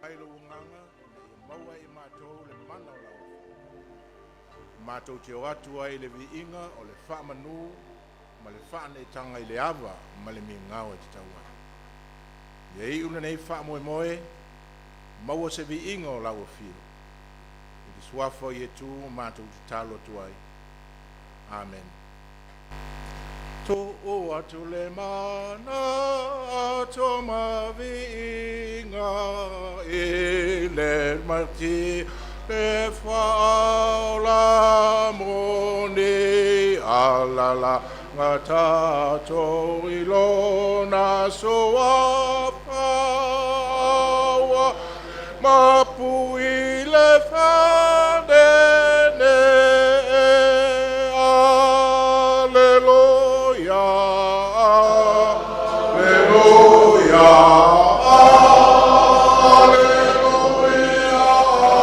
Mai lou agaga ina ia maua e i matou le mana o lau Afioga, matou te o atu ai i le viiga o le faamanu ma le faaneetaga i le ava ma le migao e tatau ai. Ia iu lenei faamoemoe, maua se viiga o lau afio. I le suafa o Iesu matou tatalo atu ai. Amene. Tuu atu le mana to ma viiga i le Matia le faaola moni alalaga tatou i lona suafa ua mapu i le fanene. Aleluia, aleluia, aleluia, aleluia.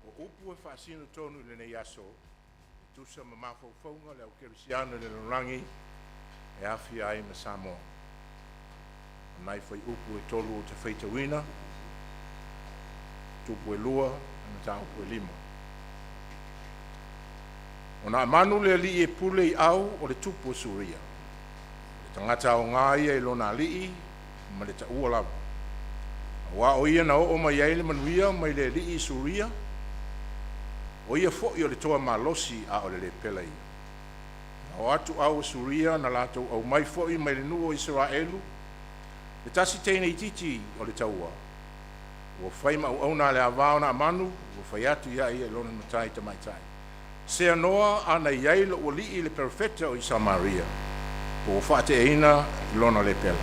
O upu e faasino tonu i lenei aso, e tusa ma mafaufauga o le aukerisiano i le lalolagi e aafia ai ma Samoa. O nai fuaiupu e 3 ou te faitauina, tupu e 2, mataupu e 5. O Naamanu le alii e pule i au o le tupu o Suria. O le tagata aoga ia i lona alii ma le taua lava. Aua o ia na oo mai ai le manuia mai le alii i Suria, o ia foi o le toa malosi a o le lepela ia. Na o atu au o Suria na latou aumai foi mai le nuu o Isaraelu le tasi teine itiiti o le taua, ua fai ma auauna a le ava o Naamanu, ua fai atu ia ia i lona matai tamaitai, “Seanoa a na i ai lou alii le perofeta o i Samaria, po ua faateaina lona lepela.”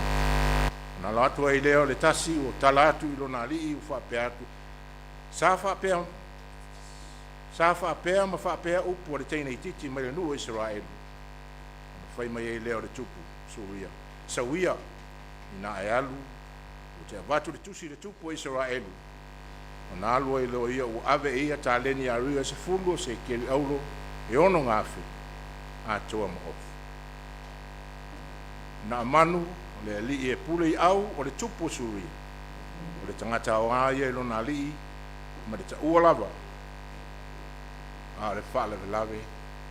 Ona alo atu ai lea o le tasi ua tala atu i lona alii ua faapea atu, “Sa faapea ma faapea upu a le teine itiiti mai le nuu o Isaraelu.” Ona fai mai ai lea o le tupu o Suria, “Sau ia, ina e alu, ou te avatu le tusi i le tupu o Isaraelu.” Ona alu ai loa ua ave e ia taleni aria e 10 o sekeli auro e 6,000 atoa ma ofi. Naamanu o le alii e pule i au o le tupu o Suria, o le tagata aoga ia i lona alii ma le taua lava, a o le faalavelave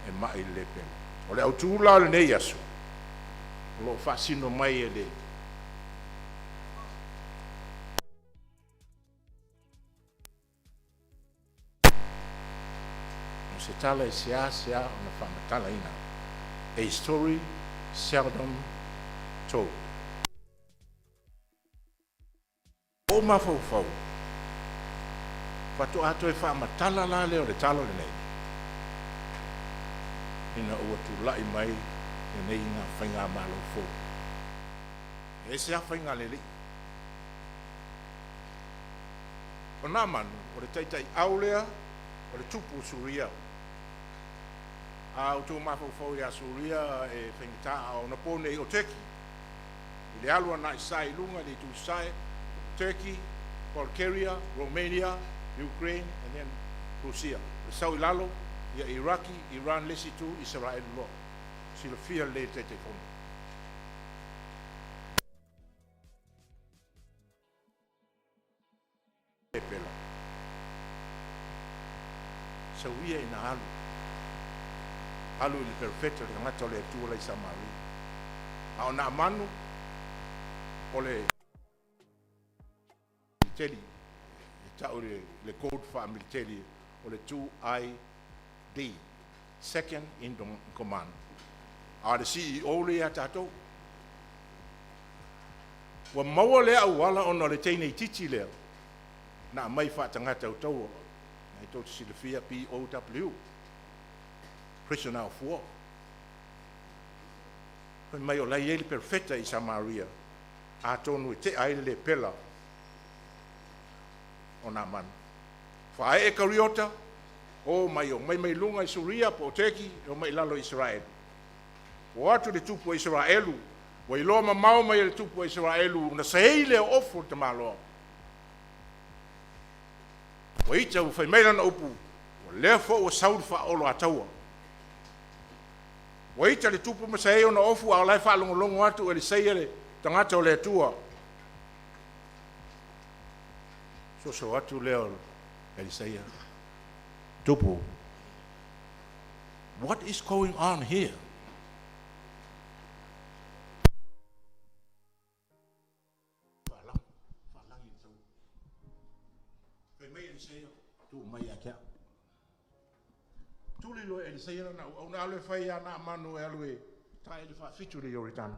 e mai le lepela. O le autu la o lenei aso, o lo o faasino mai e le O se tala e seasea ona faamatalaina. A story seldom told. Ua ou mafaufau, faatoa toe faamatala la lea o le tala lenei, ina ua tulai mai lenei faigamalo fou. E ese lava faiga a le Alii. O Naamanu, o le taitaiau lea o le tupu o Suria. A outou mafaufau ia Suria e faigata, a o onapo nei o Turkey, i le alu agai i luga i le itu i sasae, Turkey, Bulgaria, Romania, Ukraine and then Rusia. O le sau i lalo, ia Iraki, Iran le isi itu, Isaraelu loa. Silafia lelei e le Taitaifono. Sau ia ina alu, alu i le perofeta, le tagata o le Atua la i Samaria. A o Naamanu o le militeli, e tau i le code faa-militeli o le 2ID, Second in Command. A o le CEO lea ia tatou. Ua maua lea auala ona o le teine itiiti lea na aumai faatagata taua na e tou te silafia POW, prisoner of war. Fai mai o la e i ai le perofeta i Samaria, atonu e tea ai le lepela o Naamanu. Faaee kariota, o mai o mai mai luga i Suria po o Teki, e o mai i lalo i Isaraelu. O atu le tupu o Isaraelu, ua iloa mamao mai e le tupu o Isaraelu ona seei lea o ofu o le tamaloa. Ua ita ua fai mai lana upu, o lea foi ua sau le faaolo a taua. Ua ita le tupu ma saei ona ofu a o la e faalogologo atu Elisea le tagata o le Atua. Soso atu lea o Elisaia, tupu, what is going on here? Fai mai Elisaia, tuu mai ia te au. Tuli loa e Elisaia lana auauna alu e fai ia Naamanu e alu e taele faafitu le Ioritana.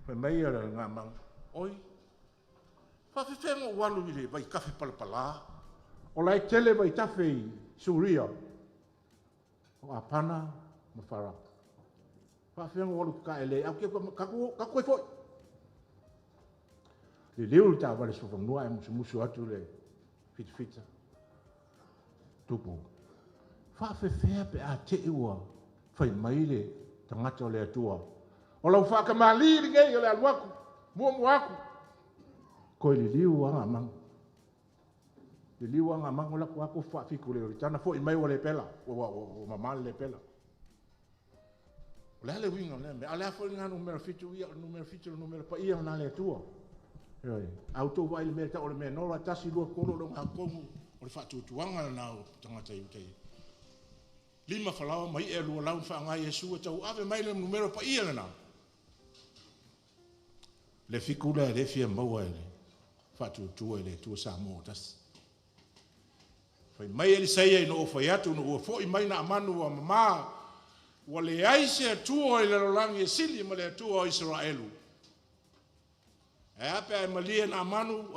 Fai mai le Naamanu, oi, faafefea ona ou alu i le vaitafe palapala? O la e tele vaitafe i Suria, o Apana ma Farapa. Faafefea ona ou alu ou te taele ai? Ae ou te tatou o foi. Liliu le taavale solofanua ae musumusu atu le fitafita. Tupu, faafefea pe a te i ua fai mai le tagata o le Atua, o lau faatamalii lenei o le alu atu, muamua atu. Toe liliu lava Naamanu. Liliu lava Naamanu alu atu lava tofu faafitu i le Ioritana, foi mai ua le pela, ua mama le lepela. O le a le uiga o lea mea? A o le a foi lena numera 7 ia, o le numera 7 o le numera paia lena a le Atua. Ioe. A outou vaai i le mea e tau o le menorah, 1, 2, 3, o le ogatotonu o le faatuatuaga lena o tagata Iutaia. 5 falaoa ma i'a e 2 lau na faaaoga e Iesu e tauave mai le numera paia lena. Le fitu lea e fia maua e le faatuatua i le Atua Samoa ua tasi. Fai mai Elisaia ina ua fai atu ina ua foi mai Naamanu ua mama, ua leai se Atua i le lalolagi e sili ma le Atua o Isaraelu. Ae a pe a e malie Naamanu,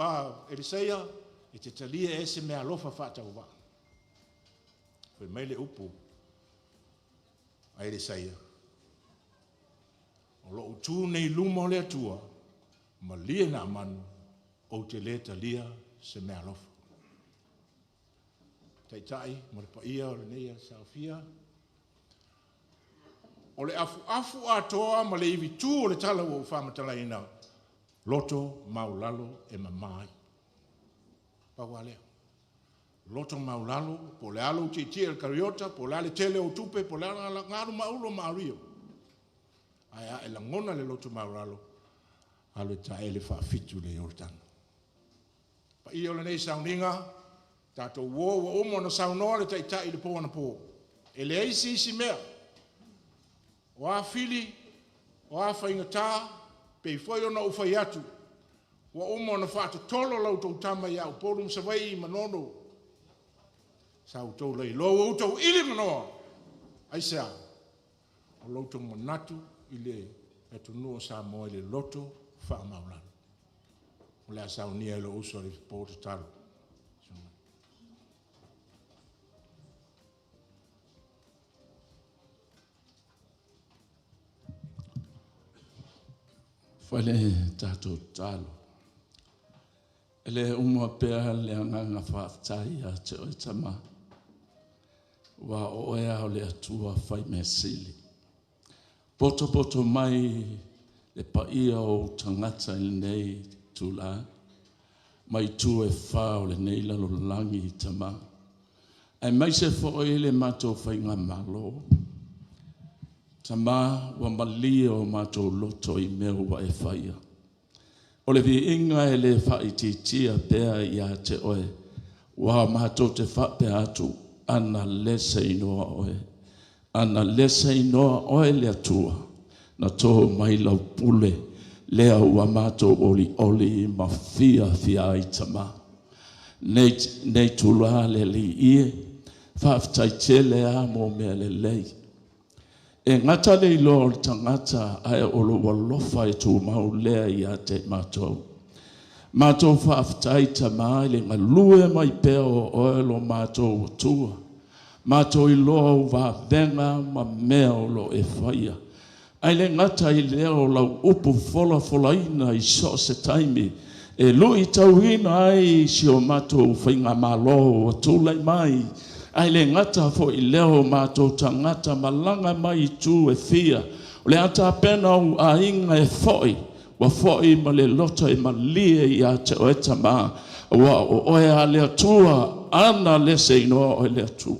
Elisaia, e te talia ea se meaalofa faatauvaa? Fai mai le upu a Elisaia, o lou tu nei i luma o le Atua, malie Naamanu, ou te le talia se meaalofa. Taitai ma le paia o lenei saofia, o le afuafu atoa ma le ivitu o le tala ua ou faamatalaina, loto maualalo e mama ai. Pau lava lea. Loto maualalo, po o le a lou tietie i le kariota, po o le a le tele o ou tupe, po o le a na alu ma Auro ma Ario. Ae a e lagona le loto maualalo, alu e taele faafitu i le Ioritana. Paia o lenei sauniga, tatou uo ua uma ona saunoa le Taitai i le po anapo. E leai se isi mea, o a fili, o a faigata, pei foi ona ou fai atu, ua uma ona faatotolo la outou tama ia Upolu ma Savaii i Manono. Sa outou lailoa, ua outou ili manoa. Aisea? O lo outou manatu i le atunuu o Samoa i le loto faamaualalo. O le a saunia e lou uso le po tatalo. Fai le tatou tatalo. E le uma pea le agaga faafetai ia te oe Tama, aua o oe lava o le Atua fai mea sili. Potopoto mai le paia o ou tagata i lenei itula, mai itu e fa o lenei lalolagi, Tama, aemaise foi le matou faigamalo. Tama, ua malie o matou loto i mea ua e faia. O le viiga e le faaitiitia pea ia te oe, ua matou te faapea atu, ana le seinoa oe, ana le seinoa oe le Atua, na to mai lau pule, lea ua matou olioli ma fiafia ai, Tama. Nei, nei tula le Alii e, faafetai tele lava mo mea lelei. E gata le iloa o le tagata ae o lou alofa e tumau lea ia te matou. Matou faafetai Tamā i le galue mai pea o oe lo matou Atua. Matou iloa ou vavega ma mea o lo o e faia. Ae le gata i lea o lau upu folafolaina i so o se taimi e luitauina ai si o matou faigamalo ua tulai mai, ae le gata foi i lea o matou tagata malaga mai i itu e fia, o le a tapena ou aiga e foi, ua foi ma le loto e malie ia te oe Tamā, aua o oe lava le Atua, ana le se iloa oe le Atua.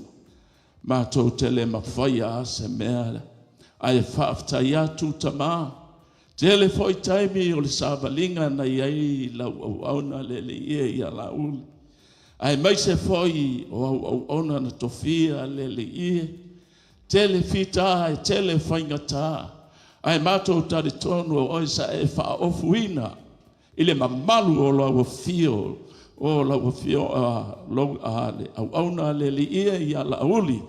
Matou te le mafaia lava se mea, ae faafetai atu Tamā. Tele foi taimi o le savaliga na i ai lau auauna le Alii e ia Laauli, aemaise foi o au auauna na tofia le Alii e. Tele fita e tele faigata, ae matou talitonu o oe sa e faaofuina i le mamalu o lau afio, o lau afio le auauna le Alii e ia Laauli,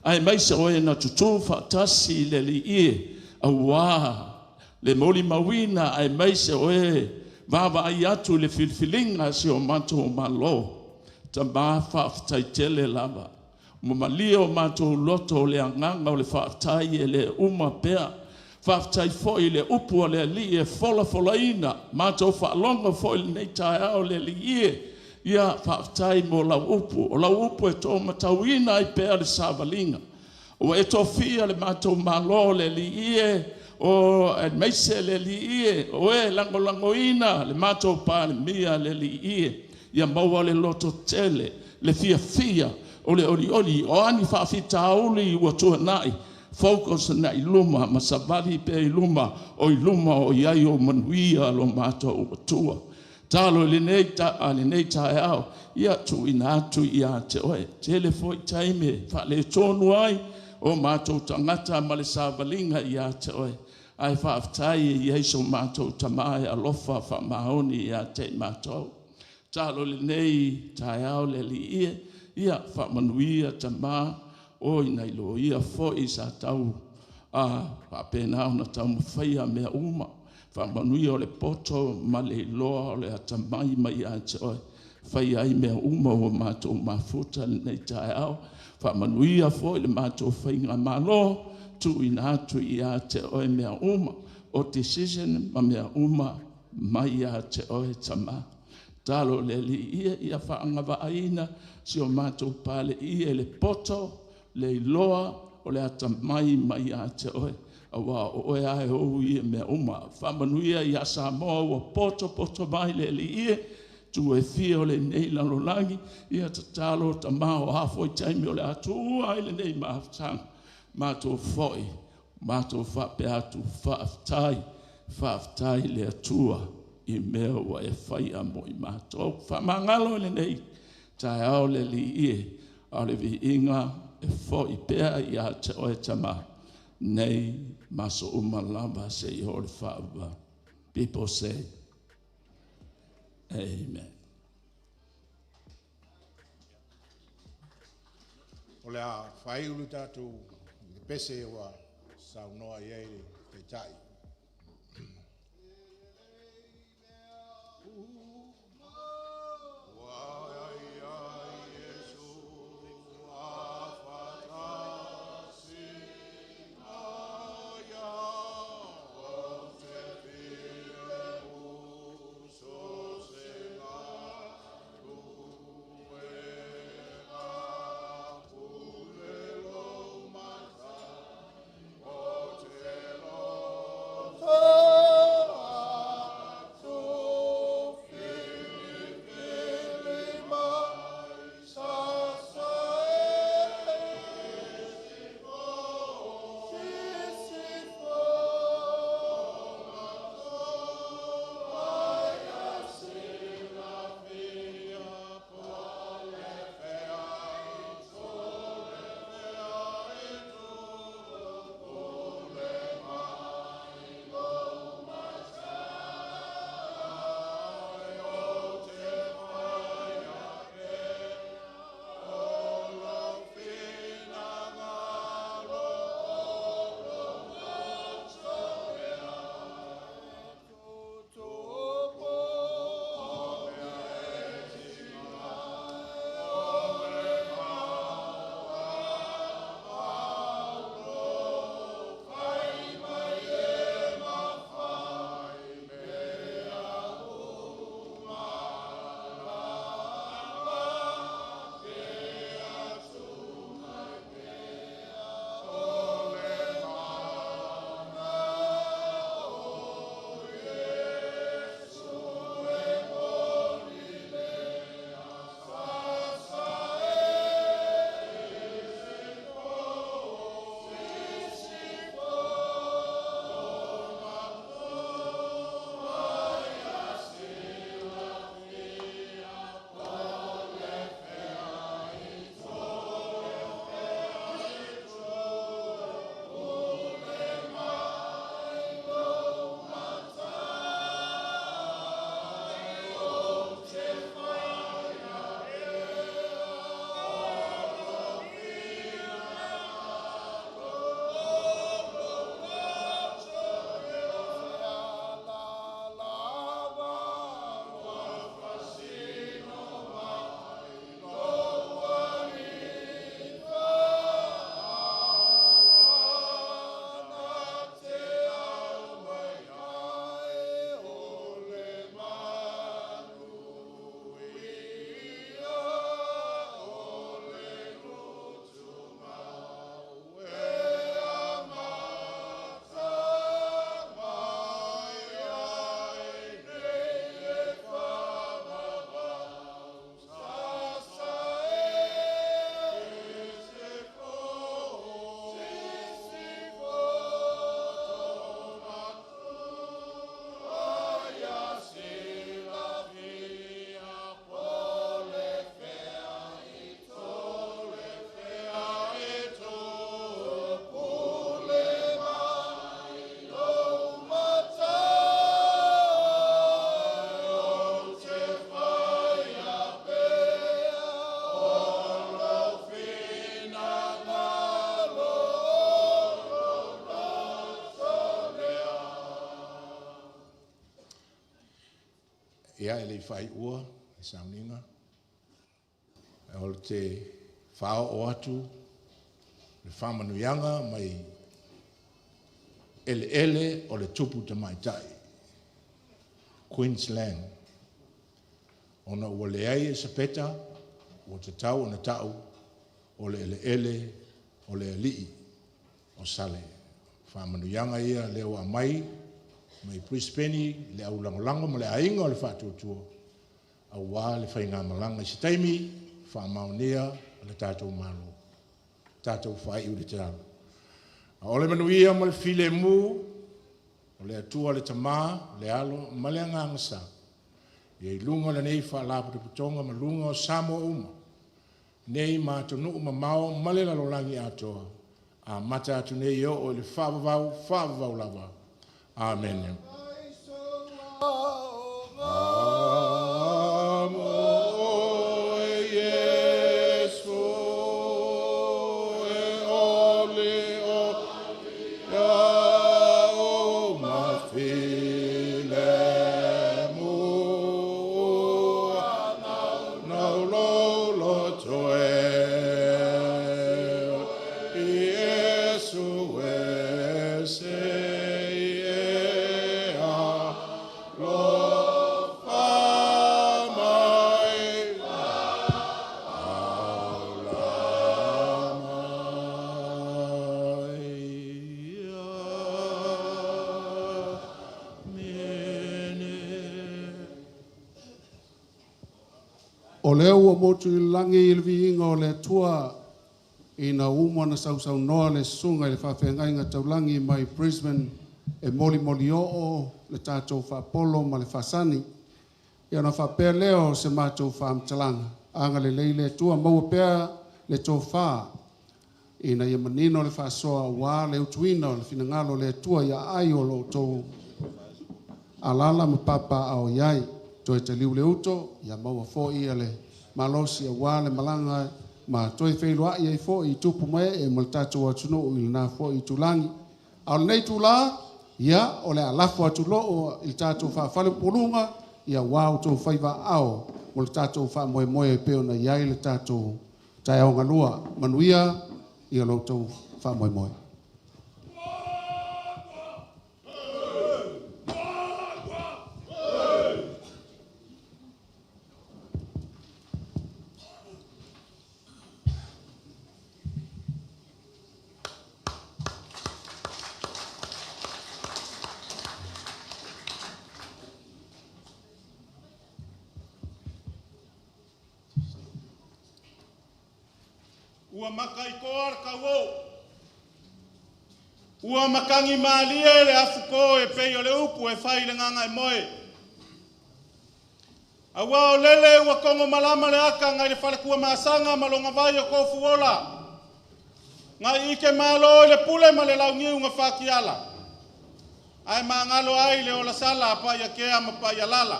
aemaise o e na tutū faatasi i le Alii e, auā le molimauina, aemaise o e vaavaai atu i le filifiliga a si o matou Malo. Tamā, faafetai tele lava. Ua malie o matou loto o le agaga o le faafetai e le uma pea. Faafetai foi i le upu a le Alii e folafolaina, matou faalogo foi i lenei taeao le Alii e, ia faafetai mo lau upu. O lau upu e tōmatauina ai pea le savaliga. Ua e tofia le matou Malo le Alii e, o aemaise le Alii e, o e lagolagoina le matou Palemia le Alii e, ia maua le lototele, le fiafia o le olioli, o a ni faafitauli ua tuanai, focus agai i luma ma savali pea i luma, o i luma o i ai ou manuia lo matou Atua. Talo i lenei taeao, ia tuuina atu ia te oe. Tele foi taimi e faaletonu ai o matou tagata ma le savaliga ia te oe, ae faafetai e i ai so matou Tamā e alofa faamaoni ia te i matou. Talo i lenei taeao le Alii e, ia faamanuia Tamā, o i nai loia foi sa tau faapena ona taumafaia mea uma. Faamanuia o le poto ma le iloa o le atamai mai ia te oe, faia ai mea uma ua matou mafuta lenei taeao. Faamanuia foi le matou faigamalo, tuuina atu ia te oe mea uma, o decision ma mea uma mai ia te oe Tamā. Talo le Alii ia, ia faagavaaina si o matou Paleia i le poto, le iloa o le atamai mai ia te oe, aua o oe lava e ou ia mea uma. Faamanuia ia Samoa ua poto poto mai le Alii e, itu e fia o lenei lalolagi, ia tatalo Tamā o a foi taimi o le a tuua ai lenei mafutaga, matou foi, matou faapea atu, faafetai, faafetai i le Atua i mea ua e faia mo i matou. Faamagalo i lenei taeao le Alii e, a o le viiga e foi pea ia te oe Tamā, nei ma aso uma lava seia oo i le faavavau. People say, Amen. O le a faaiu le tatou i le pese ua saunoa i ai le Taitai. Ia, e le i faaiua le sauniga, o te faaoo atu le faamanuiaga mai eleele o le tupu tamaitai, Queensland, ona ua leai Esapeta, ua tatau ona ta'u o le eleele o le alii o Sale. Faamanuiaga ia lea ua aumai mai Brisbane le au lagolago ma le aiga o le Faatuatua aua le faigamalaga i se taimi faamaonia le tatou Malo. Tatou faaiu le tatalo. A o le manuia ma le filemu o le Atua le Tama, le Alo ma le Agaga Sa, ia i luga o lenei Faalapotopotoga ma luga o Samoa uma, nei ma atunuu mamao ma le lalolagi atoa, amata atu nei e oo i le faavavau, faavavau lava. Amene. O lea ua motu i lagi le viiga o le Atua ina uma na sausaunoa le susuga i le faafeagaiga taulagi mai Brisbane e molimoli oo le tatou faapolo ma le faasani. Ia ona faapea lea o se matou faamatalaga, agalelei le Atua maua pea le tofa ina ia manino le faasoa aua le utuina o le finagalo o le Atua i aai o lo outou alala ma papaaao i ai. Toe taliu le uto, ia maua foi le malosi aua le malaga ma toe feiloai ai foi i tupu ma ee ma le tatou atunuu i lena foi itulagi. A o lenei itula, ia o le a lafo atu loo i le tatou faafaleupoluga, ia aua outou faiva aao mo le tatou faamoemoe e pei ona i ai le tatou taeao galua. Manuia ia lo outou faamoemoe. Ua makaikoa le tauo, ua matagi malie le afuto e pei o le upu e fai i le gagaemoe. Aua o lele ua togo malama le ata nai le faletuamasaga ma lona vai o tofuola, nai ike malo i le pule ma le launiu na fatiala, ae magalo ai le olasala a Paiakea ma Paialala.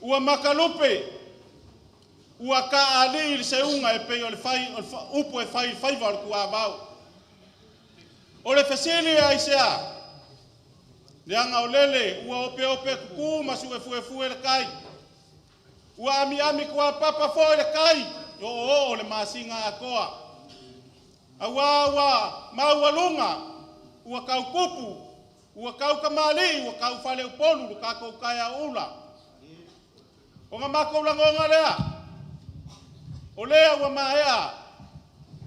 Ua makalupe, ua taali le seuga e pei o le fai, o le upu e fai i faiva o le tuavao. O le fesili aisea, leaga o lele ua opeope tutu ma suefuefue le tai. Ua amiami tuapapa foi le tai, o oo le masina atoa. Aua ua maualuga, ua tautupu, ua taukamali'i, ua taufaleupolu le tatou taeao ula. Ona matou lagona lea, o lea ua maea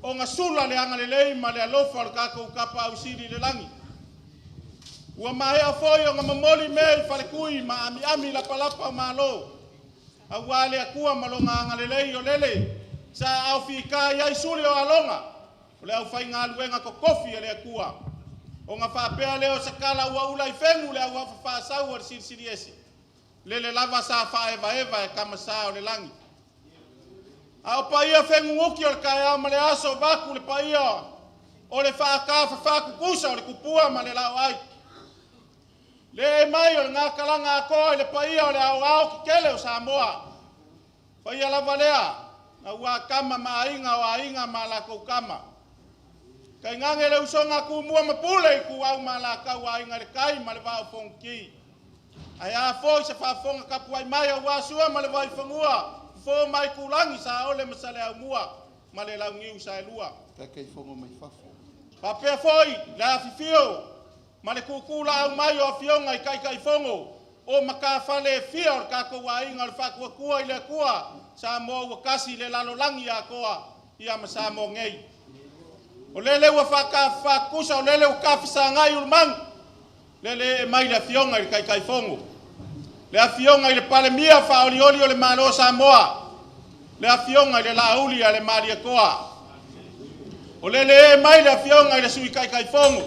ona sula le agalelei ma le alofa o le tatou Tapaau Sili i le lagi. Ua maea foi ona momoli mea i faletui ma amiami lapalapa o malo. Aua le Atua ma lona agalelei o lele sa aofita i ai suli o aloga o le aufaigaluega totofi a le Atua. Ona faapea lea o se tala ua ula i fenu le auafa faasau o le Silisili Ese. Lele lava sa faaevaeva e tama sa o le lagi. A o paia fenunuti o le taeao ma le aso vaku le paia o le faatafafa tutusa o le tupua ma le laoai. Le mai o le gakalaga atoa i le paia o le aoao tetele o Samoa. Paia lava lea, aua tama ma aiga o aiga ma latou tama. Tainane le usoga a Tumua ma Pule i Ituau ma Alataua, Aiga i le Tai ma le Vaa o Fonoti. Ae a foi se faafofoga tapuai mai aua Sua ma le Vaifanua, Fofo ma Aitulagi, Saole ma Saleaaumua ma le Launiu Saelua. Faapea foi le afifio ma le tuutuulaau mai o afioga i Taitaifono o matafale e fia o le tatou aiga o le Faatuatua i le Atua, Samoa ua tasi i le lalolagi atoa ia ma Samoa nei. O lele ua faatusa, o lele ua tafesagai ulumanu, lele ee mai le afioga i le Taitaifono, le afioga i le Palemia faaolioli o le Malo o Samoa, le afioga i le Laauli a le Malietoa. O lele ee mai le afioga i le Sui Taitaifono,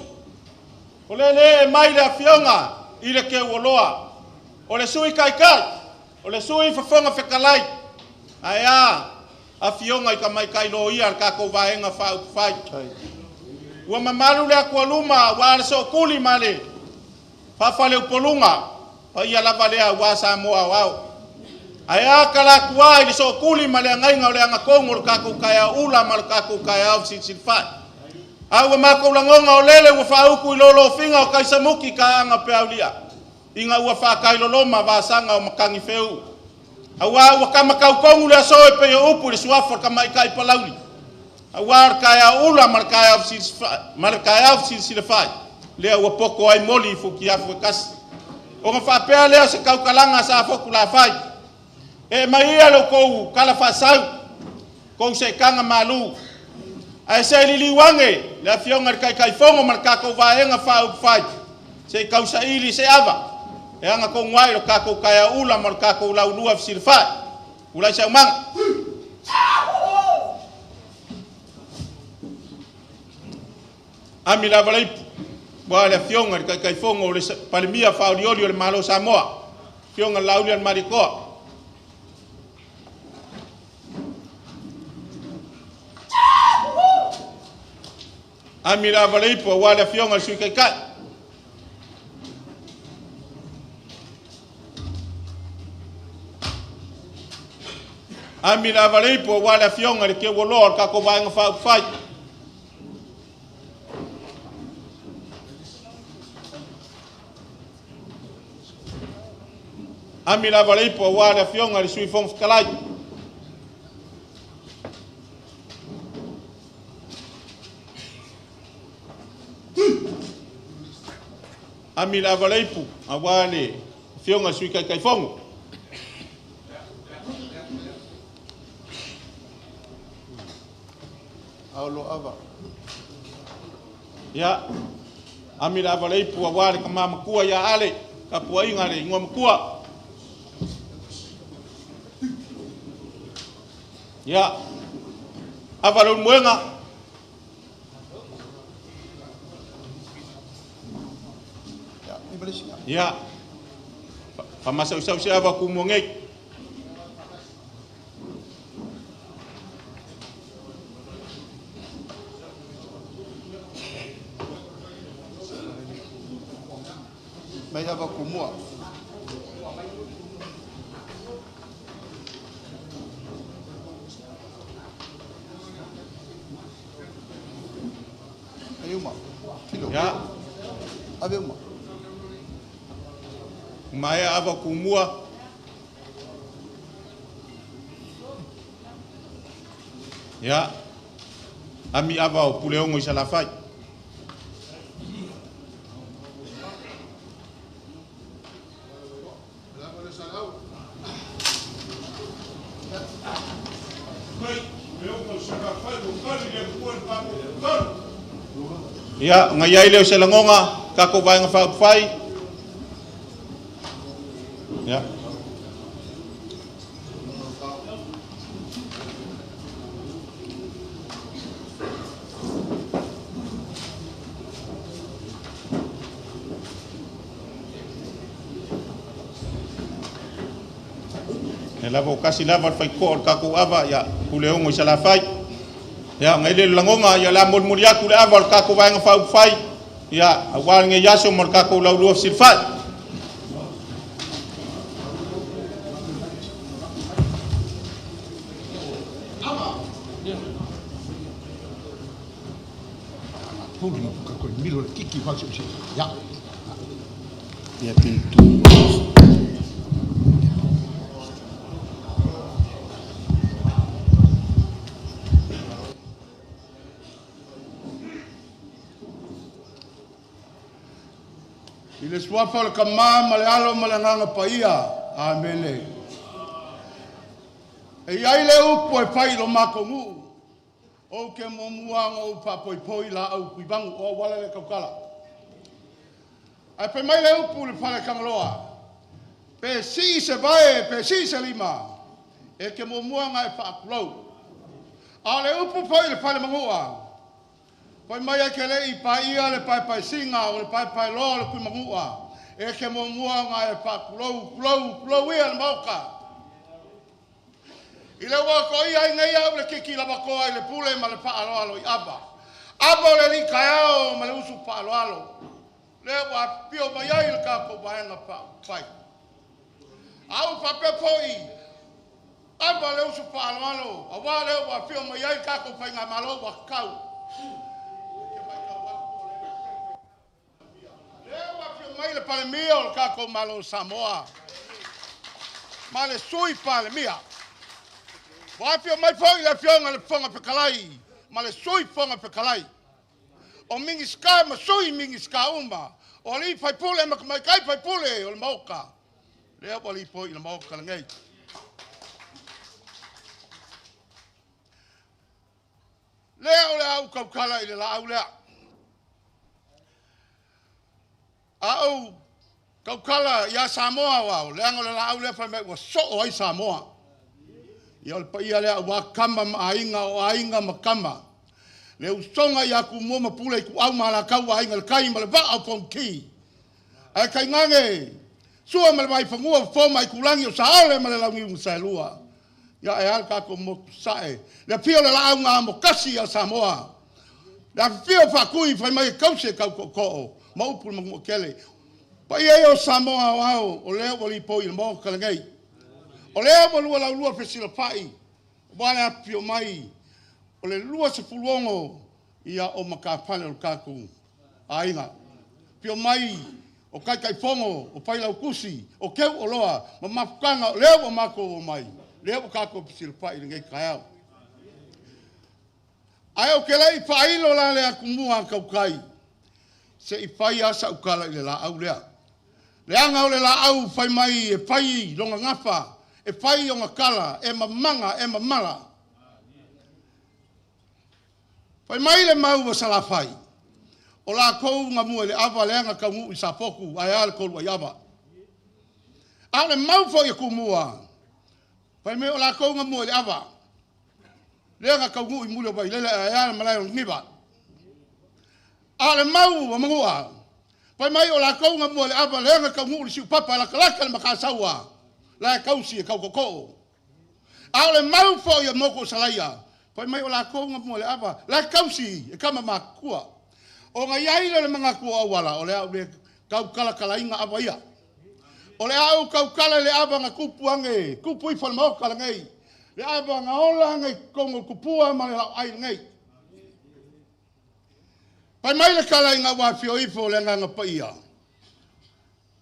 o lele ee mai le afioga i le Teuoloa, o le Sui Taitai, o le Sui Fofoga Fetalai, ae a afioga i tamaitai loia a le tatou Vaega Faaupufai. Ua mamalu le atualuma aua le sootuli ma le faafaleupoluga, paia lava lea aua Samoa aoao. Ae a talatua i le sootuli ma le agaiga o le agatonu o le tatou taeao ula ma le tatou taeao fesilisili. A ua matou lagona o lele ua faautu i lolofiga o Taisamuki taaga peaulia, ina ua faatailoloma vasaga o matagifeu. Aua ua tama tonu le aso e pei o upu i le suafa o le tamaitai palauli. Aua o le taeao ula ma le taeao fesilisili lea ua poto ai moli i futiafu e tasi. Ona faapea lea o se tautalaga sa Fotu-la-fai, e mai ia lo tou tala faasau, kou seetaga malu, ae se liliu ane le afioga i le Taitaifono ma le tatou Vaega Faaupufai, se i tausaili se ava, e agatonu ai lo tatou taeao ula ma le tatou laulua fesilafai. Ulai saumaga. Ami lava leipu, ua le afioga i le Taitaifono o le Palemia faaolioli o le Malo o Samoa, afioga i le Laauli a le Malietoa. Ami lava leipu, ua le afioga i le Sui Taitai. Ami lava leipu, ua le afioga i le Teuoloa o le tatou Vaega Faaupufai. Ami lava leipu, ua le afioga i le Sui Fofoga Fetalai. Ami lava leipu, ua le afioga i le Sui Taitaifono. Aolo ava. Ia, ami lava leipu, ua le kamamatua ia ale, tapuaiga le ingoa matua. Ia, ava le ulumoega. Ia, whamasau se ava ku mua nei. Mai ava ku mua. Ai uma. Kilo. Ia. Ave uma. Mai ava ku mua. Ia. Ami ava o puleongo i Salafai. Ia, ngai ai leo se langonga, kako vaenga whaupufai. Ia. E lava o kasi lava le whaikoa o le kako ava, ia, puleongo i Salafai. Ia, ngai le langonga, ia la molimoli atu le ava o le kako vaenga whaupufai. Ia, aua ngai aso mo le kako laulua fesilafai. Ia I le suafa o le Tama ma le Alo ma le Agaga Paia. Amene. E i ai le upu e fai i lo matou nuu, ou te muamua ona ou faapoipoi laau tuivagu o auala le tautala. Ae fai mai le upu i le fale Tagaloa, pe sii se vae, pe sii se lima, e te muamua ona e faatulou. A o le upu foi i le fale Manua, fai mai e te le i paia le paepaesiga o le paepaeloa o le Tuimanua, e te muamua ona e faatulou, tulou, tulou ia le Maota. I le ua toia ai nei au le titi lavatoa i le pule ma le faaaloalo i ava. Ava o le alii taeao ma le usu faaaloalo. Lea ua afifio mai ai le tatou Vaega Faaupufai. A ua faapea foi ava le usu faaaloalo, aua lea ua afio mai ai le tatou Faigamalo ua tatau. Lea ua afio mai le Palemia o le tatou Malo o Samoa ma le Sui Palemia. Ua afio mai foi le Afioga i le Fofoga Fetalai ma le Sui Fofoga Fetalai. O Minisita ma Sui Minisita uma, o alii faipule ma tamaitai faipule o le Maota, lea ua lipoi i le Maota lenei. Lea o le a ou tautala i le laau lea. A ou tautala ia Samoa aoao, leaga o le laau lea fai mai ua soo ai Samoa. Ia o le paia lea aua Tama ma Aiga, o Aiga ma Tama. Le usoga ia Tumua ma Pule, Ituau ma Alataua, Aiga i le Tai ma le Vaa o Fonoti. Ae tainane Sua ma le Vaifanua, Fofo ma Aitulagi, o Saole ma le Launiu na Saelua. Ia ae a le tatou motu sae, le afio o le Laau na Amotasi ia Samoa, le afifio o Faatui fai mai e tausi e tau tootoo, ma upu i le Manuatele. Paia ia o Samoa aoao, o lea ua lipoi i le Maota lenei. O lea ua lua laulua fesilafai, aua le afifio mai o le 26 ia o matafale o le tatou aiga. Afio mai o Taitaifono, o Failautusi, o Teu Oloa ma mafutaga o lea ua matou omai, lea ua tatou fesilafai i lenei taeao. Ae ou te le i faailo la le atumua a tautai, se i fai lava sau tala i le laau lea. Leaga o le laau fai mai e fai lona gafa, e fai ona tala, e mamaga, e mamala. Fai mai le mau a Salafai, o latou na mua i le ava lea na taunuu i Safotu ae a le Toluaiava. A o le mau foi a Tumua, fai mai o latou na mua i le ava lea na taunuu i muli o Vailele ae a le malae o Niniva. A o le mau a Manua, fai mai o latou na mua i le ava lea na taunuu i le Siupapa e latalata le Matasaua la e tausi e Tautotoo. A o le mau foi a Motu o Salaia, fai mai o latou na mua i le ava, la e tausi e tama matutua. Ona i ai lea o le manatu o auala, o le a ou le tautalatalaina ava ia. O le a ou tautala i le ava na tupu ane, tupu ifo i le Maota lenei, le ava na ola ane i totonu o le tupua ma le laoai lenei. Fai mai le tala ina ua afio ifo le Agaga Paia,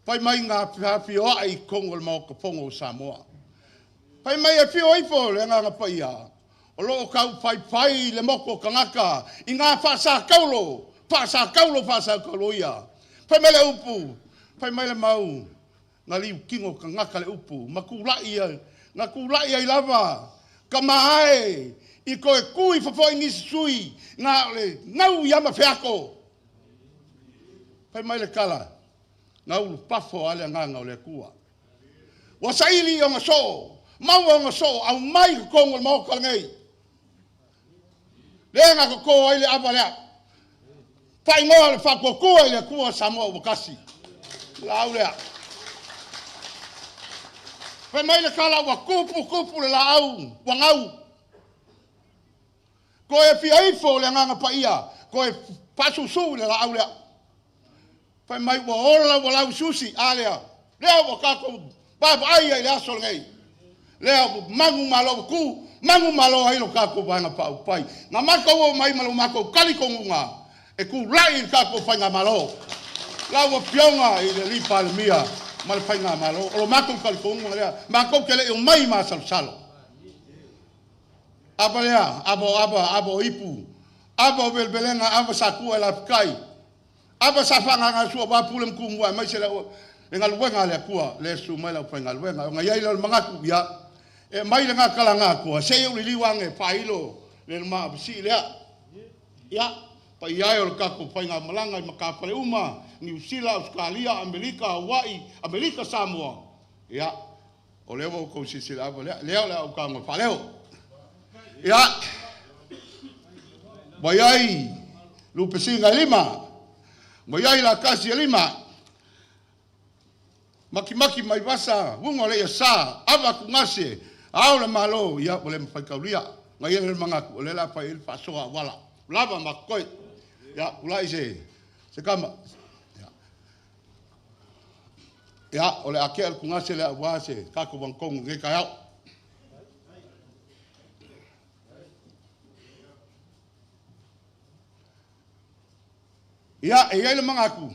fai mai na afioa'i i totonu o le Maota Fono o Samoa. Fai mai e afio ifo le Agaga Paia, o lo o taufaifai le motu o tagata i ngā faasataulo, faasataulo, faasataulo ia. Fai mai le upu, fai mai le mau, na liutino tagata le upu, ma tula'i ai, na tula'i ai lava ka maae i toe tu ifo foi nisi sui na o le gau i ama feato. Fai mai le tala, na ulufafo a le Agaga o le Atua. Ua saili i ona soo, maua ona soo, aumai i totonu o le Maota lenei. Lea na toto ai le ava lea. Faaigoa le Faatuatua i le Atua Samoa ua tasi. Laau lea. Fai mai le tala ua tupu tupu le laau ua gau. Toe fia ifo le Agaga Paia, toe faasusu i le laau lea. Fai mai ua ola ua laususi, a lea, lea ua tatou vaavaai ai i le aso lenei. Lea ua magu malo ua tu, magu malo ai lo tatou Vaega Faaupufai. Na matou o mai ma lo matou talitonuga e tulai i le tatou Faigamalo. Lau Afioga i le alii Palemia ma le Faigamalo, o lo matou talitonuga lea, matou te le i omai masalosalo. Ava lea, ava o ava, ava o ipu, ava o velevelega, ava satua e lafitai. Ava sa faaagaga sua uā pule ma tumua aemaise le le galuega a le Atua lea e susu mai le aufaigaluega. Ona i ai lea o le manatu, ia, e aumai lena talaga atoa, se i ou liliu ane e faailo le ma sii lea. Ia, paia e o le tatou faigamalaga i matafale uma, Niu Sila, Ausetalia, Amerika, Hawaii, Amerika Samoa, ia, o lea ua outou silasila ava lea, lea o le a ou tago e faaleo. Ia, ua i ai lupesina e lima, ua i ai latasi e lima, makimaki mai vasa, uga o le iasa, ava atugase, ao le Malo, ia ua le mafai taulia. Na ia le manatu, o lea o le a fai ai le faasoa auala. Lava ma totoe. Ia, tulai se kama. Ia, o le a tea le tugase lea aua se tatou agatonu i lenei taeao. Ia, e i ai le manatu,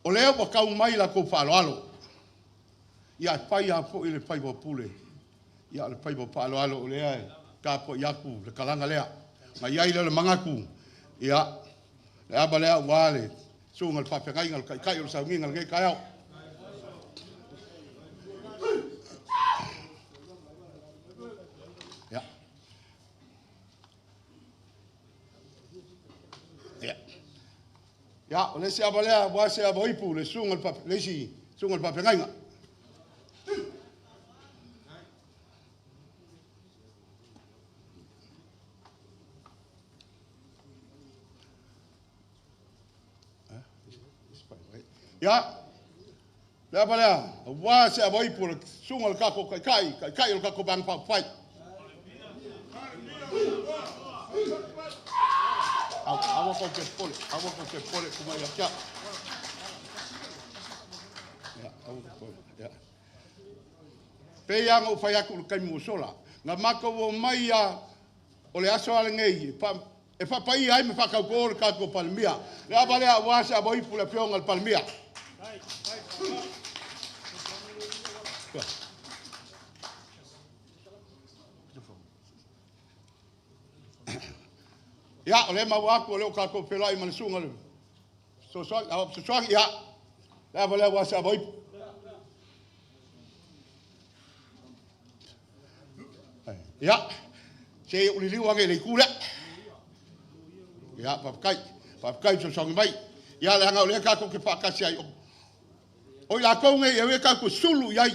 o lea ua tau mai la outou faaaloalo. Ia, e fai lava foi le faiva o Pule, ia o le faiva o faaaloalo o lea e tapuai atu le talaga lea. Na i ai lea o le manatu, ia, le ava lea aua le susuga i le faafeagaiga o le taitai o le sauniga i lenei taeao. Ia. Ia. Ia, o le isi ava lea aua se ava o ipu, le susuga i le, le isi susuga i le faafeagaiga. Ia, le ava lea, aua se ava o ipu, le susuga i le tatou taitai, taitai o le tatou Vaega Faaupufai. Aua tou te popole, aua tou te popole, tuu mai ia te au. Ia, aua te popole, ia. Pei lava ona ou fai atu i le taimi ua sola, na matou omai lava o le aso lava lenei e faapaia ai ma faatauto le tatou Palemia. Le ava lea aua se ava o ipu le Afioga i le Palemia. Ia, o lea e maua atu o lea ua tatou feiloai ma le susuga i le fesoasoani, fesoasoani, ia, le ava lea aua se ava o ipu. Ia, se i ou liliu ane i le itu lea. Ia, faafetai, faafetai fesoasoani mai. Ia, leaga o lea tatou te faatasi ai. O i latou nei e tatou te sulu i ai.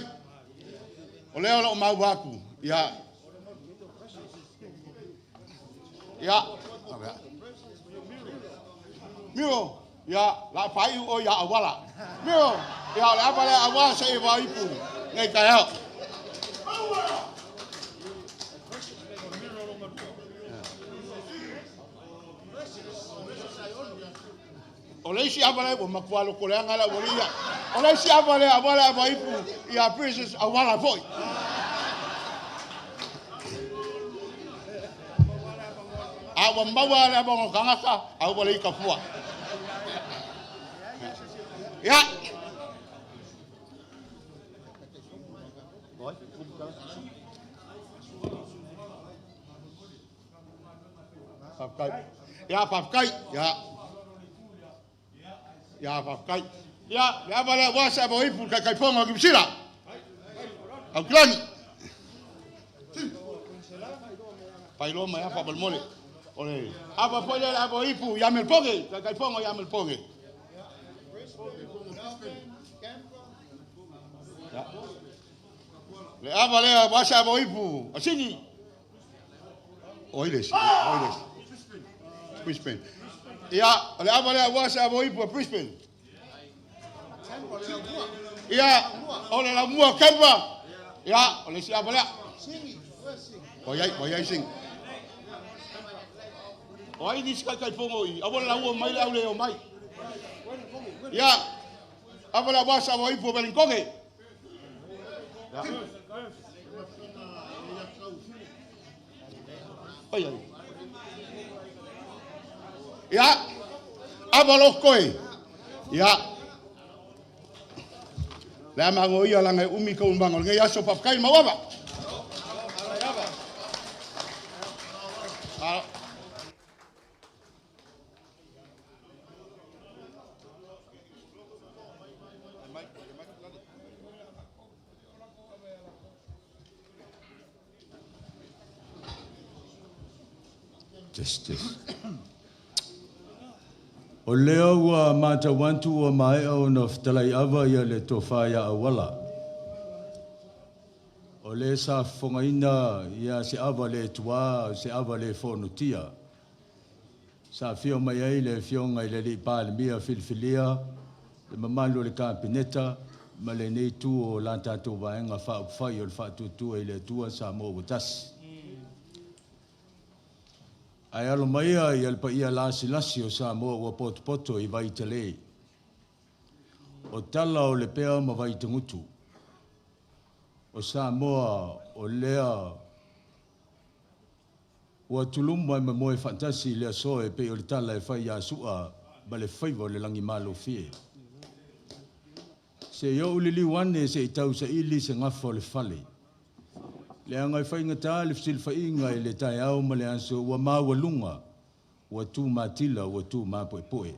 O lea o lo o maua atu. Ia, ia, Miro, ia, la fai o ia auala. Miro, ia, o le ava lea aua se i vaipu nei taeao. O le isi ava lea ua matua lotoleaga le aualii ia. O le isi ava lea aua le ava ipu ia Princess Auala foi. A ua maua le ava o tagata, a ua le ita fua. Ia. Faafetai. Ia, faafetai. Ia. Ia, faafetai. Ia, le ava lea aua se ava o ipu le Taitaifono o Niu Sila. Aukilani. Failoa mai lava faamolemole. O le ava foi lea le ava o ipu ia Melbourne, Taitaifono ia Melbourne. Ia. Le ava lea aua se ava o ipu a Sini. O ai le isi? O ai le isi? Brisbane. Ia, o le ava lea aua se ava o ipu a Brisbane. Ia, o le laumua o Canberra. Ia, o le isi ava lea. O ai, o ai sing. O ai nisi taitaifono i, aua le laua mai le au le o mai. Ia, ava lea aua se ava o ipu o Wellington. Ia. Ai ai. Ia, ava lo koe. Ia. Le a mango ia langa e umi kau mango lenei aso faafetai mau ava. Test, test. O lea ua matau atu ua maea ona fetalai ava ia le tofa ia Auala. O le sa fofogaina ia se ava le tuā, se ava le fonotia. Sa afio mai ai le afioga i le alii Palemia filifilia, le mamalu o le Kapeneta, ma lenei itu o la tatou Vaega Faaupufai o le Faatuatua i le Atua Samoa ua Tasi. Ae alo maia ia le paia lasilasi o Samoa ua potopoto i Vaitele. O tala o Lepea ma Vaitagutu. O Samoa o lea ua tuluma e momoe faatasi i le aso e pei o le tala e fai ia Sua ma le faiva o le lagimalofie. Se i ou liliu ane se i tausaili se gafa o le fale. Leaga e faigata le fesilafaiga i le taeao ma le aso ua maualuga, ua tumatila, ua tumapuepue.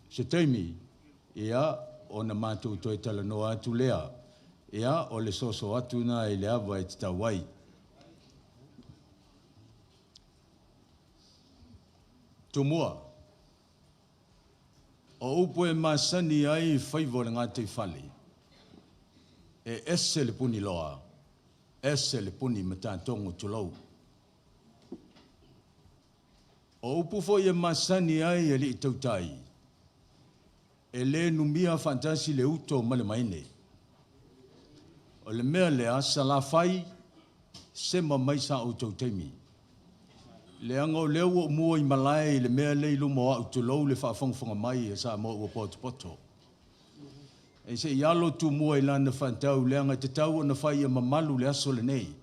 Se taimi, ia, ona matou toe talanoa atu lea, ia, o le soso atu lena i le ava e tatau ai. Tumua. O upu e masani ai faiva o le gataifale, e ese le puniloa, ese le puni matatogo tulou. O upu foi e masani ai alii tautai, e le numia faatasi le uto ma le maene. O le mea lea, Salafai, sema mai sa outou taimi. Leaga o lea ua ou mua i malae i le mea lea i luma o au tulou le faafogafoga mai a Samoa ua potopoto. E se i alo Tumua i lana faatau leaga e tatau ona fai ia mamalu le aso lenei.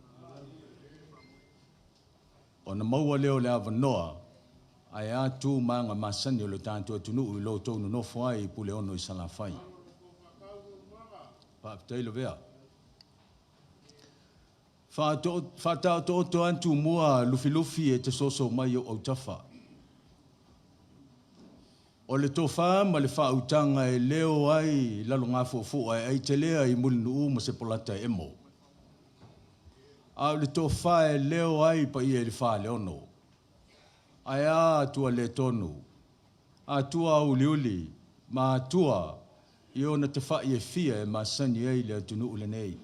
Ona maua lea o le avanoa, ae a tu ma aga masani o le tatou atunuu i lo outou nonofo ai i Puleono i Salafai. Faafetai Lavea. Faataotooto atu mua Lufilufi e te soso mai i ou autafa. O le tofa ma le faautaga e leo ai Lalogafuafua e aitelea i Mulinuu ma Sepolata e emo. A o le tofa e leo ai paia i le Faleono. Ae a Atua le tonu, Atua auliuli ma Atua i ona tafai e fia e masani ai le atunuu lenei.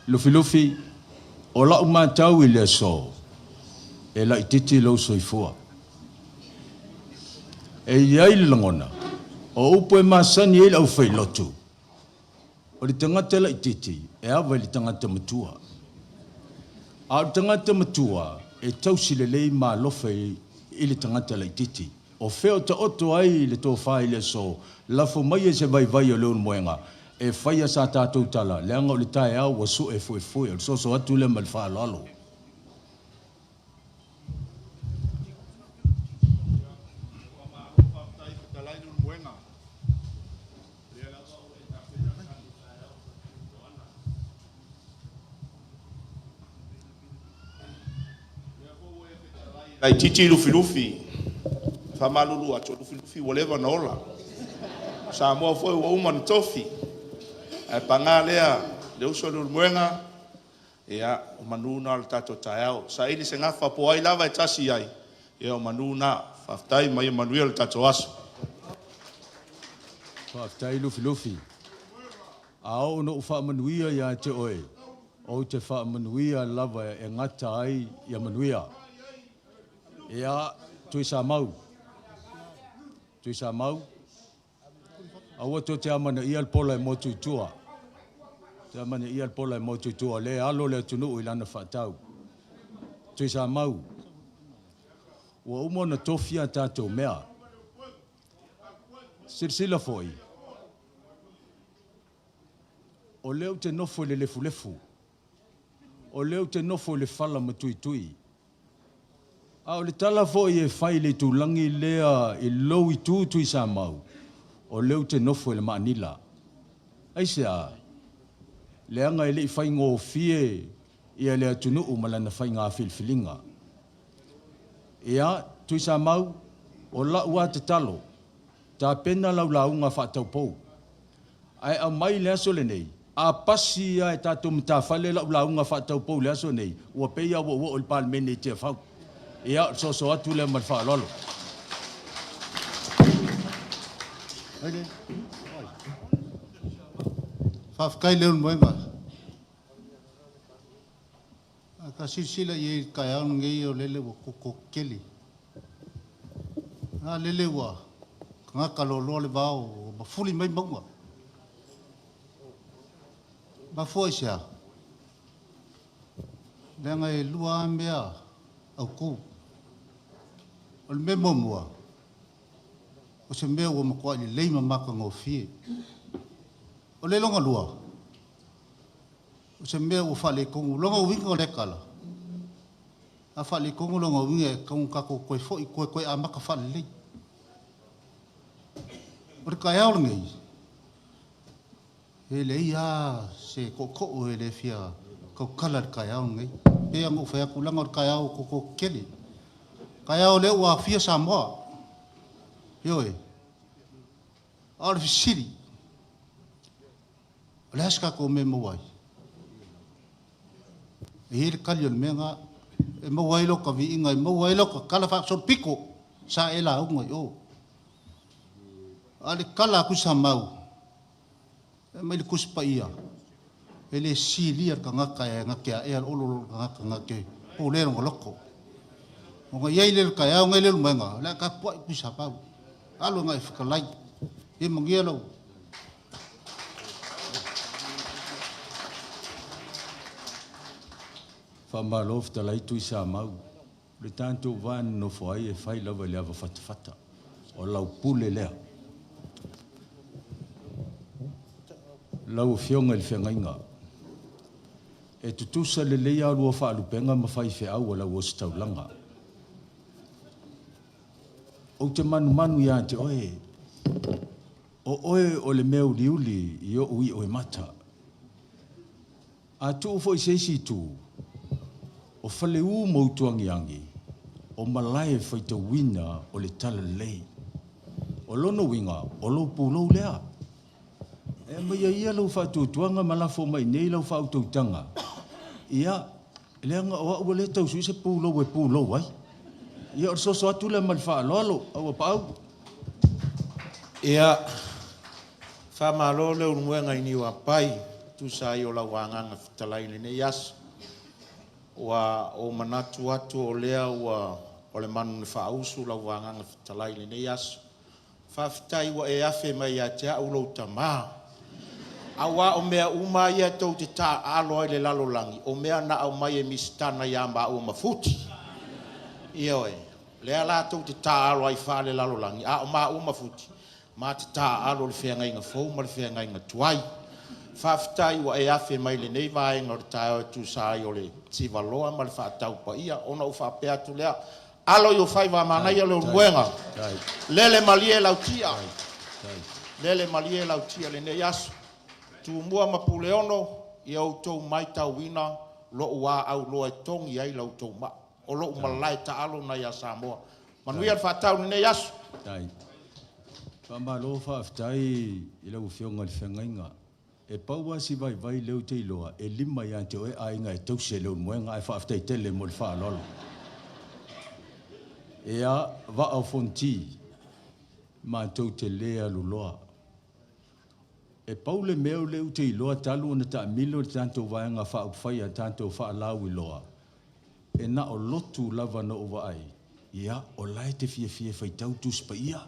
Lufilufi, o lau matau i le aso, e laitiiti lou soifua. E i ai le lagona, o upu e masani ai le aufailotu, o le tagata laitiiti e ava i le tagata matua. A o le tagata matua e tausi lelei ma alofa i le tagata laitiiti. O fea o taoto ai le tofa i le aso, lafo maia se vaivai o Leulumoega e faia sa tatou tala, leaga o le taeao ua sue fuefue, o le soso atu lea ma le faaaloalo. Laitiiti Lufilufi, e faamalulu atu, o Lufilufi ua leva ona ola. O Samoa foi ua uma ona tofi. Ae paga lea, le uso a Leulumoega, ia, o manu na o le tatou taeao. Saili se gafa po o ai lava e tasi i ai, ia o manu na. Faafetai ma ia manuia le tatou aso. Faafetai Lufilufi. A oo ina ou faamanuia ia te oe, ou te faamanuia lava e gata ai ia manuia. Ia, Tuisamau, Tuisamau, aua tou te amanaia le pola e motu i tua. Te amanaia le pola e motu i tua, o lea e alo le atunuu i lana faatau. Tuisamau, ua uma ona tofi a tatou mea. Silasila foi, o lea ou te nofo i le lefulefu, o lea ou te nofo i le fala matuitui. A o le tala foi e fai i le itulagi lea i lou itu Tuisamau, o lea ou te nofo i le maanila. Aisea? Leaga e le i faigofie ia le atunuu ma lana faiga filifiliga. Ia, Tuisamau, o lau lava tatalo, tapena lau lauga faataupou, ae aumai le aso lenei. A pasi lava e tatou matafale lau lauga faataupou i le aso nei, ua pei lava ua ou oo i le Palemene i Tiafau. Ia, o le soso atu lea ma le faaaloalo. Faafetai Leulumoega. A ta silasila i ai i le taeao lenei o lele ua toto tele. A lele ua tagata loaloa le vao ua mafuli mai mauga. Mafua i se a? Leaga e lua lava mea autu. O le mea muamua, o se mea ua matuai lelei ma matagofie. O le lona lua, o se mea ua faaletonu. O lona uiga o lea tala, a faaletonu lona uiga e tatau ona tatou toe foi toe amata faalelei. O le taeao lenei, e leai lava se tootoo e le fia tautala i le taeao lenei. E pei ona ou fai atu, leaga o le taeao toto tetele. O le taeao lea ua aofia Samoa. Ioe. A o le fesili, o le a se tatou mea e maua ai? E i ai le tali o le mea lena. E maua ai lota viiga, e maua ai lota talafaasolopito sa e lauga i o. A o le tala a Tuisamau, e aumai le Tusi Paia, e le silia le tagata na te aea le olo i lo le tagata na te pulea lona loto. Ona i ai lea o le taeao lenei Leulumoega, o le a tapuai Tuisamau, alo ina e fetalai. Ia manuia lou... Faamalo fetalai Tuisamau. Le tatou va nonofo ai e fai lava i le ava fatafata. O lau pule lea. Lau Afioga i le Feagaiga, e tutusa lelei lava oulua faalupega ma faifeau a le Au Ositaulaga. Ou te manumanu ia te oe, o oe o le mea uliuli i o'u i'o e mata. A tuu foi i se isi itu, o Faleu ma Utuagiagi, o malae faitauina o le talalelei. O lona uiga, o lou pulou lea. E aumaia ia lou faatuatuaga ma lafo mai i inei lau faautautaga, ia, leaga o au ua le tau sue se pulou e pulou ai. Ia, o le soso atu lea ma le faaaloalo, Auapaau. Ia, faamalo Leulumoega i Niuapai e tusa ai o lau agaga fetalai i lenei aso. Ua ou manatu atu o lea ua o le manu na faausu lau agaga fetalai i lenei aso. Faafetai ua e afe mai ia te au lou tama, aua o mea uma lava ia tou te taaalo ai i le lalolagi, o mea na aumai e misitana ia maua ma Futi. Ioe, o lea la tou te taaalo ai faalelalolagi, a o maua ma Futi, ma te taaalo i le feagaiga fou ma le feagaiga tuai. Faafetai ua e afe mai i lenei vaega o le taeao e tusa ai o le tivaloa ma le faataupaia. Ona ou faapea atu lea, alo i ou faiva manaia Leulumoega, lele malie lau tia, lele malie lau tia i lenei aso. Tumua ma Puleono, ia outou matauina lou aau loa e togi ai la outou maa. O lou malae taalo lena ia Samoa. Manuia le faatau i lenei aso. Faamalo faafetai i lau Afioga i le Feagaiga. E pau lava si vaivai lea ou te iloa, e lima ia te oe aiga e tausi e Leulumoega, ae faafetai tele mo le faaaloalo. Ia, Vaa o Fonoti, matou te le aluloa. E pau le mea lea ou te iloa talu ona taamilo le tatou Vaega Faaupufai a tatou faalauiloa, e na o lotu lava na ou vaai, ia, o la e te fiafia e faitau Tusi Paia.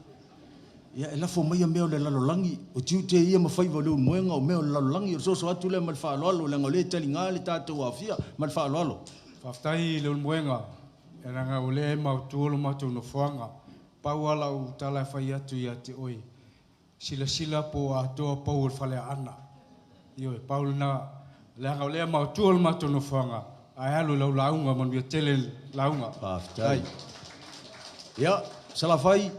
Ia, e lafo maia mea o le lalolagi, o tiute ia ma faiva o Leulumoega o mea o le lalolagi. O le soso atu lea ma le faaaloalo, leaga o lea e taliga le tatou aofia. Ma le faaaloalo. Faafetai Leulumoega, leaga o lea e maotua lo matou nofoaga. Pau lava lau tala e fai atu ia te oe, silasila po o atoa pou o le Faleaana. Ioe, pau lena, leaga o lea e maotua lo matou nofoaga, ae alu i lau lauga, manuia tele le lauga. Faafetai. Ia, Salafai,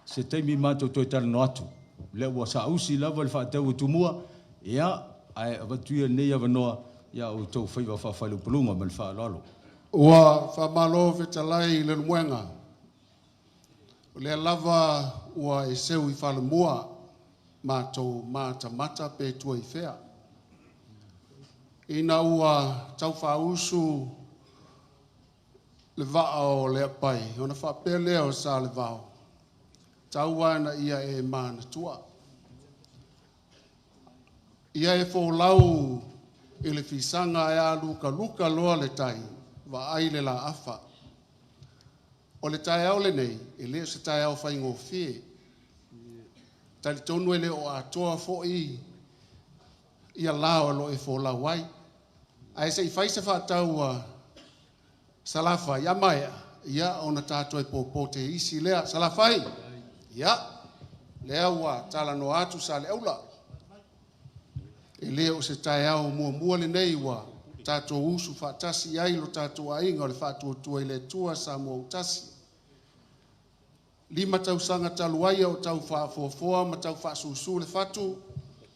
se taimi matou toe talanoa atu. O lea ua saausi lava le faatau a Tumua, ia, ae avatu ia lenei avanoa ia outou faiva faafaleupoluga ma le faaaloalo. Ua faamalo fetalai i Leulumoega. O lea lava ua e seu i falamua, matou matamata pe tua i fea. Ina ua taufaausu le vaa o le apai, ona faapea lea o Salevao, tau ana ia e manatua. Ia e folau i le fisaga e alukaluka loa le tai, vaai le laafa. O le taeao lenei, e le o se taeao faigofie. Talitonu e le o atoa foi ia la o lo o e folau ai. Ae se i fai se faatau a Salafai, a maea, ia ona tatou popo te isi lea. Salafai, ia, lea ua talanoa atu Saleaula. E le o se taeao muamua lenei ua tatou usu faatasi ai lo tatou aiga o le Faatuatua i le Atua Samoa ua tasi. 5 tausaga talu ai o tau faafoafoa ma tau faasusu le fatu,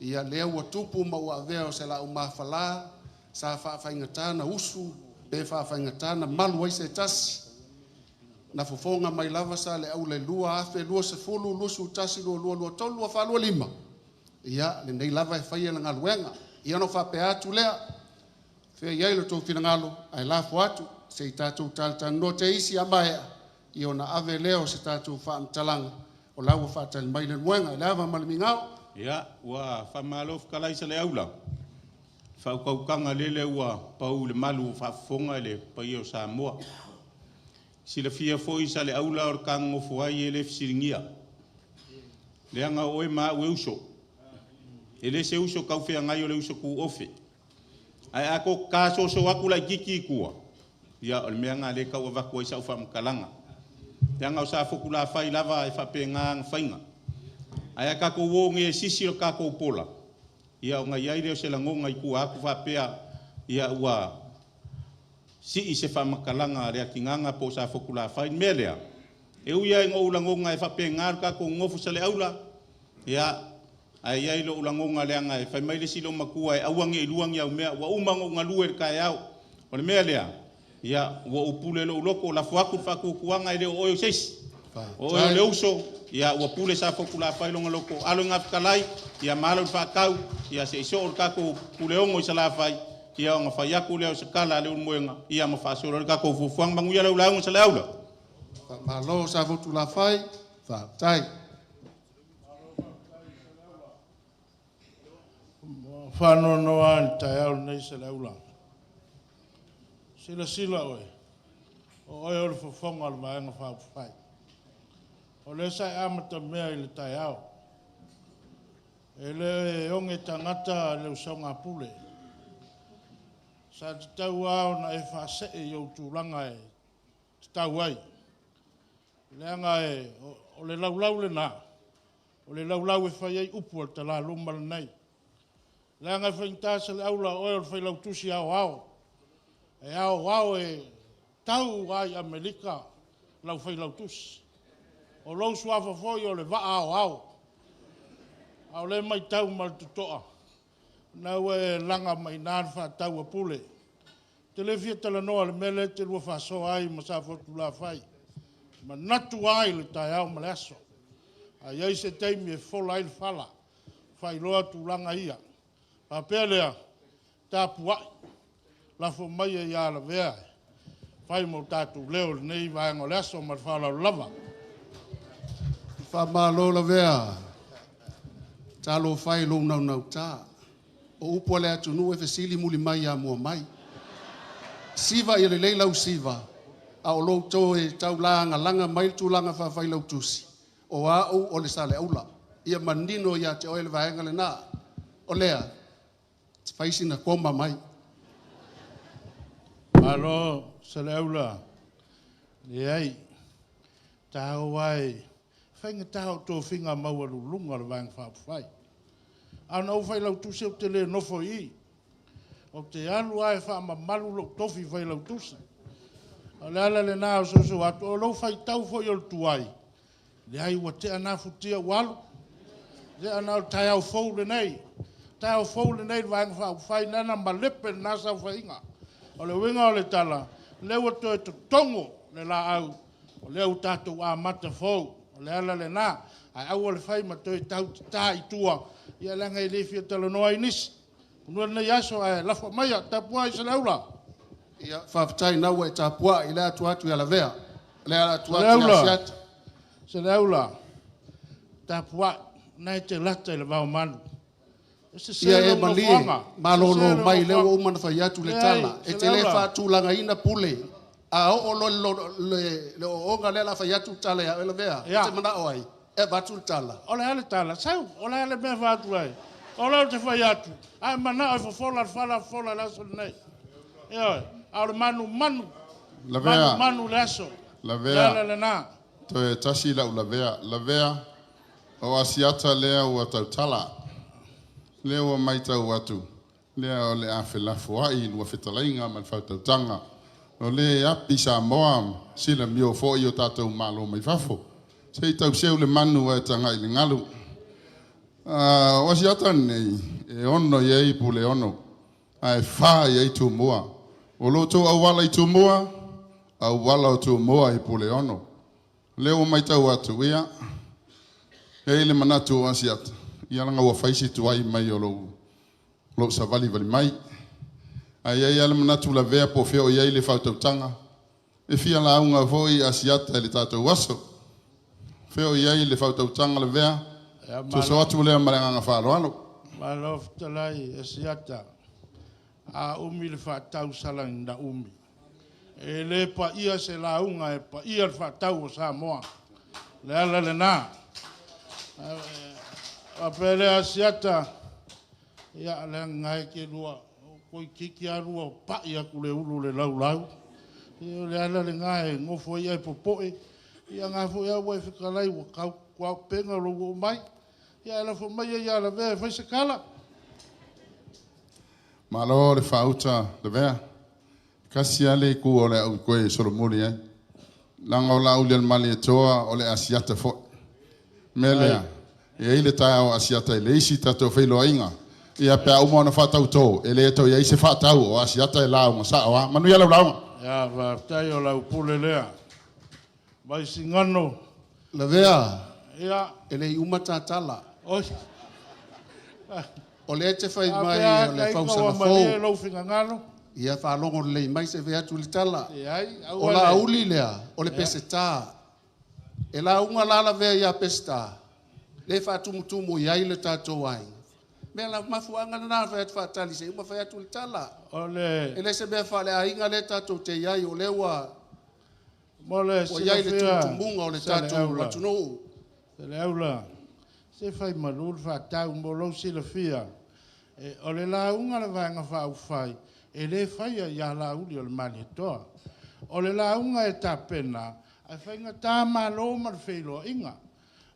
ia lea ua tupu ma ua avea o se lau mafala, sa faafaigata na usu pe faafaigata na malu ai se tasi. Na fofoga mai lava Saleaula i 2020, 21, 22, 23, 24, 25. Ia, lenei lava e faia le galuega. Ia ona faapea atu lea, fea i ai lo outou finagalo, ae lafo atu, se i tatou talatalanoa te isi a maea, ia ona ave lea o se tatou faamatalaga, o la ua faatali mai le moega. Le ava ma le migao. Ia, ua faamalo fetalai Saleaula. Faaukautaga lele ua pau i le malu o faafofoga i le paia o Samoa. Silafia foi Saleaula o le ta nonofo ai e le fesiligia. Leaga o oe ma au e uso. E le se uso taufeagai o le uso tuofe. Ae a ta soso atu laitiiti i tua, ia o le mea lena o lea e tau avatu ai sau faamatalaga. Leaga o Safotulafai lava e faapena ana faiga. Ae a tatou o nei e sisi le tatou pola, ia ona i ai lea o se lagona i tua atu faapea, ia ua sii se faamatalaga a Leatigaga po o Safotulafai. O le mea lea, e ui lava ina ou lagona e faapena le tatou nonofo Saleaula, ia, ae i ai lou lagona leaga e fai mai le isi loomatua e aua ne i lua ni au mea, ua uma ona ou galue i le taeao. O le mea lea, ia, ua ou pule i lou loto, lafo atu le faatuatuaga e le o oe o se isi. O oe o le uso, ia ua pule Safotulafai i lona loto, alo ina fetalai, ia malo le faatau, ia se i soo le tatou Puleono i Salafai, ia ona fai atu lea o se tala a Leulumoega, ia ma faasolo ai le tatou fuafuaga. Manuia lau lauga Saleaula. Malo Safotulafai, faafetai. Faanoanoa lava i le taeao lenei Saleaula. Silasila oe, o oe o le fofoga o le Vaega Faaupufai. O lea sa e amatamea i le taeao. E le oge tagata le usoga a Pule. Sa tatau lava ona e faasee i ou tulaga e tatau ai, leaga o le laulau lena, o le laulau e fai ai upu a le talaluma lenei. Leaga e faigata Saleaula o oe o le Failautusi Aoao, e aoao e tau lava i Amerika lau Failautusi. O lou suafa foi o le Vaa Aoao. A o lea e matau ma le totoa, o lena ua e laga mai i ina le faatau a Pule. Ou te le fia talanoa i le mea lea e te lua faasoa ai ma Safotulafai, e manatu lava i le taeao ma le aso. A i ai se taimi e fola ai le fala, faailoa tulaga ia. Ona faapea lea, tapuai, lafo maia ia Lavea e fai mo tatou leo i lenei vaega o le aso. Ma le faaaloalo lava. Faamalo Lavea. Talofa e i lou naunauta. O upu a le atunuu e fesili mulimai ia muamai. Siva ia lelei lau siva, a o lou toe taulagalaga mai le tulaga faa-Failautusi, o au o le Saleaula. Ia manino ia te oe le vaega lena. O lea, fai sina koma mai. Malo Saleaula, leai, taua e faigata ou tofiga maualuluga o le Vaega Faaupufai. Ae na ou failautusi ou te le nofo i i. Ou te alu lava e faamamalu lou tofi failautusi. O le ala lena o le soso atu, o lou faitau foi o le tuai, leai ua tea na futia ua alu, o le taeao fou lenei. O le taeao fou lenei i le Vaega Faaupufai lena na malepe i lena saofaiga. O le uiga o le tala, o lea ua toe totogo le laau, o lea ua tatou amata fou. O le ala lena, ae aua le fai ma toe tau tata i tua, ia leaga e le fia talanoa ai nisi. Nua nei aso ae lafo mai tapuai se leula. Ia, faafetai na ua e tapuai le atu atu ia Lavea. Le atu atu ia Asiata. Se leula. Tapuai nai te lata i le vao manu. Ia e malie, malolo mai le ua uma na fai atu le tala. E te le faatulagaina pule. A oo lo le le ooga lea la fai atu tala ia Lavea. E te manao ai, e avatu le tala. O le ale tala, sau, o le ale mea faatu ai. O le te fai atu, ai mana o fofola le fala fofola le aso lenei. Ia, a o le manu manu. Lavea. Manu manu le aso. Lavea. Le lena. Toe tasi lau Lavea. Lavea, o Asiata lea ua tautala. Lea ua maitau atu. Lea o le a felafoai i lua fetalaiga ma le fautautaga. O le api Samoa, sila mio foi o tātou malo mai fafo. Se i tau seu le manu e tanga i le galu. O Asiata nei, e 6 i ai pule 6. Ae 4 i ai Tumua. O lo tō auala i Tumua, auala o Tumua i pule 6. Lea ua maitau atu, ia, e i le manatu o Asiata, ia langa ua faisi tuai mai o lou savali vali mai. Ai ai ale manatu Lavea po feo i ai le fautautaga. E fia launga foi Asiata i le tātou aso. Feo i ai le fautautaga Lavea. Tuso atu lea ma le agaga faaaloalo. Malo fetalai Asiata. A umi le faatau salagi na umi. E le paia se lauga e paia le faatau o Samoa. Le ala lena. A pele Asiata, ia le ngai ke lua koi kiki alua pai aku le ulu le laulau. Ia le ala le ngai ngofo ia e popoe. Ia ngā fo ia ua e fetalai ua kau kua penga lo ua mai. Ia la fo mai ia la ve fai se kala. Malo le fauta Lavea. Kasi ale ku o le au koe solomuli ai. Langa o la uli al mali e toa o le Asiata fo. Melea. E ai le tae o Asiata i le isi tatou feiloaiga. Ia pe a uma ona faatautō, e le toe i ai se faatau o Asiata e lauga sao a. Manuia lau lauga. Ia, faafetai o lau pule lea. Vai singano. Lavea. Ia. E le i uma tatala. Oi. O le te fai mai o le fausaga fou. Lou finagalo. Ia faalogo lelei mai se fai atu le tala. Ai, O la uli lea, o le peseta. E lauga la Lavea ia peseta. Le faatumutumu i ai le tātou ai. Mea la mafuanga na fai atu faatali se uma fai atu le tala. O le E le se mea faaleaiga le tātou te iai o le ua mo le ua iai le silafia, tumutumuga o le se le tātou aula. atunuu. Se le aula, se fai malu le faatau mo lou silafia. E, o le lauga le vaega faaufai, e le faia ia lauli o le Malietoa. O le lauga e tapena, ae faigatā malo ma le feiloaiga.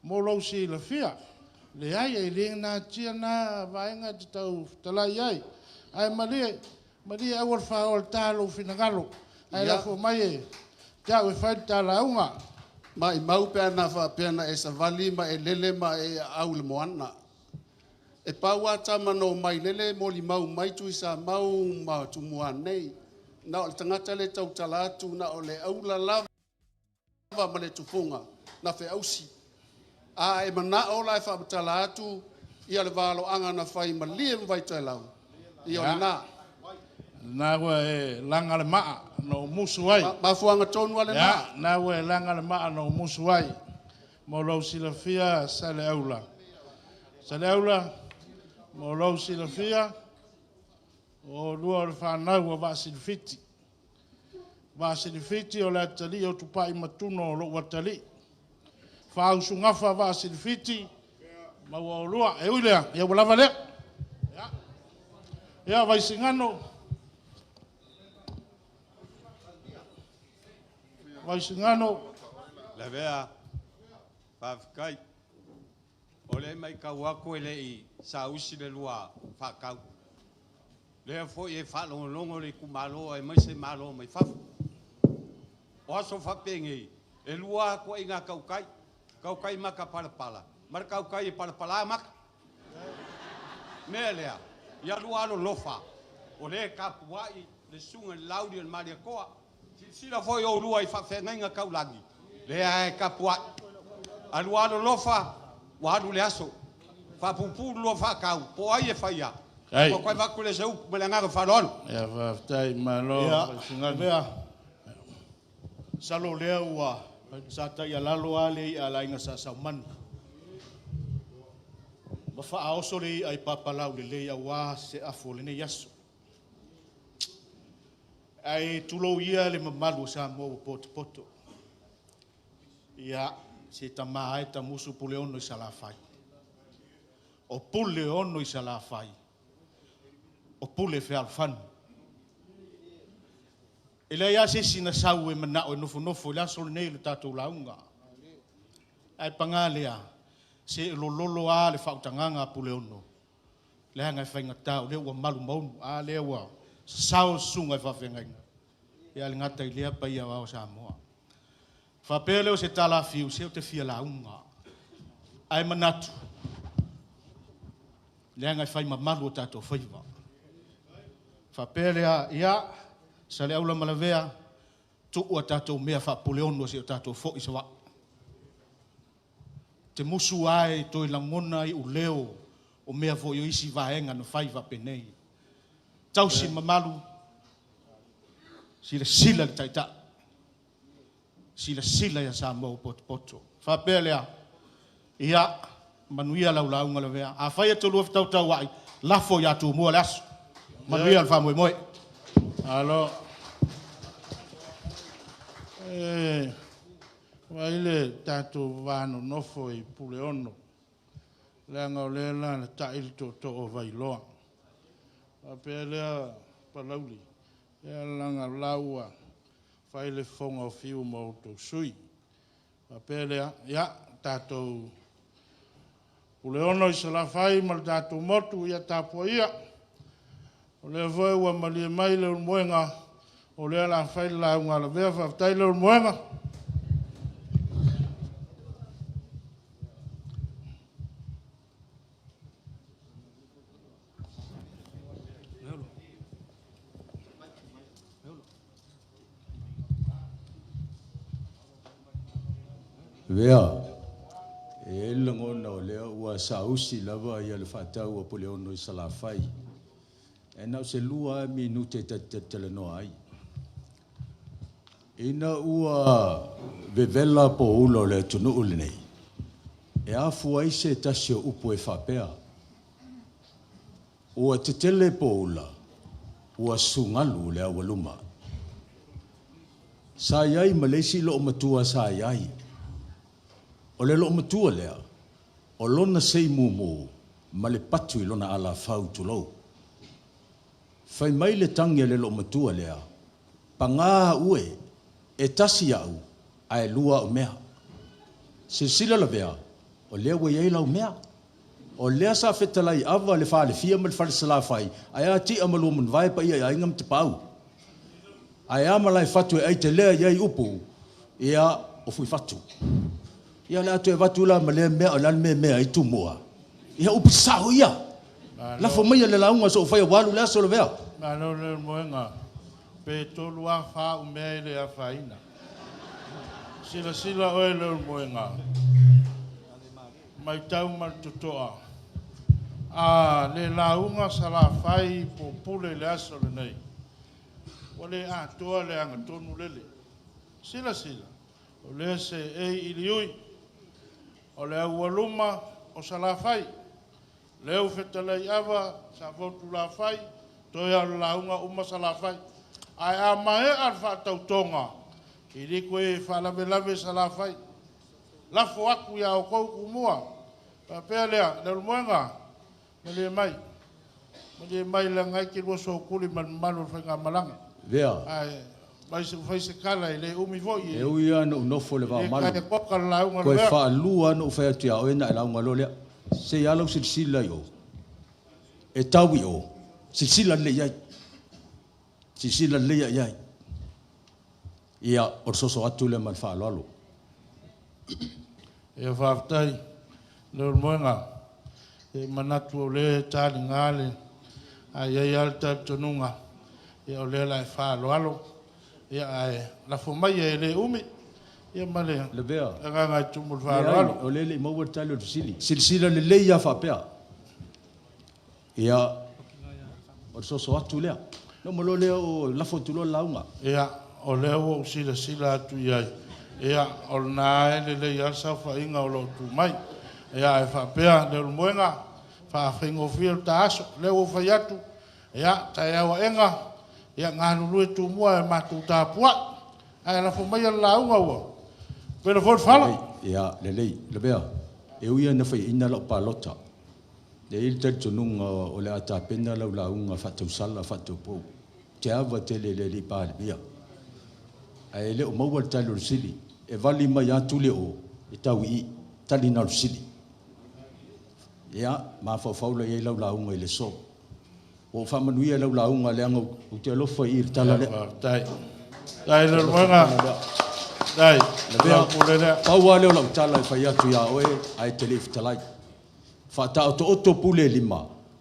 Mo lou silafia, leai e le natia na vaega e te tau fetalai ai. Ae malie, malie aua le faaoa le tā lou finagalo. Ae lafo mai e te au e fai le talauga. Ma i mau pe ana faapea na e savali ma e lele ma e au le moana. E pau a tama no mai lele moli mau mai tui sa mau ma tumua nei. Na o le tagata le tautala atu na o le aula lava ma le tufuga na feausi. A e manao la e faamatala atu ia le valoaga na fai malie ma vaitoelau. Ia o lena. Na ua e laga le maa no musu ai. Mafuanga tonu ale na. Na ua e laga le maa no musu ai. Mo lou silafia sa le aula. Sa le aula, mo lou silafia, o lua o le whanau o Vaasilifiti. Vaasilifiti o le atali o tupai matuno o lou atali. Whausungafa Vaasilifiti, ma ua o lua. E ui lea, ia ua lava lea. Ia, Vaisigano. Vaisigano. Lavea, faafetai. O le mai kau aku e le i sausi le lua whakau. Lea foi e whaalongolongo le kumalo e mai se malo mai fafo. O aso whapengei, e lua ako i ngā kaukai. Kaukai maka palapala. Mara kaukai e palapala maka. Mea lea, ia lua alo lofa. O le kapuai, le sunga le lauri o le maria koa. Sila foi o lua i whawhengainga kaulangi. Lea e kapuai. A lua alo lofa, ua alu le aso. Whapupuru lua whakau, po ai e whaia. Ua toe avatu lea o se upu ma le agaga faaaloalo. Ia, faafetai, malo. Ia, Vaisigano. Lavea, masalo o lea ua sa taialalo lava le i'a a le aiga Sa Saumani ma faaoso le i'a i papalaulelei aua se afu o lenei aso. Ae tulou ia le mamalu o Samoa ua potopoto. Ia, se tama lava e tamusu Puleono i Salafai. O Puleono i Salafai, o Pule fealofani. E leai lava se isi na sau e manao e nofonofo i le aso lenei i le tatou lauga. Ae paga lea, se e lololo lava le faautagaga a Puleono, leaga e faigata o lea ua malu maunu, a lea ua sasao le susuga i le faafeagaiga, ae le gata i lea paia aoao o Samoa. Faapea lea o se tala fiu, se ou te fia lauga, ae manatu, leaga e fai mamalu o tatou faiva. Faapea lea, ia, Saleaula ma Lavea, tuu a tatou mea faa-Puleono se i o tatou foi i Savaii. Ou te musu lava e toe lagona iuleo o mea foi o isi vaega na fai faapenei. Tausi mamalu, silasila i le Taitai, silasila ia Samoa ua potopoto. Faapea lea, ia, manuia lau lauga Lavea. Afai e te lua fetautauai, lafo ia Tumua le aso. Manuia le faamoemoe. Malo. E vaai le tatou va nonofo i Puleono, leaga o lea e alaalatai le tootoo o Vailoa. Faapea lea Palauli, ia leaga o la ua fai le fofoga o Fiu ma outou sui. Faapea lea, ia, tatou Puleono i Salafai ma le tatou motu, ia tapuai ia. O lea foi ua malie mai Leulumoega, o lea o le a fai le lauga a Lavea. Faafetai Leulumoega. Lavea, e i ai le lagona o lea ua saausi lava le faatau a Puleono i Salafai. Ae na o se 2 lava minute ta te talatalanoa ai. Ina ua vevela poula o le atunuu lenei, e afua ai se tasi o upu e faapea, ua tetele poula, ua sugalu le aualuma. Sa i ai ma le isi loomatua sa i ai. O le loomatua lea, o lona sei mumu ma le patu i lona alafau tulou. Fai mai le tagi a le loomatua lea, Paga au e, e tasi au, ae lua au mea. Silasila Lavea, o lea ua i ai lau mea. O lea sa fetalai ava le Falefia ma le Falesalafai, ae a Ti'a ma Luamanuvao paia i aiga ma Tapaau. Ae a Malaefatu e ai telea i ai upu, ia, o Fuifatu. Ia o le a toe avatu la ma lea mea, o le a le mea e mea ai Tumua? Ia upu sao ia! Lafo maia le lauga se i ou faia ua alu le aso Lavea. Malo Leulumoega, pe 3 a 4 au mea e le afaina. Silasila oe Leulumoega, matau ma le totoa, a le lauga Salafai po o Pule i le aso lenei, ua le atoa le agatonu lele. Silasila, o lea e seei i le ui, o le aualuma o Salafai, lea ua fetalai Ava, Safotulafai, toe lava o le lauga uma Salafai. Ae a maea le faatautoga, e le toe faalavelave Salafai. Lafo atu ia outou Tumua. Faapea lea, Leulumoega, malie mai, malie mai leaga e te lua sootuli ma le mamalu o le faigamalaga. Vea. Ae fai se tala e le umi foi. E ui lava ina ou nofo i le E vaomalu, taea toka le lauga toe Lavea. faalua lava ona ou fai atu ia oe ona e lauga loa lea. Se i a lau silasila i o? E tau i o, silasila lelei i ai. Silasila lelei i ai. Ia, o le soso atu lea ma le faaaloalo. Ia faafetai Leulumoega. E manatu o lea e taliga le, ae i ai lava le talitonuga, ia o lea o le a e faaaloalo, ia ae lafo maia e le umi, ia ma le Lavea. agaga e tumu i le Leai, faaaloalo. o lea e le i maua le tali o le fesili. Silasila lelei lava faapea. Ia, O le soso atu lea. Na uma loa lea o lafo atu loa le lauga. Ia, o lea ua ou silasila atu i ai, ia, o lena e lelei lava le saofaiga o lo o tu mai. Ia, ae faapea Leulumoega, faafaigofie le ta aso. O lea ua ou fai atu, ia, taeao aena, ia galulue tumua e matou tapuai. Ae lafo maia le lauga ua vela foi le fala. Ia, lelei. Lavea, e ui lava ina faiaina lau palota, e i ai le talitonuga o le a tapena lau lauga faatausala faataupou. Ou te ava tele i le alii Palemia, ae le o maua le tali o le fesili. E vali mai lava tuli o e tau i i. Tali lena o le fesili. Ia, mafaufau la i ai lau lauga i le aso. Ua ou faamanuia i lau lauga leaga ou te alofa i i le tala lea. Faafetai. Faafetai Leulumoega. Faafetai. Lavea, pau lava lea o lau tala e fai atu ia oe ae te le i fetalai. Faataotooto pule e lima,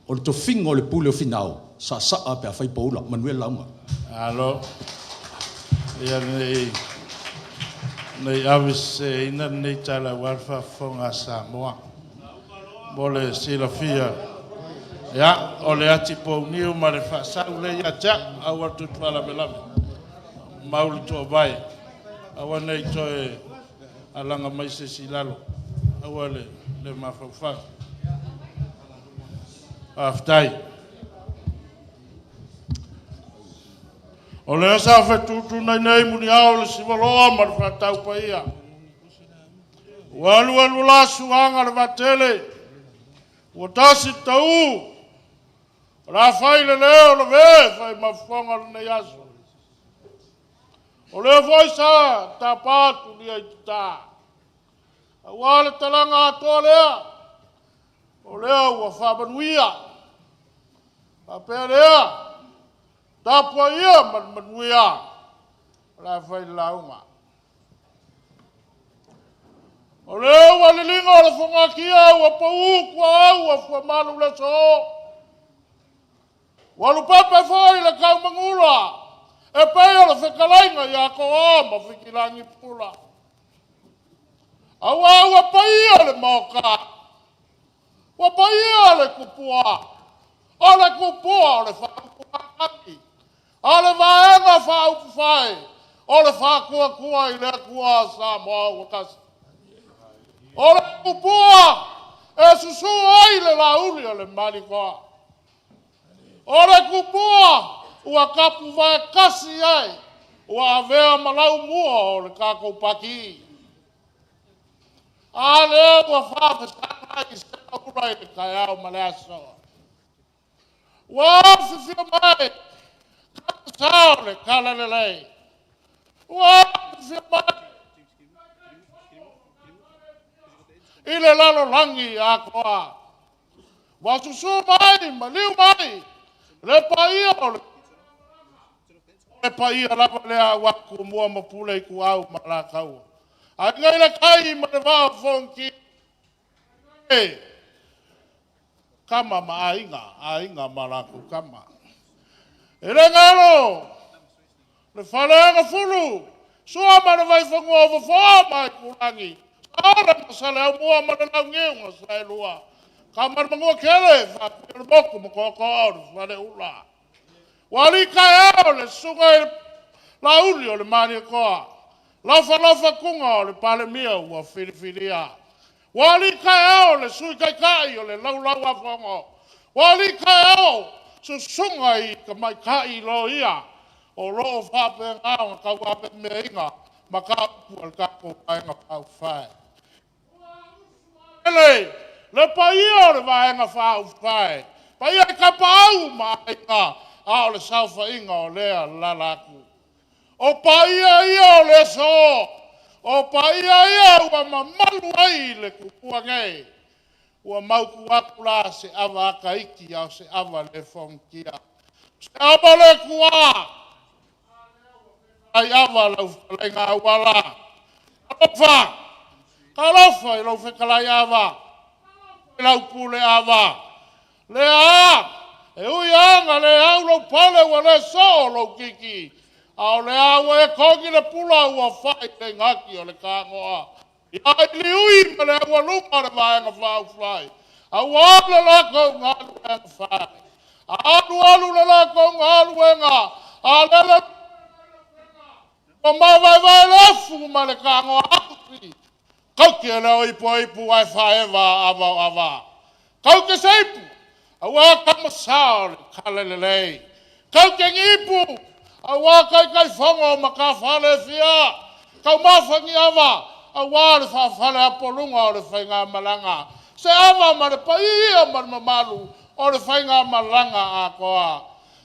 o le tofiga o le pule o Finao, saasaa pe afai poula. Manuia le lauga. Malo. Ia nei nei aveseseina lenei tala aua le faafofoga a Samoa. Mo le silafia, ia, o le atipouniu ma le faasau lea ia te au, aua tou te faalavelave, mau le tuavae, aua ne i toe alaga mai se isi i lalo, aua le mafaufau. Faafetai. O lea sa fetuutuunai nei muniao le sivaloa ma le faataupaia. Ua alu alu la suaga le vaatele, ua tasi le tau, o le a fai le leo lavea e fai ma fofoga o lenei aso. O lea foi sa tapa tulia i tata, aua le talaga atoa lea, o lea ua faamanuia. Faapea lea, tapuaia ma le manuia, o le a fai le lauga. O lea ua liliga o le fogatia ua pau tuaau ua fuamalu le aso. Ua lupepe foi le taumagula e pei o le fetalaiga ia Toa ma Fitilangi Pula. Aua ua paia le maota, ua paia le tupua, o le tupua o le faautugatagi, a le Vaega Faaupufai o le Faatuatua i le Atua Samoa ua tasi. O le tupua e susu ai le lauli o le Malitoa. O le tupua ua tapuvae tasi ai, ua avea ma laumua o le tatou Pati. A lea ua faafesagai segaula i le taeao ma le aso. Ua afifio mai sa o le Talalelei. Ua afifio mai i le lalolagi atoa. Ua susu mai, maliu mai le paia o le paia lava lea aua Tumua ma Pule Ituau ma Alataua. Aiga i le Tai ma le Vaa o Fonoti, Tama ma Aiga, Aiga ma latou Tama. E le galo le Faleagafulu, Sua ma le Vaifanua, o Fofoa ma Aitulagi, Saole ma Saleaaumua ma le Launiu na Saelua, Tama a le Manuatele, Faatui o le Motu ma Tootoo o le Faleula. Ua alii taeao le susuga i le Laauli o le Malietoa, Lafalafa Tuna o le Palemia ua filifilia. Ua alii taeao le Sui Taitai o le Laulau a Fono. Ua alii taeao susuga i tamaitai loia o lo o faapena ona tauavameaina mataupu a le tatou Vaega Faaupufai. Ele, le paia o le Vaega Faaupufai, paia i Tapaau ma Aiga, a o le saofaiga o lea alaala atu. O paia ia o le aso, o paia ia ua mamalu ai le tupua nei. Ua mautu atu la se ava ataiti a o se ava le fogatia. Se ava le tuā, ai ava lau fetalaiga auala. Talofa, talofa i lau fetalai ava, i lau pule ava. Lea e ui lava na le au lou pale ua le soo lou titi, a o lea ua e togi le pula ua fai le gati o le tanoa. Ia iliui ma le aualuma le Vaega Faaupufai, aua le latou galuega fai. Alu alu le latou galuega, a lele ua mavaevae le afu ma le tagoa ausi. Kauti e leo ipu ipu ae faaeva ava o ava. Kau te seipu, aua kamasa o le tala lelei. Kau te nipu, aua taitaifono o matafale e fia. Taumafa ni ava, aua le faafale apoluga o le faigamalaga. Se ava ma le paia ma le mamalu o le faigamalaga atoa.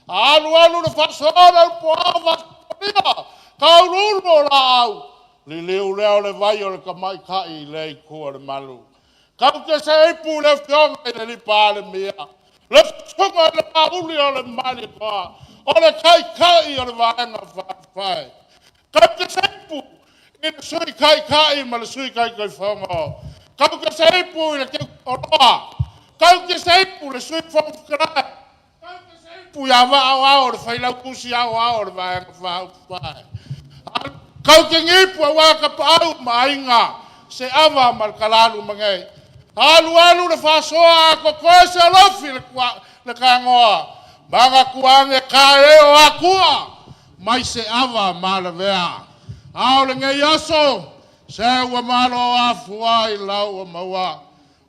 Alu alu le faasoa le upuaa vasolia, kauluulu o laau, liliu lea o le vai o le tamaitai i lea itu o le malu. Kau te seipu le afioga i le Palemia, le susuga i le Mauli o le Malietoa, o le Taitai o le Vaega Faaupufai. Kau te seipu i le Sui Taitai ma le Sui Taitaifono. Kau te seipu i le Oloa. Kau te seipu le Sui Fofoga Fetalai. Kau te seipu ia Vaa o Ao le Failautusi Aoao o le Vaega Faaupufai. Kau te nipu aua tapaau ma aiga, se ava ma le talalu magei. Alu alu le faasoa a totoe se alofi le tagoa. Manatua ane ka e o atua mai se ava ma lavea. A o lenei aso, se ua malo afua i lau ua maua.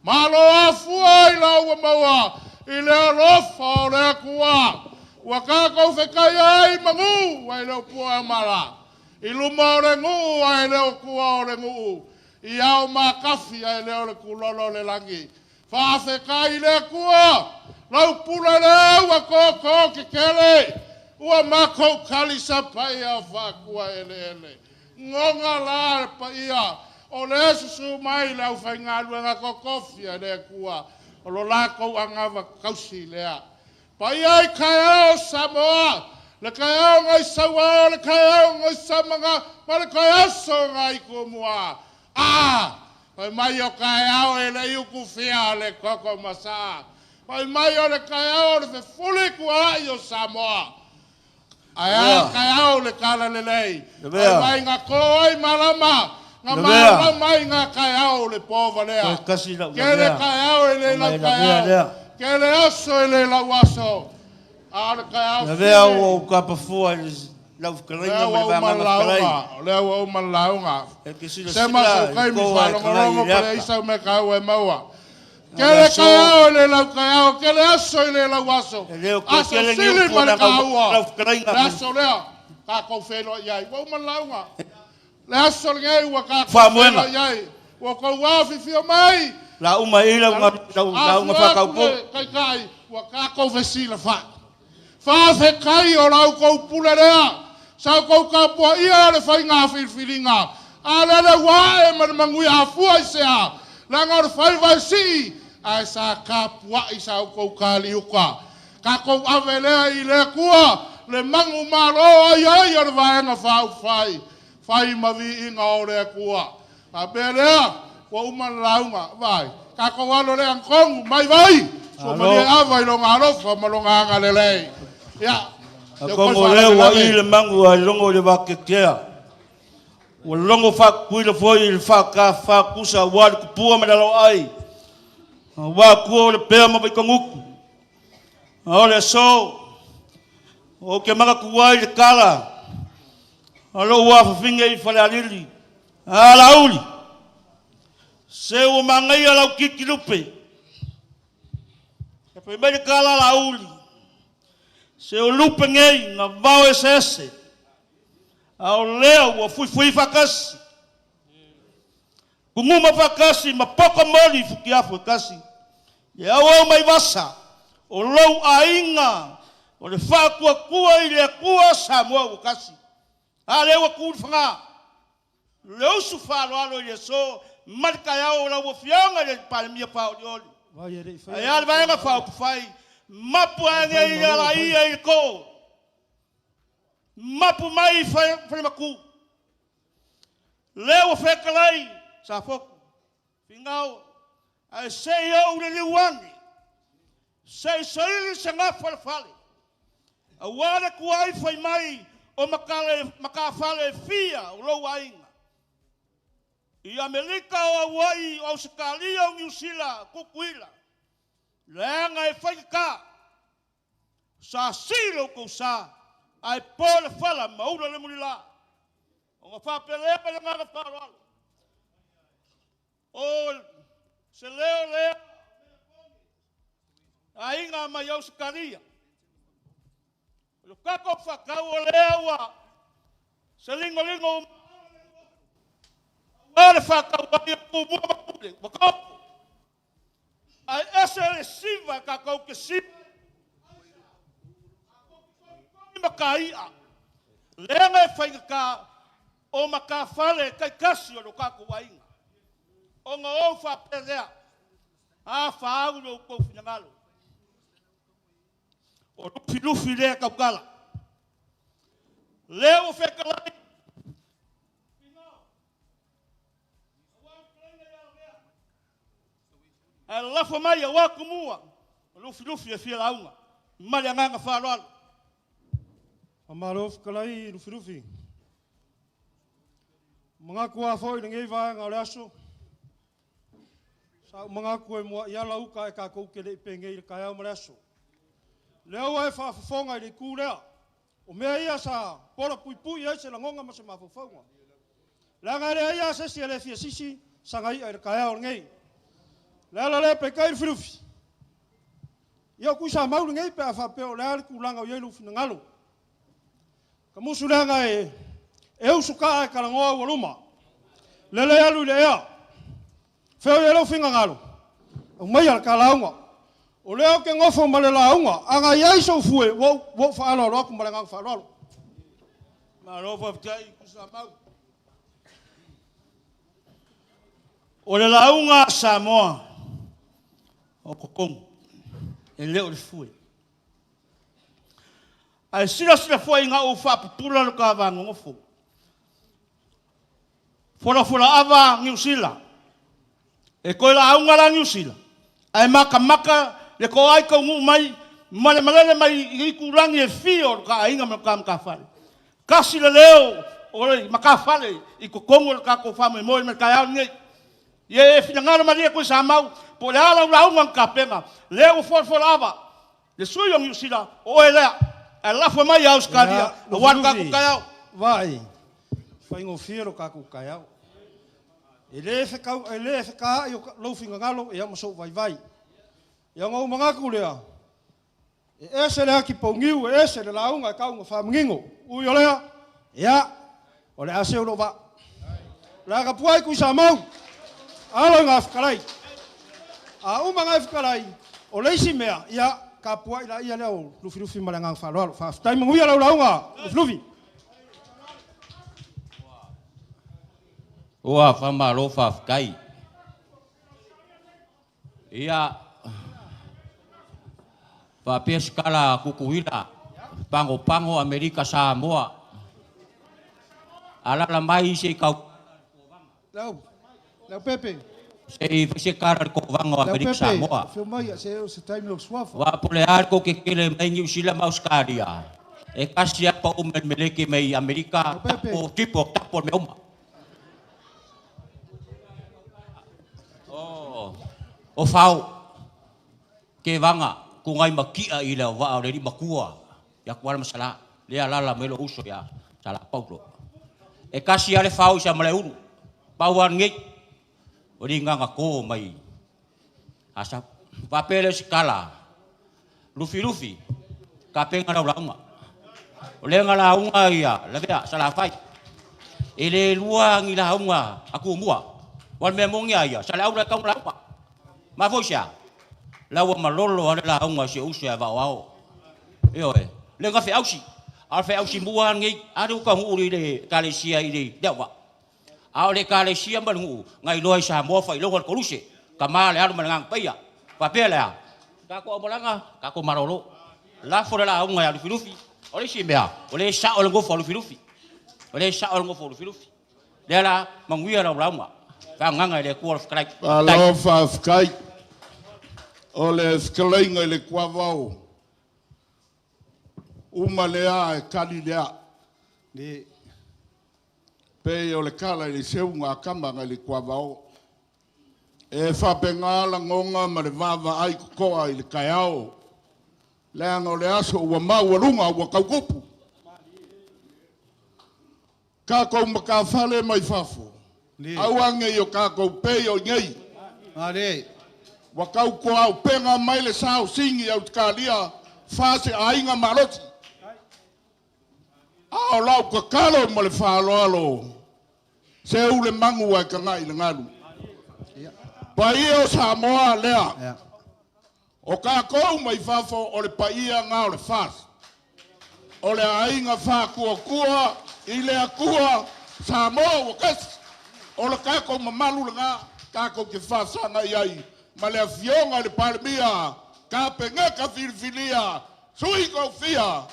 Malo afua i lau ua maua i le alofa o le Atua. Ua tatou fetai ai manu ai le opua e mala. I luma o le nuu ai le o tua o le nuu. I ao makafi ai le o le kulolo o le lagi. Faafetai i le Atua, lau pule lea ua toto tetele, ua matou talisapaia o faatua eleele. Goga la le paia, o le susu mai le aufaigaluega totofi a le Atua, o lo latou anava tausi lea. Paia i taeao o Samoa, le taeao nai Sauao, le taeao nai Samaga, ma le taeaso nai Tumua. A, fai mai o taeao e le i utufia le toto masaa. Fai mai o le taeao o le fefuli tuaai o Samoa. Ae a taeao le tala lelei. Fai mai na to ai malama, na malama ai ngā taeao o le po valea. Kele taeao e le lau taeao, kele aso e le lau aso. A o le taeao Lavea ua ou kapafua i lau fetalaiga ma le vagaga fetalai. O lea ua uma le lauga. E te Se silasila ma sou i taimi toa e talai faalogologo i le po le ata. isa mea taua e maua. O le Kele aso taeao e le lau taeao, kele aso e le lau aso. E le o toe Aso tele ni sili upu ma le na taua. lau fetalaiga. Le aso lea, tatou feiloai ai. Ua uma le lauga. Le aso lenei ua tatou Faamoega. feiloai ai. Ua tou afifio mai. La uma i lau lau lauga Afua atu faataupou. le Taitai, ua tatou fesilafai. Faafetai o la outou pule lea. Sa outou tapuaia le faiga filifiliga. A lele ua ae ma le manuia afua i sea. Leaga o le faiva e sii, ae sa tapuai sa outou taliuka. Tatou ave lea i le Atua, le magu malo ai ai o le Vaega Faaupufai, fai ma viiga o le Atua. Faapea lea, ua uma le lauga, vai. Tatou alo lea tonu, mai vai. Sua malie ava i loga alofa ma loga agalelei. Ia, Atonu o lea ua i le magu ae logo i le vakeakea. Ua logo faakukuila foi i le faatafakusa aua le tupua ma le aloai. Aua tua o le pea ma Vaitogutu. A o le aso, ou te manatua ai le tala a lou afafine i Falealili. A Lauli, se ua manaia lau titi lupe. E fai mai le tala a Lauli, se o lupe nei na vao eseese, a o lea ua fuifui faatasi, guguma faatasi ma poto moli i futiafu e tasi. E auau mai vasa, o lou aiga, o le faatuatua i le Atua Samoa ua tasi. A lea ua tu le faga, le usu faaaloalo i le aso ma le taeao o lau Afioga i le Palemia faaolioli. Ae a le Vaega Faaupufai, mapu ae i le alaia i le too, mapu mai i Falematu. Lea ua fetalai Safotu, Finao, ae sei ou le liu ane, sei saili se gafa o le fale, aua le tuai fai mai o matafale e fia o lou aiga. I Amerika o Auai, o Ausetalia, o Niu Sila, Tutuila, leaga e faigata. Sa sii lo outou sa, ae po le fala ma ula le mulila. Ona faapea lea ma le agaga faaaloalo, O se leo lea aiga mai Ausetalia. O le tatou faatau o lea ua se ligoligo ua aua le faatau ai o Tumua ma Pule ua taoto. Ae ese le siva tatou te siva ai ma leaga e faigata o matafale taitasi o lo tatou aiga. Ona ou faapea lea, a faau lo outou finagalo, o Lufilufi lea tautala, lea ua fetalai ae lafo mai aua Tumua o Lufilufi e fia lauga ma le agaga faaaloalo. Faamalo fetalai Lufilufi. Manatu lava foi i lenei vaega o le aso, sa ou manatu e muai ala uta ae tatou te le i penei i le taeao ma le aso. Lea ua e faafofoga i le itu lea, o mea ia sa pola puipui ai se lagona ma se mafaufauga. Leaga e leai lava se isi e le fia sisi sana i'a i le taeao lenei. O le ala lea peitai Lufilufi, ia o Tuisamau lenei pe a faapea o le a le tulaga o i ai lou finagalo. Tamusu leaga e usutaa e talanoa aualuma, lele alu i le ea, fea o i ai lou finagalo, aumaia le ta lauga. O lea ou te nofo ma le lauga, a na i ai sou fue, ua ou faaaloalo atu ma le agaga faaaloalo. Malo faafetai Tuisamau. O le lauga a Samoa o totonu, e le o le fue. Ae silasila foi ina ou faapupula lo ta vaganofo. Folafola ava Niu Sila. E toe lauga la Niu Sila, ae matamata le toai taunuu mai ma le malele mai i itulagi e fia o le ta aiga ma le ta matafale. Tasi le leo o le matafale i totonu o le tatou faamoemoe ma le taeao lenei. Ia e finagalo malie Tuisamau, po o le a lau lauga na tapena, lea ua folafola ava le sui o Niu Sila, o oe lea, ae lafo mai ia Ausetalia aua le tatou taeao. Vaai, faigofie lo tatou taeao. E le fetaai lou finagalo ia ma sou vaivai. Ia ona ou manatu lea, e ese le ati pauniu, e ese le lauga e tau ina faamanino. Ui o lea, ia, o le a seu lou vaa. O le a tapuai Tuisamau, alo i gafetalai. A uma gafetalai, o le isi mea, ia, tapuai laia lea o Lufilufi ma le agaga faaaloalo. Faafetai manuia lau lauga, Lufilufi. Ua faamalo faafetai. Ia, faapea se tala a Tutuila, Pagopago Amerika Samoa. Alala mai se i tau Lau, Leaupepe. Se i fai se tala i le Kovana o Amerika Samoa. Afio mai, se o se taimi o suafa. Aua po o le a le tou tetele mai Niu Sila ma Ausetalia, e tasi lava pau ma le meleki mai Amerika, tapo, tipo, tapo le mea uma. O fao, kevaga, tugai ma ti'a i le vaa o le alii matua ia Tuala ma Salā, lea alaala mai lou uso ia Salā Paulo. E tasi lava le fao i Samalaeulu, pau lava lenei, o le igaga to mai Asau. Faapea lea o se tala, Lufilufi, tapena lau lauga. O lea na lauga ia Lavea Salafai, e le lua ni lauga a Tumua. Aua o le mea moni lava ia, Saleaula e tatau ona lauga. Mafua i se a? La ua malolo lava le lauga a si ou uso ia Vaoao. Ioe, le na feausi, a o le feausi mua lava lenei, a lea ua taunuu i le Ekalesia i le auvaa. A o le Ekalesia ma le nuu na iloa i Samoa faailoga o le Koluse, Tama le Alo ma le Agaga Paia. Faapea le a? Tatou aumalaga, tatou malolo. Lafo le lauga ia Lufilufi. O le isi mea, o lea e sao le nofo a Lufilufi. O lea e sao le nofo a Lufilufi. Lea la, manuia lau lauga. Faagaga e le Atua lau fetalai. Malo faafetai. O le fetalaiga i le tuavao, uma lea e tali lea. Pei o le tala i le seuga a tama nai le tuavao. E faapena lagona ma le vaavaai totoa i le taeao. Leaga o le aso ua maualuga ua tautupu. Tatou matafale mai fafo, aua ne i o tatou pei o i inei. Ua tautoaupega mai le sa o Sini i Ausetalia, FAST e aiga malosi. A o lau tatalo ma le faaaloalo, seu le manu ae tagai i le galu. Paia o Samoa lea. O tatou mai fafo o le paia lena o le FAST. O le aiga faatuatua i le Atua Samoa ua tasi. O le tatou mamalu lena tatou te faafesagai ai ma le Afioga i le Palemia, Kapeneta filifilia, sui tofia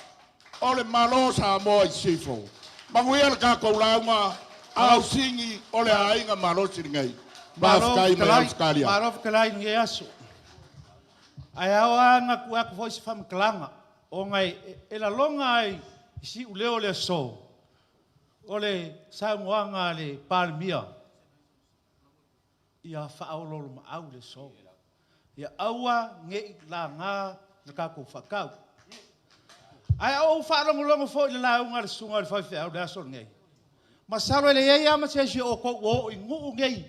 o le Malo o Samoa i Sisifo. Manuia le tatou lauga, Ausini o le aiga malosi lenei. Faafetai mai Ausetalia. Malo fetalai i lenei aso. Ae ao lava ona tuu atu foi se faamatalaga, ona e lalona lava i siuleo o le aso, o le saunoaga a le Palemia, ia faaoloolomaau le aso. Ia aua ne i laga le tatou faatau. Ae a ou faalogologo foi i le lauga a le susuga i le faifeau i le aso lenei, masalo e leai lava ma se isi o outou ua oo i nuu nei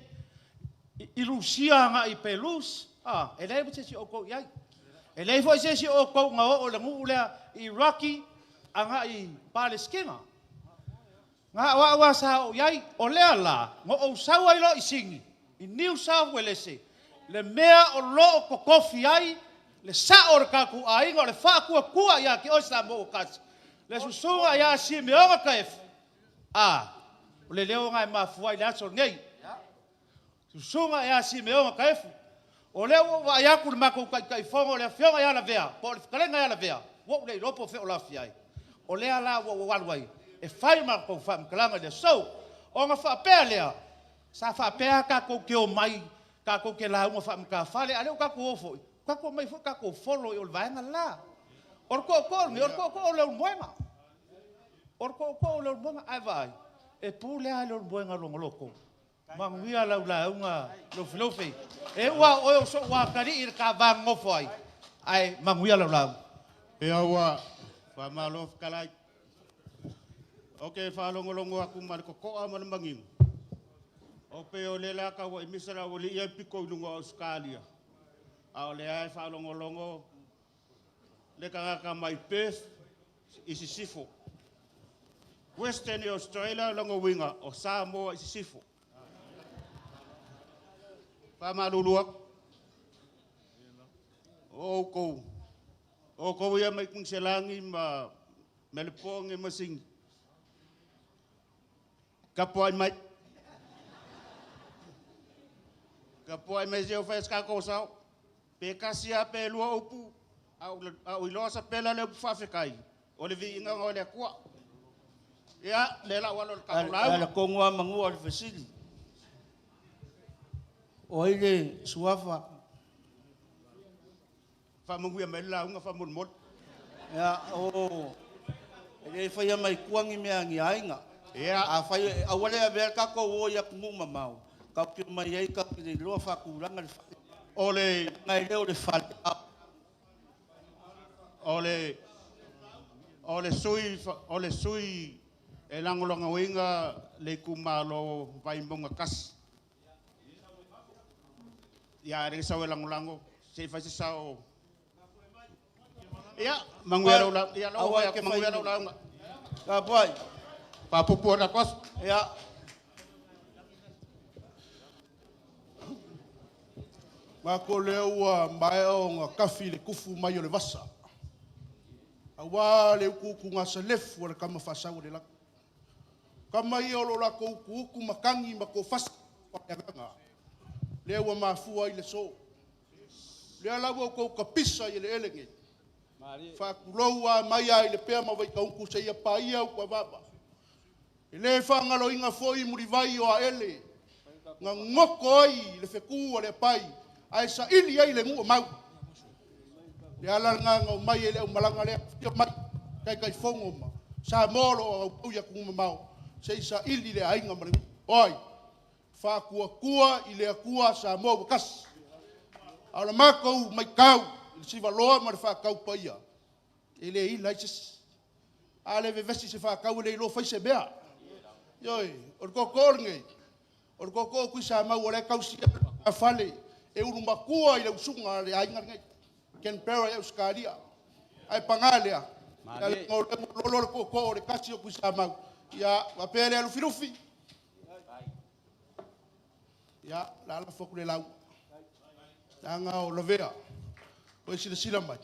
i Rusia agai i Belarus, a, e leai ma se isi o outou o i ai. E leai foi se isi o outou na oo i le nuu lea i Iraqi agai i Palesitina. Na o au lava sa oo i ai. O lea la, na ou sau ai loa i Sini, i Niu Saof Uelese, le mea o lo o totofi ai le sao o le tatou aiga o le faatuatua ia te oe Samoa ua tasi, le susuga ia Simeona Taefu, a, o le leo lena e mafua ai le aso lenei. Susuga ia Simeona Taefu, o lea ua ou vaai atu i le matou Taitaifono le Afioga ia Lavea, po o le Fetalaiga ia Lavea, ua ou le iloa po o fea o laofia ai. O lea la ua ou alu ai e fai matou faamatalaga i le aso. Ona faapea lea, sa faapea lava tatou te omai tatou te lauga faamatafale, a o lea ua tatou o foi, tatou omai foi tatou follow i o i le vaega le la. O le tootoo lenei, o le tootoo o Leulumoega. O le tootoo o Leulumoega, ae vaai, e pule lava Leulumoega i lona loto. Manuia lau lauga Lufilufi. E ui lava o oe o sou atalii i le ta va nonofo ai, ae manuia lau lauga. Ia ua faamalo fetalai. Ou te faalogologo atu ma le totoa ma le manino, o pei o lea o le a tau aimisa le aualii ia e pito i luga o Ausetalia, a o lea lava e faalogologo le tagata mai Perth i sisifo. Western Australia o lona uiga o Samoa i sisifo. Faamalulu atu, o outou, o outou ia mai Kuiniselani ma Melepone ma Sini, tapuai mai. Tapuai mai se i fai se tatou sao. Pe tasi lava pe lua upu, a ou iloa sapela le upu faafetai, o le viiga lena o le Atua. Ia, lea la ua alo i le tatou lauga. E ala tonu lava Manua i le fesili. O ai le suafa? Faamanuia mai le lauga faamolemole. Ia, o... E le faia mai tua ni mea a ni aiga. Ia. Afai, aua le avea le tatou o i atunuu mamao, tatou te omai ai tatou te le iloa faatulaga le fale. O le... Leaga e le o le fale, a o... O le sui, o le sui e lagolagoina le itumalo o Vaimauga 1. Ia, a o lea e sau e lagolago, se i fai se sao. Ia, manuia lau lauga. Ia, lau Aua e te manuia lau lauga. Tapuai. Faapupu o le tatou aso. Ia. Manatu o lea ua maea ona tafi le tufu mai o le vasa, aua le utuutugasalefu a le tama faasau o le lagi. Tama ia o lo o latou utuutu matagi ma toafasi faaleagaga, lea ua mafua ai le aso. Lea la ua outou tapisa i eleele nei, faatulou lava mai lava i Lepea ma Vaitautu seia paia Utuavava. E le faagaloina foi Mulivai o Aele, na goto ai le fetu a le apai ae saili ai le nuu mau. Le ala lena na omai ai le aumalaga lea, afio mai Taitaifono ma Samoa o lo o aupau i atunuu mamao, se i saili le aiga ma le nuu. O ai? Faatuatua i le Atua Samoa ua tasi. A o le matou matau i le sivaloa ma le faataupaia, E le ila ai se isi. A le vevesi i se faatau e le iloa fai se mea. Ioe, o le tootoo lenei, o le tootoo o Tuisamau o la e tausia le fale e ulumatua i le usuga a le aiga lenei, Canberra i Ausetalia. Ae paga lea, ia leaga o lea ua lolo le tootoo o le tasi o Tuisamau, ia faapea lea Lufilufi, ia, o le a lafo atu le lauga, leaga o Lavea, ua e silasila mai,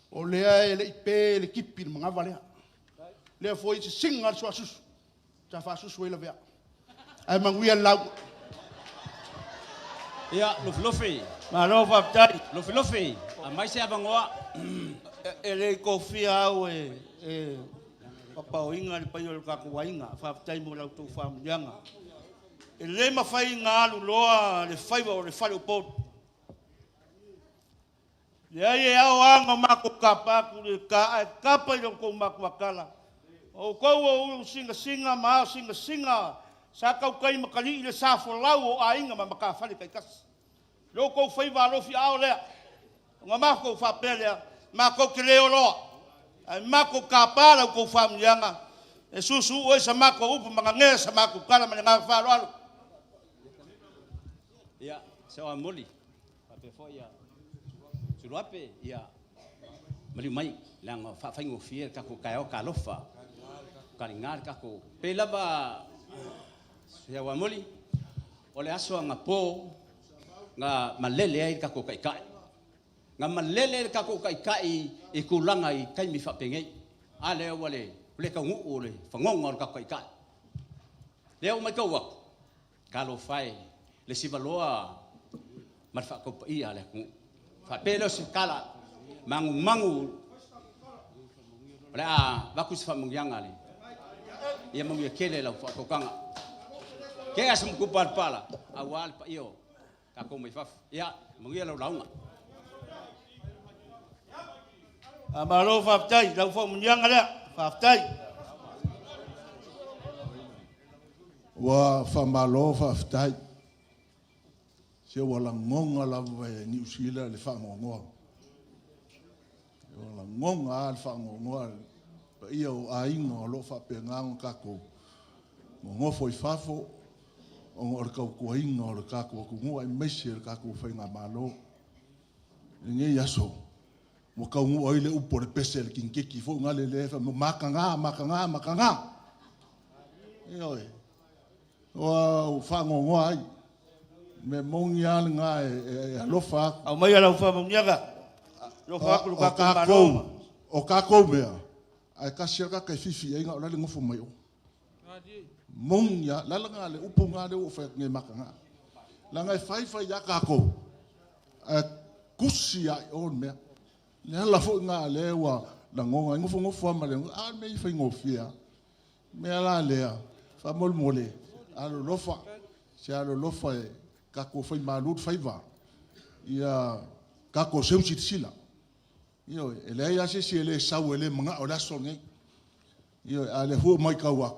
o lea e le i pe le tipi i le manava lea. O lea foi e sisina lava le suasusu, sa faasusu ai Lavea. Ae manuia le lauga. Ia, Lufilufi. Malo faafetai. Lufilufi, aumai se avanoa. E le i tofia au e papaoina le paia o le tatou aiga, faafetai mo la outou faamanuiaga. E le mafai ona alu loa le faiva o le fale o Upolu. Leai e ao lava ona matou tapa atu i le ta ae tapa i la outou matuatala. O outou o ulu sinasina ma ao sinasina sa tautai makalii le sa folau o aiga ma matafale taitasi. Lo outou faiva alofiaao lea, ona matou faapea lea, matou te le oloa, ae matou tapa la outou faamanuiaga e susuuu ai sa matou upu ma nanea sa matou tala ma le agaga faaaloalo. Ia, Seuamuli, faapea foi ia Suluape, ia maliu mai, leaga ua faafaigofie le tatou taeao talofa, taliga le tatou. Pei lava Seuamuli, o le aso anapo na malele ai le tatou Taitai. Na malele le tatou Taitai i tulaga i taimi faapenei. A lea ua le le taunuu le fagoga o le tatou Taitai. Lea ua matau atu, talofa e, le sivaloa ma le faataupaia a le atunuu. Faapea lea o se tala magumagu o le a avatu se faamanuiaga le ia manuia tele lau faautautaga. Kea se matupalapala aua le paia o tatou mai fafo. Ia manuia lau lauga. Faamalo faafetai i lau faamanuiaga lea. Faafetai. Ua faamalo faafetai. Se ua lagoga lava e Niu Sila le faanoanoa. Ua lagoga lava le faanoanoa le paia o aiga o lo o faapena ona tatou nonofo i fafo ona o le tautuaina o le tatou atunuu aemaise o le tatou faigamalo. I lenei aso, ua taunuu ai le upu o le pese a le kinikiti foi lea lea e fai mai, mataga, mataga, mataga. Ioe. Ua faanoanoa ai. Mea moni lava lena e alofa atu. Aumaia lau faamanuiaga. Alofa atu lo tatou Malo. O tatou mea, ae tasi lava le tagata e fifi i ai na o la e nofo mai o. Moni lava, le ala lena le upu lena lea ua ou fai atu nei mataga. Leaga e fai fai lava tatou, ae tusi lava i o le mea. Le ala foi lena lea ua lagona ai, nofonofo lava ma le, a o le mea e faigofie lava. Mea la lea, faamolemole, alolofa, se alolofa e tatou fai malu le faiva, ia tatou seu silasila. Ioe, e leai lava se isi e le sau e le manao i le aso lenei. Ioe, a o lea foi ua matau atu,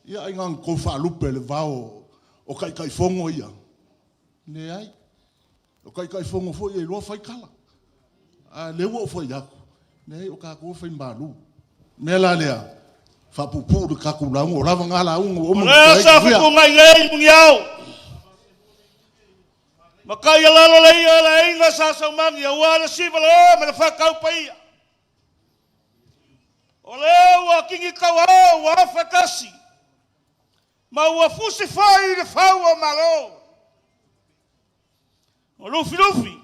ia ai na ona tou faalupe i le vao o Taitaifono ia. Leai. O Taitaifono foi e iloa fai tala. A o lea ua ou fai atu, leai o tatou e fai malu. O le mea la lea, faapuupuu le tatou lauga, ua lava na lauga ua uma O lea sa fetuunai nei muniao. Makai alalo le ia o le aiga sa Saumagi aua le sivaloa ma le faataupaia. O lea ua kini tauao ua afa tasi ma ua fusi foi le fau o Malo. O Lufilufi,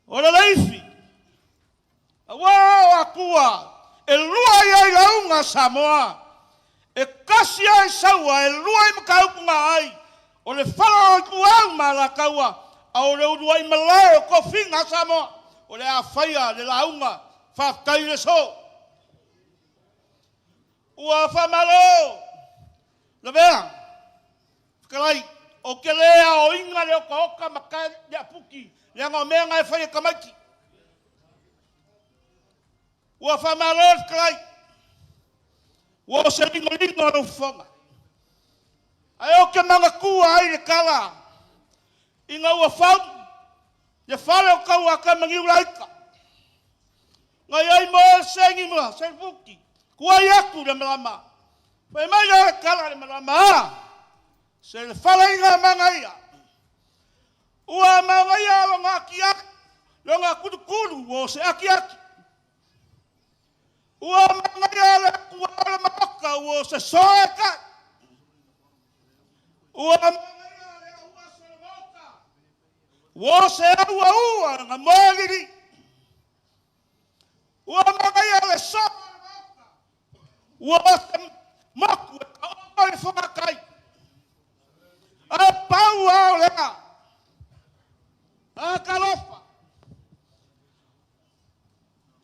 o Leleifi, aua o Atua e lua i ai lauga a Samoa, e tasi ai Saua, e lua i mataupu na ai, o le fala o Ituau ma Alataua, a o le uluai malae o tofiga a Samoa, o le a faia le lauga faafetai i le aso. Ua faamalo lavea. Fetalai, ou te le aoina le otaota ma tae le aputi, leaga o mea na e fai e tamaiti. Ua faamalo le fetalai, ua o se ligoligo o lou fofoga. Ae ou te manatua ai le tala ina ua fau le fale o Tauakamaniu Laika. Ngai ai mo le sengi ma se Kuai aku le malama. Fai mai le kala le malama. Se le fala inga mangaia. Ua mangaia lo ngā ki aki. Lo ngā kutukulu o se aki aki. Ua mangaia le kua le maoka o se soe kai. Ua mangaia le ua se le maoka. Ua se aua ua ngā moeliri. Ua mangaia le soa le maoka. Ua se moku e ka o le whangakai. A pau ao lea. A kalofa.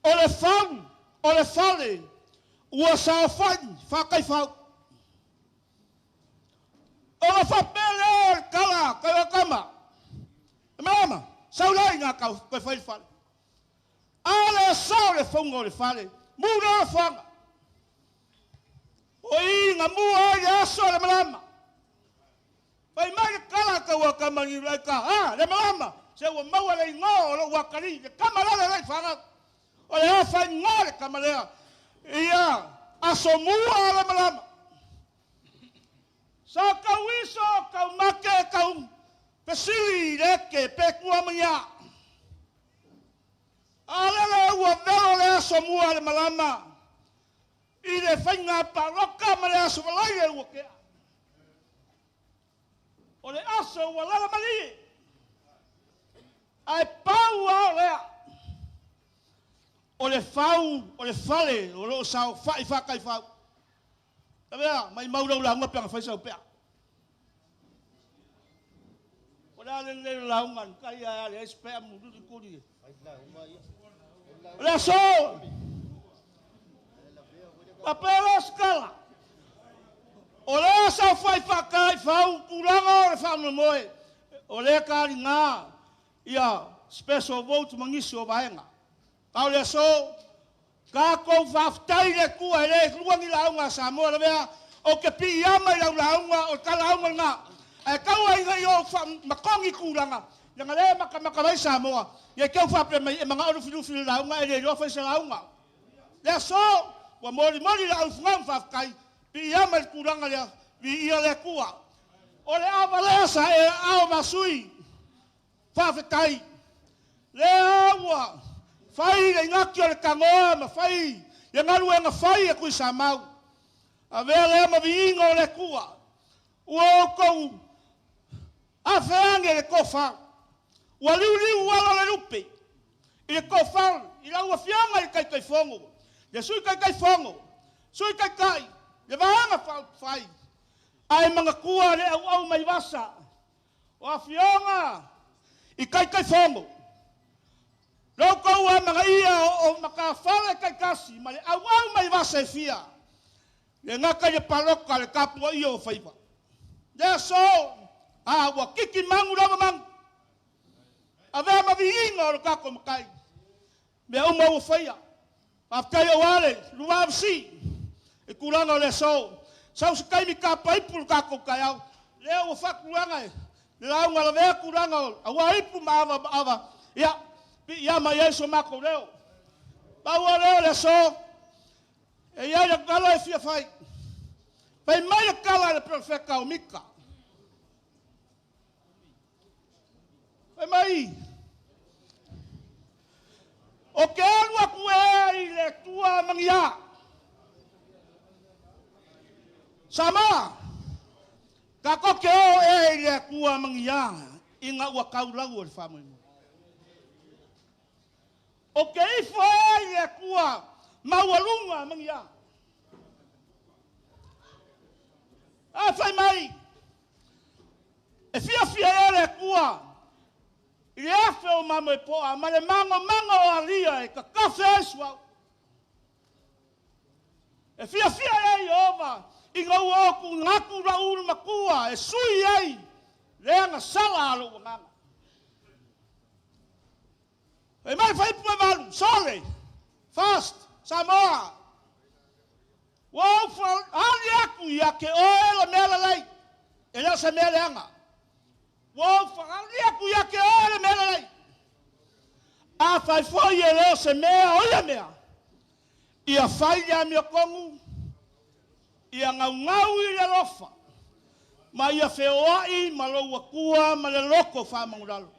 O le fau, o le fale, ua sao fai, whakai fau. O le whapele o le kala, kai o kama. E mama, saulai ngā kau, koe whai le fale. A le sao le whaunga o le fale, mura o le whanga. O i ngā mua ai le aso le malama. Whai mai le kala kau a kama ni lai ka, a, le malama. Se ua maua le ingoa o lo wakari, le kama lale lai whanga. O le a whai ngā le kama lea. Ia, aso mua le malama. Sa kau iso, kau make, kau pesili leke, pe kua mania. A lele ua velo le aso mua le malama. I le whainga paloka ma le aso walai e ua kea. O le aso ua lala mali. Ai pau ao lea. O le fau, o le fale, o lo sao whai whakai fau. Ta mea, mai maurau la hunga peanga whaisau pea. O le ale le la hunga, kai a ale es pea mururi kuri. O le aso! Papela skala. O le asa whai whakai fau, kuranga o le whamomoe. O le kari ngā, ia special vote mangisi o vaenga. Kau le aso, ka kou whaftai le kua e le luangi launga Samoa le mea, o ke pi ama i lau launga, o ka launga ngā. E kau ai ngai o makongi kuranga, ia ngā le maka maka mai Samoa, ia keu whape mai e manga olu filu filu launga, e le loa whaisa launga. Le aso, ua mori mori la ufunga mwhafkai, pi ama i kuranga lea, pi ia le kua. O le awa lea sa e ao masui, whafetai, le awa, whai le ngaki o le kangoa ma whai, ia ngaru e ngā whai e kui sa mau. A vea lea ma viinga o le kua, ua o kou, a wheange le kowhau, ua liu liu wala le lupe, i le kowhau, i la ua fianga i le kai kai whongo, le sui kai kai whongo, sui kai kai, le vaanga whai, ai manga kua le au au mai wasa, o a fionga i kai kai whongo. Rau kau a manga ia o maka whale kai kasi, ma le au au mai wasa e fia. Le ngaka le paloka le kapua ia o whaiwa. Le so, a ua kiki mangu rawa mangu. A vea maviinga o le kako makai. Mea uma ua whaia. Whaftai o ale, luawsi, e kuranga o le so. Sau se kaimi ka paipu le kako kai au. Lea ua whakuranga e. Le launga la vea kuranga o. A ua ipu ma ava ma ava. Ia, pi ia mai ai so mako leo. Paua leo le so. E ia le kala e fia whai. Pai mai le kala le profeka o Mika. Pai mai. O ke alu aku e i le tua mangia. Sama. Ka ko ke o e i le tua mangia. I ngā ua kaulau o le whamui. O ke ifo e i le tua maualunga mangia. A whai mai. E fia fia e le kua. I le afe o mamo e poa, ma le mango mango o alia e ka kafe ai suau. E fia fia e i ova, i ngau o ku ngaku ra uru makua, e sui ai, le anga sala alo wanganga. E mai whai pue malu, sole, fast, Samoa. Ua au ali aku ia ke oe la mea lalai, e leo se mea leanga. Ua au ali aku ia ke oe la mea lalai. Afai foi e le o se mea o ia mea, ia fai le amiotonu, ia gaugau i le alofa, ma ia feoai ma lou Atua ma le loto faamagulalo.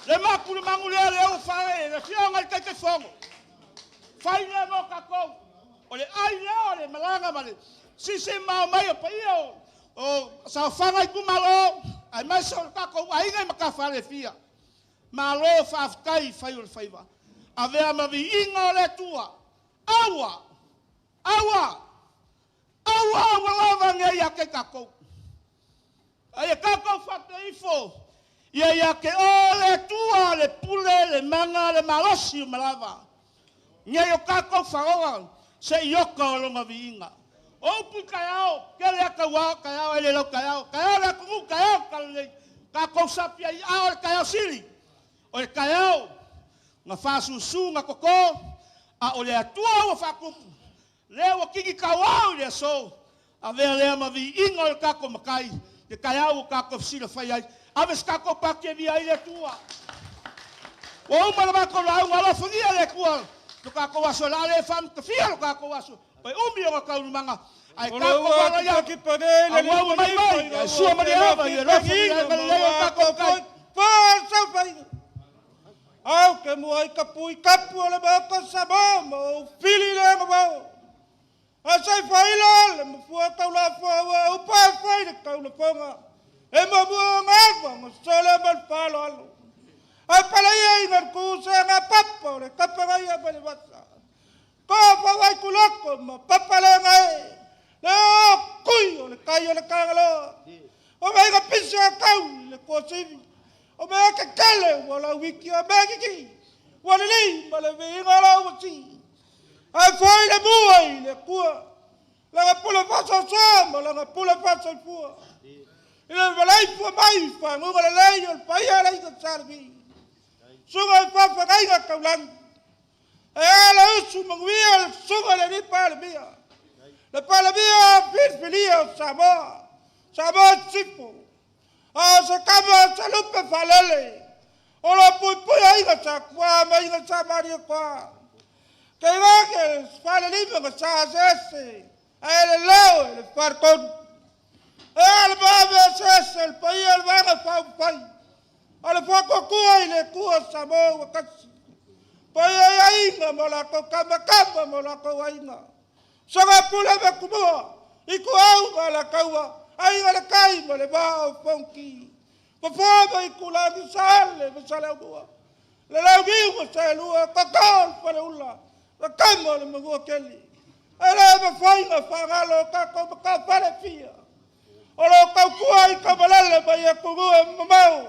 Le mapu le magu lea lea ua faaee le Afioga i le Taitaifono, fai lea mo tatou, o le ai lea o le malaga ma le sisi ma omai o paia o saofaga itumalo, aemaise o le tatou aiga i matafale e fia. Malo faafetai i fai o le faiva. Avea ma viiga o le Atua. Aua! Aua! Aua aua lava nei ia te tatou. Ai e tatou faapea ifo, ia ia te o le Atua, le pule, le mana, le malosi o malava. Nei o tatou faoa se i oka o lona viiga. O upu i taeao, tele a tauao, taeao e le lau taeao, taeao le atunuu, taeao le talalelei. Tatou sapi ai ao le taeao sili, o le taeao na faasusu na toto, a o le Atua ua faatupu, lea ua tini tauao i le aso, avea lea ma viiga o le tatou matai, le taeao ua tatou fesilafai ai, ave se tatou pati e via ai le Atua. Ua uma le matou lauga, alofagia le Atua, lo tatou aso e la le faamatafia lo tatou aso, e umi o taualumaga, ae tatou ala ia, auau mai mai, ae sua ma le ava, ia alofagia ai ma lelei o le tatou matai. Au ke mua i ka pui kapu o le maota Samoa ma ou fili le agavao. A sai faila le mafua taulafoa ua upa e fai le taulafoga. E muamua ona ava ona sole ma le faaaloalo. Ae pale ia i galuku se aga papa o le kapagaia mai le vasa. Ko fau ai kuloko ma papa le gae. Le o kui o le kai o le kagaloa. O maiga pisi a kau i le kuasivi. O mea kekele ua lau wiki o mea kiki. Ua lelei ma le viiga lau wasi. Ae foi le mua i le Atua. Lana pule faasoasoa ma lana pule faasoifua. I le valaifua mai i faguga lelei o le paia le aiga Sa Levi. Susuga i faafeagaiga taulagi. E a le usu manuia le susuga i le alii Palemia. Le Palemia filifilia o Samoa. Samoa Sisifo. A o se kama o se lupe faalele, o lo puipui aiga sa kua ma aiga sa maria kua. Ke iwa ke fale lima ka sa ase ese, ae le leo e le faletonu. E a le maave ese ese le paia o le vaega faaupufai, o le faatuatua i le Atua o Samoa ua tasi. Paia i aiga ma o latou kama, kama ma o latou aiga. Soga pule ma tumua, Ituau ma Alataua, Aiga i le Tai ma le Vaa o Fonoti. Fofoa ma Itulagi, Saole ma Saleaaumua, Le Launiu ma Saelua, Toto o le Faleula, le Tama o le Manuatele. E le mafai ona faagalo o tatou matafale e fia, o lo o tautua i Tamalele mai atunuu e mamao,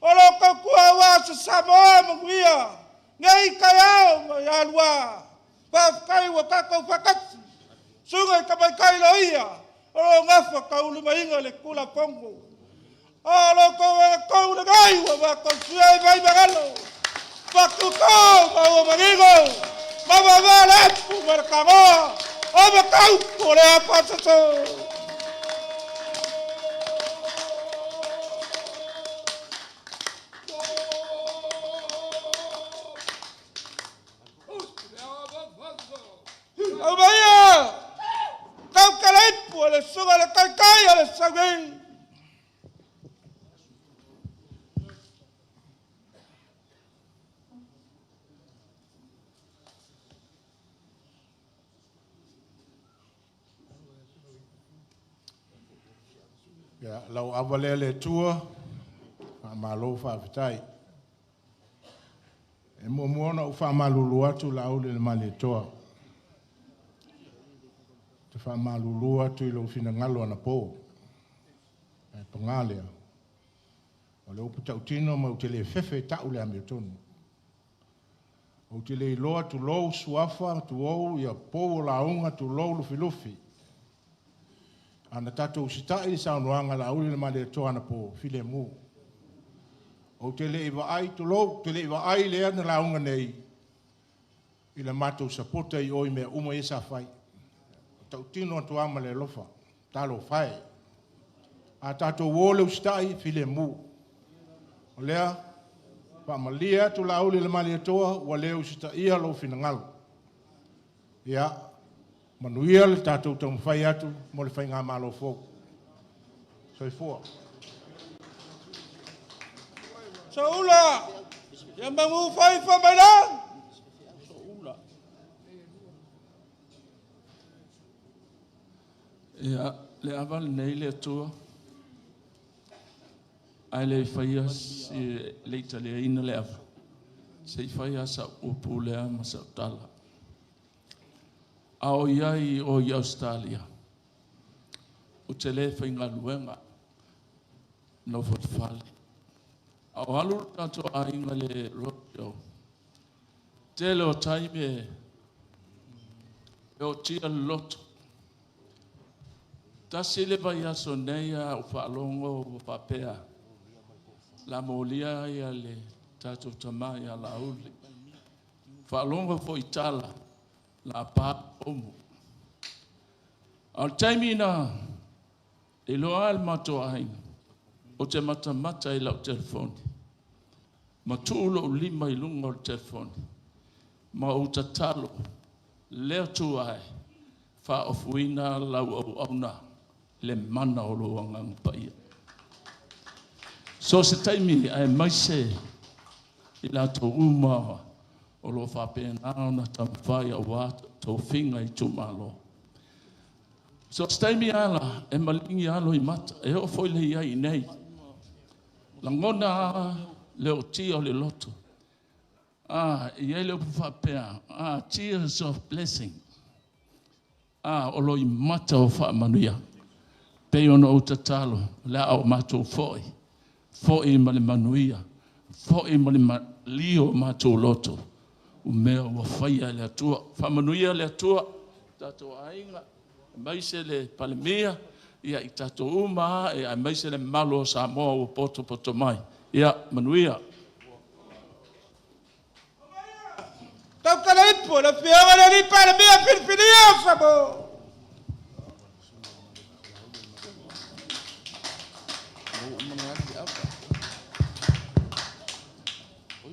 o lo o tautua aua se Samoa manuia, nei taeao ma ialua. Faafetai ua tatou faatasi. Susuga i tamaitai loia o lo o nafa taulimaina le Tulafono. A o lo outou agatonu lenei ua matou suia ai mai magalo, matuto ma ua manino, ma vavea le apu ma le tanoa o mataupu o le apasoso. Aumaia! Tautala ipu o le susuga le taitai o le sauni. Ia, lau ava lea le Atua, faamalo faafetai. E muamua ona ou faamalulu atu Laauli i le Malietoa. Ou te faamalulu atu i lou finagalo anapo. Ae paga lea, o le upu tautino ma ou te le fefe e ta'u le amiotonu. Ou te le iloa tulou suafa, tuou ia pou o lauga, tulou Lufilufi. A na tatou usitai i le saunoaga a Laauli le Malietoa anapo, filemu. Ou te le i vaai, tulou, ou te le i vaai lea na lauga nei i le matou sapota i o i mea uma ia sa fai. O tautino atu lava ma le alofa, talofa e. A tatou o le usitai, filemu. O lea, Faamalie atu Laauli i le Malietoa, ua le usitaia lou finagalo. Ia, manuia le tatou taumafai atu mo le faigamalo fou. Soifua. Soula, ia magu faifa mai la. Soula. Ia, le ava lenei le Atua, ae le i faia si le i taliaina le ava, se i fai lava sau upu lea ma sau tala. A o i ai o i Ausetalia, ou te le faigaluega, nofo i le fale. A o alu le tatou aiga i le roadshow, tele o taimi e ootia le loto. Tasi le vaiaso nei a ou faalogo ua faapea, la molia ia le tatou tama ia Laauli. Faalogo foi i tala, la pa omu. A o le taimi na iloa ai le matou aiga, ou te matamata i lau telefoni, ma tuu lou lima i luga o le telefoni, ma ou tatalo, le Atua e, faaofuina lau auauna i le mana o lou Agaga Paia. So se taimi aemaise i latou uma o lo o faapena ona taumafai aua tofiga i itumalo. So se taimi ala e maligi alo i mata, e oo foi le i ai i nei. Lagona lava le ootia o le loto. Ah, e i ai le upu faapea, ah, tears of blessing. Ah, o lo i mata o faamanuia. Pei ona ou tatalo, le a o matou foi, foi ma le manuia, foi ma le malio o matou loto, o mea ua faia e le Atua. Faamanuia le Atua, tatou aiga, aemaise le Palemia, ia i tatou uma lava, aemaise le mamalu o Samoa ua potopoto mai. Ia, manuia. Tautala ipu le afioga i le alii Palemia filifilia o Samoa.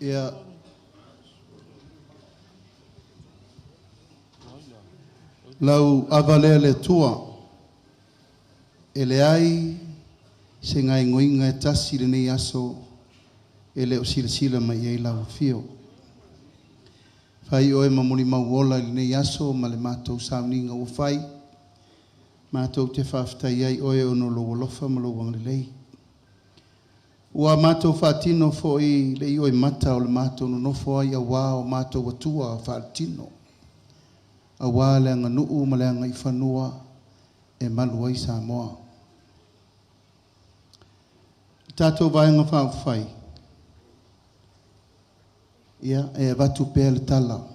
Ia, lau ava lea le Atua, e leai se gaoioiga e tasi i lenei aso e le o silasila mai i ai lau afio. Fai oe ma molimau ola i lenei aso ma le matou sauniga ua fai, matou te faafetai ai oe ona o lou alofa ma lou agalelei. Ua matou faatino foi le ioimata o le matou nonofo ai auā o matou atua faaletino, auā le aganuu ma le agaifanua e malu ai Samoa. Le tatou Vaega Faaupufai, ia, e avatu pea le tala,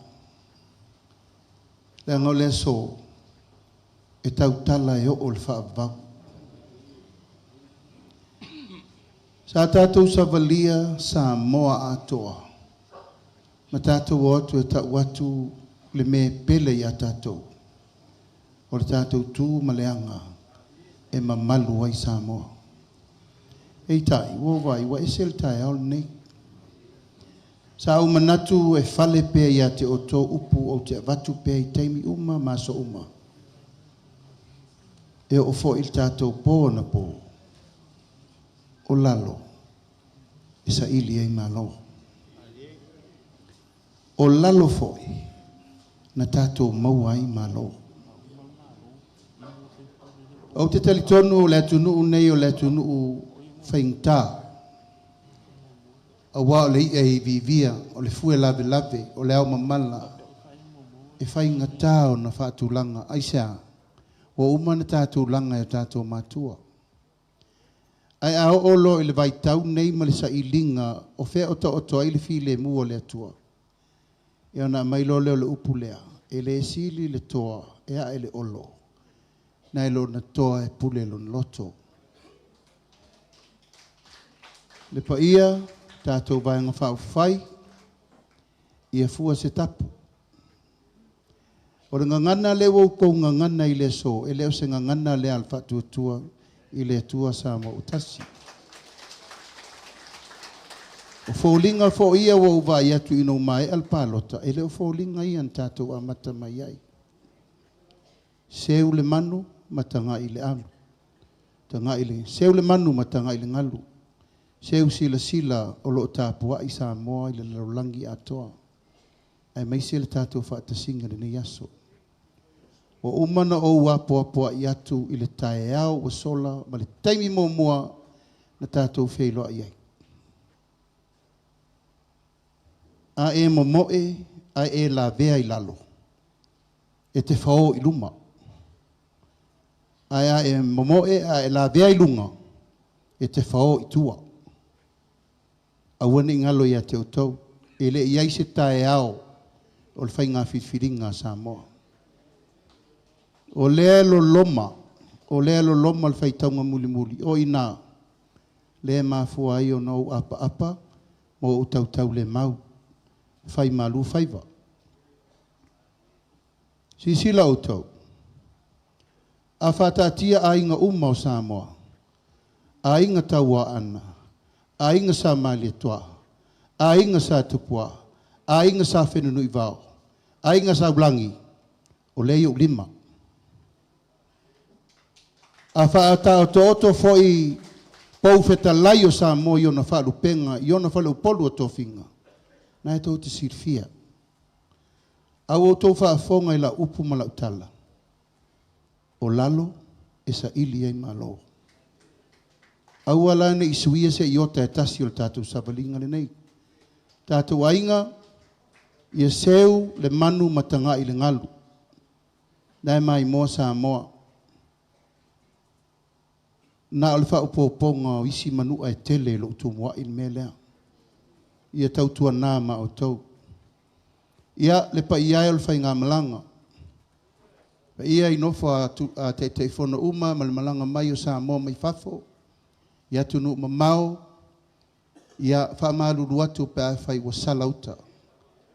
leaga o le aso e tautala e oo i le faavavau. Sa tatou savalia Samoa atoa ma tatou o atu e tau atu le mea e pele ia tatou, o le tatou tu ma le aga e mamalu ai Samoa. Peitai, ua ou vaai ua ese le taeao lenei. Sa ou manatu e fale pea ia te outou upu ou te avatu pea i taimi uma ma aso uma. E oo foi i le tatou po anapo, o lalo e saili ai Malo. O lalo foi na tatou maua ai Malo. Ou te talitonu o le atunuu nei o le atunuu faigata, auā o le i'a e iviivia, o le fue lavelave, o le ao mamala, e faigata ona faatulaga. Aisea? Ua uma ona tatou laga e o tatou matua. Ae a oo loa i le vaitau nei ma le sailiga o fea o taoto ai le filemu o le Atua, ia ona aumai loa lea o le upu lea, e le sili le toa e ae le olo, nai lona toa e pule lona loto. Le paia, tatou Vaega Faaupufai, ia fua se tapu. O le gagana lea ua outou gagana i le aso, e le o se gagana lea a le Faatuatua i le Atua Samoa ua Tasi. O foliga foi ia ua ou vaai atu ina ua maea le palota, e le o foliga ia na tatou amata mai ai. Seu le manu ma tagai i le alu. Tagai le, seu le manu ma tagai i le galu. Seu silasila o lo o tapuai Samoa i le lalolagi atoa, aemaise le tatou faatasiga i lenei aso. Ua uma ona ou apoapoai atu i le taeao ua sola ma le taimi muamua na tatou feiloai ai. A e momoe ae e lavea i lalo, e te fao i luma. Ae a e momoe ae e lavea i luga, e te fao i tua. Aua ne i galo ia te outou, e le i i ai se taeao o le faiga filifiliga a Samoa. O lea e loloma, o lea e loloma le faitauga mulimuli, o i ina lea e mafua ai ona ou apaapa ma ou tautaulemau, fai malu faiva. Silasila outou, a faataatia aiga uma o Samoa, aiga Tauaana, aiga Sa Malietoa, aiga Sa Tupua, aiga Sa Fenunuivao, aiga Sa Ulagi, o lea i ou lima. A faataotooto foi pou fetalai o Samoa i ona faalupega, i ona faleupolu o tofiga, na e tou te silafia. A ua outou faafofoga i lau upu ma lau tala, o lalo e saili ai Malo. Aua la ne i suia se iota e tasi o le tatou savaliga lenei. Tatou aiga, ia seu le manu ma tagai i le galu. Na e maimoa Samoa. Na o le faaopoopoga o isi manua e tele i lou tumuai le mea lea. Ia tautuana ma outou. Ia, le paia e o le faigamalaga. Paia i nofo a Taitaifono uma ma le malaga mai o Samoa mai fafo, i atunuu mamao, ia faamalulu atu pe afai ua sala uta,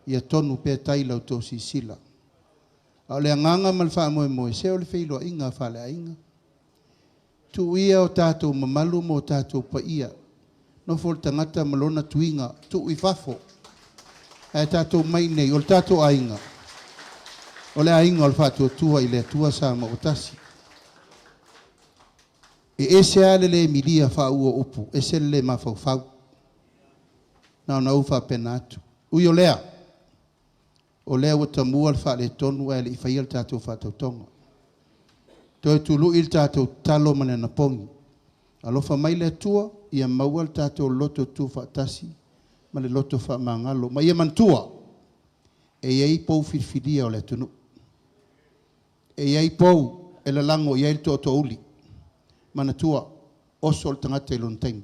ia tonu pea tai i la outou silasila. A o le agaga ma le faamoemoe, se o le feiloaiga faaleaiga. Tuu ia o tatou mamalu ma o tatou paia, nofo le tagata ma lona tuiga, tuu i fafo. Ae tatou mai nei, o le tatou aiga, o le aiga o le Faatuatua i le Atua Samoa ua Tasi. E ese lava le le milia faauu o upu, ese le le mafaufau. Na ona ou faapena atu. Ui o lea, o lea ua tamua le faaletonu ae le i faia le tatou faatautoga. Toe tului le tatou tatalo ma le anapogi. Alofa mai le Atua ia maua le tatou loto tuufaatasi ma le loto faamagalo. Ma ia manatua, e i ai pou filifilia o le atunuu. E i ai pou e lalago i ai le tootoouli. Manatua, oso le tagata i lona taimi.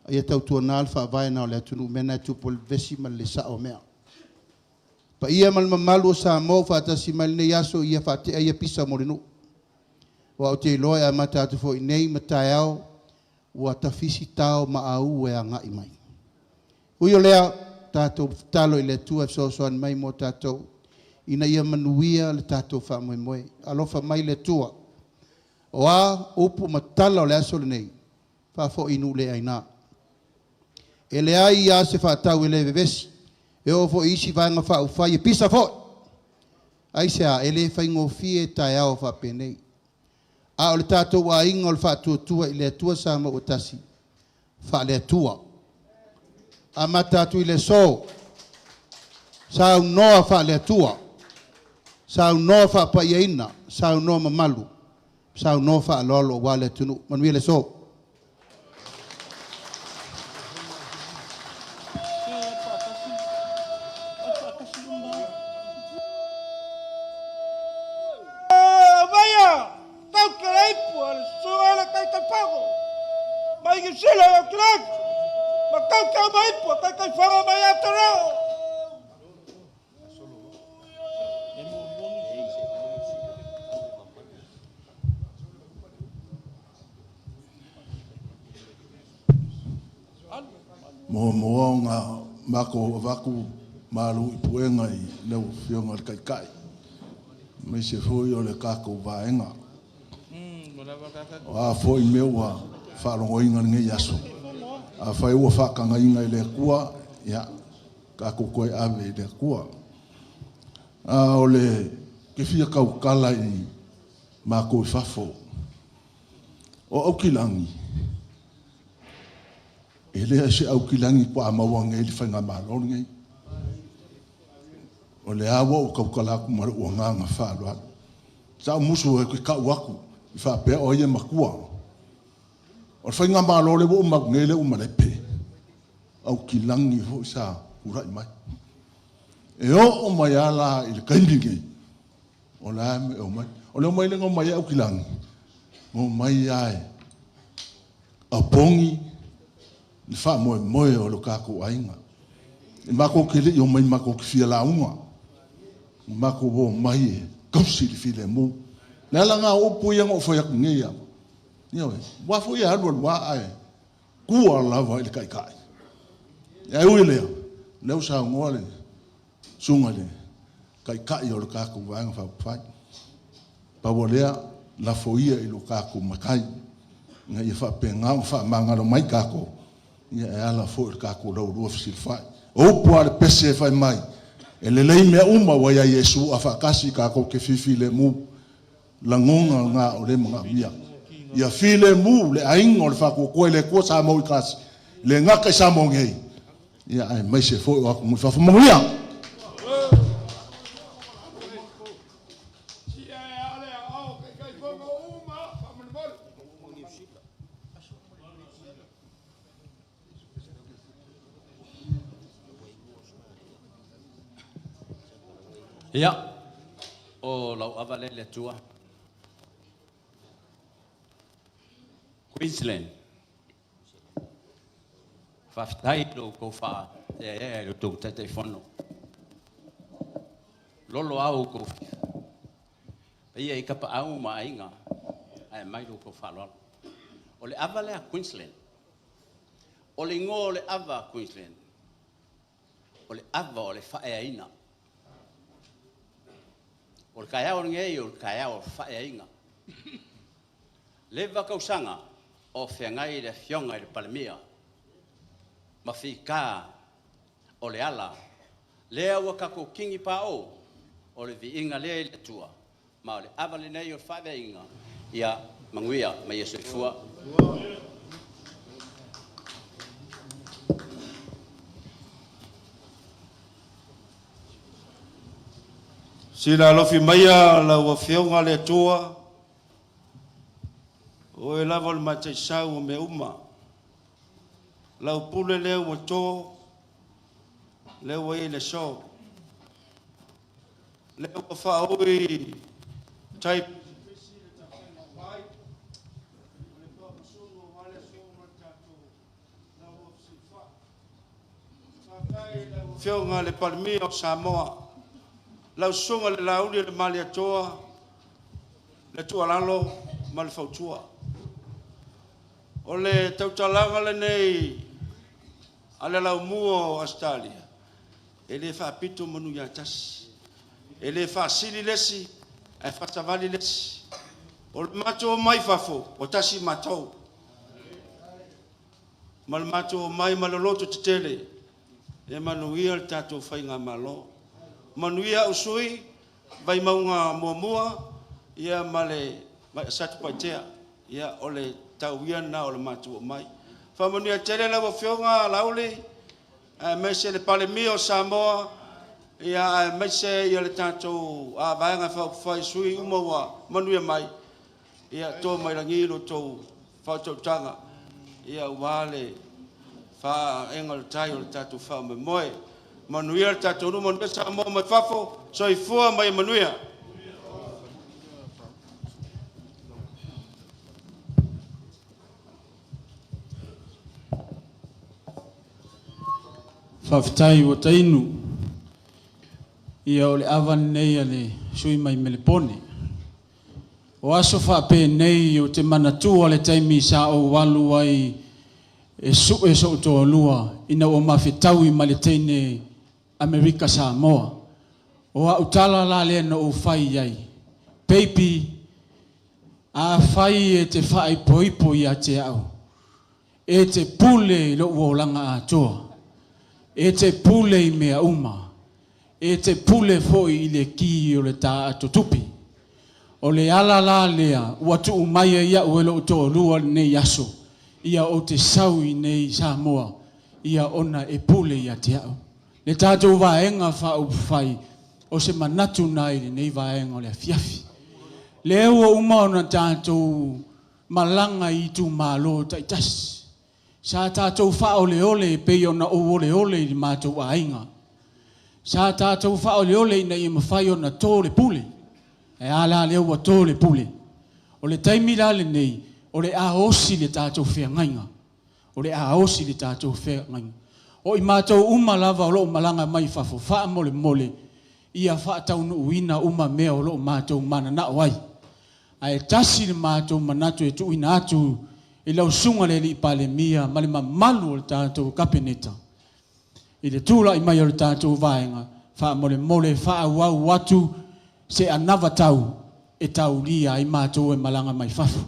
A ia tautuana le faavae o le atunuu, mea na e tupu ai le vevesi ma le le sao o mea. Paia ma le mamalu o Samoa ua faatasi mai lenei aso, ia faatea ia pisa mo le nuu. Aua ou te iloa e amata atu foi nei ma taeao ua tafisi tao ma au e agai mai. Ui o lea, tatou tatalo i le Atua e fesoasoani mai mo tatou ina ia manuia le tatou faamoemoe. Alofa mai le Atua. O a upu ma tala o le aso lenei, faafoi i nuu le aina. E leai lava se faatau e le vevesi, e oo foi i isi vaega faaupufai e pisa foi. Aisea? E le faigofie taeao faapenei. A o le tatou aiga o le Faatuatua i le Atua Samoa ua Tasi, faale-Atua. Amata atu i le aso, saunoa faale-Atua, saunoa faapaiaina, saunoa mamalu, saunoa faaaloalo aua le atunuu. Manuia le aso. Aumaia, tauke le ipu a le susuga i le Taitaifono mai Niu Sila i Aotearoa ma tauke uma ipu a Taitaifono mai Aotearoa. Muamua ona matou avatu malu i puega i lau Afioga i le Taitai, aemaise foi o le tatou Vaega. O a foi mea ua faalogoina i lenei aso, Afai ua faatagaina e le Atua, ia, tatou toe ave i le Atua. A o le ke fia tautala i matou i fafo. O Aukilagi, e le o se Aukilagi faatoa maua nei i le Faigamalo lenei. O lea ua ou tautala atu ma lou agaga faaaloalo. Sa ou musu ou te tau atu i faapea o ai e matua. O le Faigamalo lea ua uma atu nei lea ua malepe, Aukilagi foi sa tulai mai. E oo mai lava la i le taimi lenei, o le a e omai. O le omai lea na omai ai Aukilagi, na omai lava e opogi le faamoemoe o lo tatou aiga. E matou te le i omai matou te fia lauga, matou omai e tausi le filemu. O le ala lena o upu ia na ou fai atu nei lava. Ioe, aua foi e alu alu lava ae tua lava i le Taitai. Ae ui i lea, o lea ua saunoa le Susuga i le Taitai o le tatou Vaega Faaupufai. Pau o lea, lafo ia i lo tatou Matai ina ia faapena ona faamagalo mai tatou e ala foi i le tatou laulua fesilafai. O upu lava o le pese e fai mai, e lelei mea uma ua ia Iesu a faatasi tatou te fifilemu. Lagona na o lea e manaomia. Ia filemu le aiga o le Faatuatua i le Atua Samoa ua Tasi, e le gata i Samoa nei, aemaise foi o atunuu i fafo. Manuia! Ia, o lau ava lea i le Atua. Queensland, faafetai i lo outou faaeaea i lo outou Taitaifono. Lolo lava outou paia i Tapaau ma Aiga, ae aumai lo outou faaaloalo. O le ava lea a Queensland, o le igoa o le ava a Queensland, o le ava o le faaeaina. O le taeao lenei o le taeao o le faaeaina. Leva tausaga o feagai le Afioga i le Palemia ma fita o le ala lea ua tatou tinipao, o le viiga lea i le Atua, ma o le ava lenei o le faaeaina, ia manuia ma ia soifua. Sila alofi maia lau Afioga le Atua, o oe lava o le mataisau o mea uma. Lau pule lea ua to, lea ua i ai le aso. Lea ua faaui tai pisipisi le tafega o vai, o le pamasunu aua le aso ma le tatou laua fesilafai. Faafetai i lau Afioga i le Palemia o Samoa, lau Susuga i le Laauli o le Malietoa, le tuualalo ma le fautua. O le tautalaga lenei a le Laumua o Ausetalia, e le faapito manu ia tasi, e le faasili le isi ae faasavali le isi. O le matou omai i fafo, ua tasi matou. Ma le matou omai ma le loto tetele, e manuia le tatou faigamalo. Manuia au sui, Vaimauga 1, ia ma le Satupaitea. Ia o le tau ia lena o le matou omai. Faamanuia tele lau Afioga Laauli, aemaise le Palemia o Samoa, ia aemaise le tatou Vaega Faaupufai, sui uma ua manuia mai, ia to mai lagi lo outou faautautaga aua le faaega o le tai o le tatou faamoemoe. Manuia le tatou nuu, manuia Samoa mai fafo, soifua ma ia manuia. Faafetai ua tainu. Ia o le ava lenei a le sui mai Melepone. O aso faapenei ou te manatua le taimi sa ou alu ai e sue so'u toalua ina ua mafetaui ma le teine Amerika Samoa. O a'u tala la lea na ou fai i ai, Baby, afai e te faaipoipo ia te a'u, E te pule i lou olaga atoa. E te pule i mea uma. E te pule foi i le ki o le taatotupi. O le ala la lea ua tuu mai ai iaʻu e loʻu toalua lenei aso, ia ou te sau i nei Samoa, ia ona e pule ia te au. Le tatou Vaega Faaupufai, o se manatu na i lenei vaega o le afiafi. Lea ua uma ona tatou malaga i itumalo taitasi. Sa tatou faaoleole e pei ona ou oleole i le matou aiga. Sa tatou faaoleole ina ia mafai ona to le pule. Ae a la lea ua to le pule? O le taimi la lenei, o le a osi le tatou feagaiga. O le a osi le tatou feagaiga. O i matou uma lava o lo o malaga mai fafo, faamolemole, ia faataunuuina uma mea o lo o matou mananao ai. Ae tasi le matou manatu e tuuina atu i lau Susuga i le Alii Palemia ma le mamalu o le tatou Kapeneta i le tulai mai o le tatou vaega, faamolemole faaauau atu se anavatau e taulia ai matou e malaga mai fafo.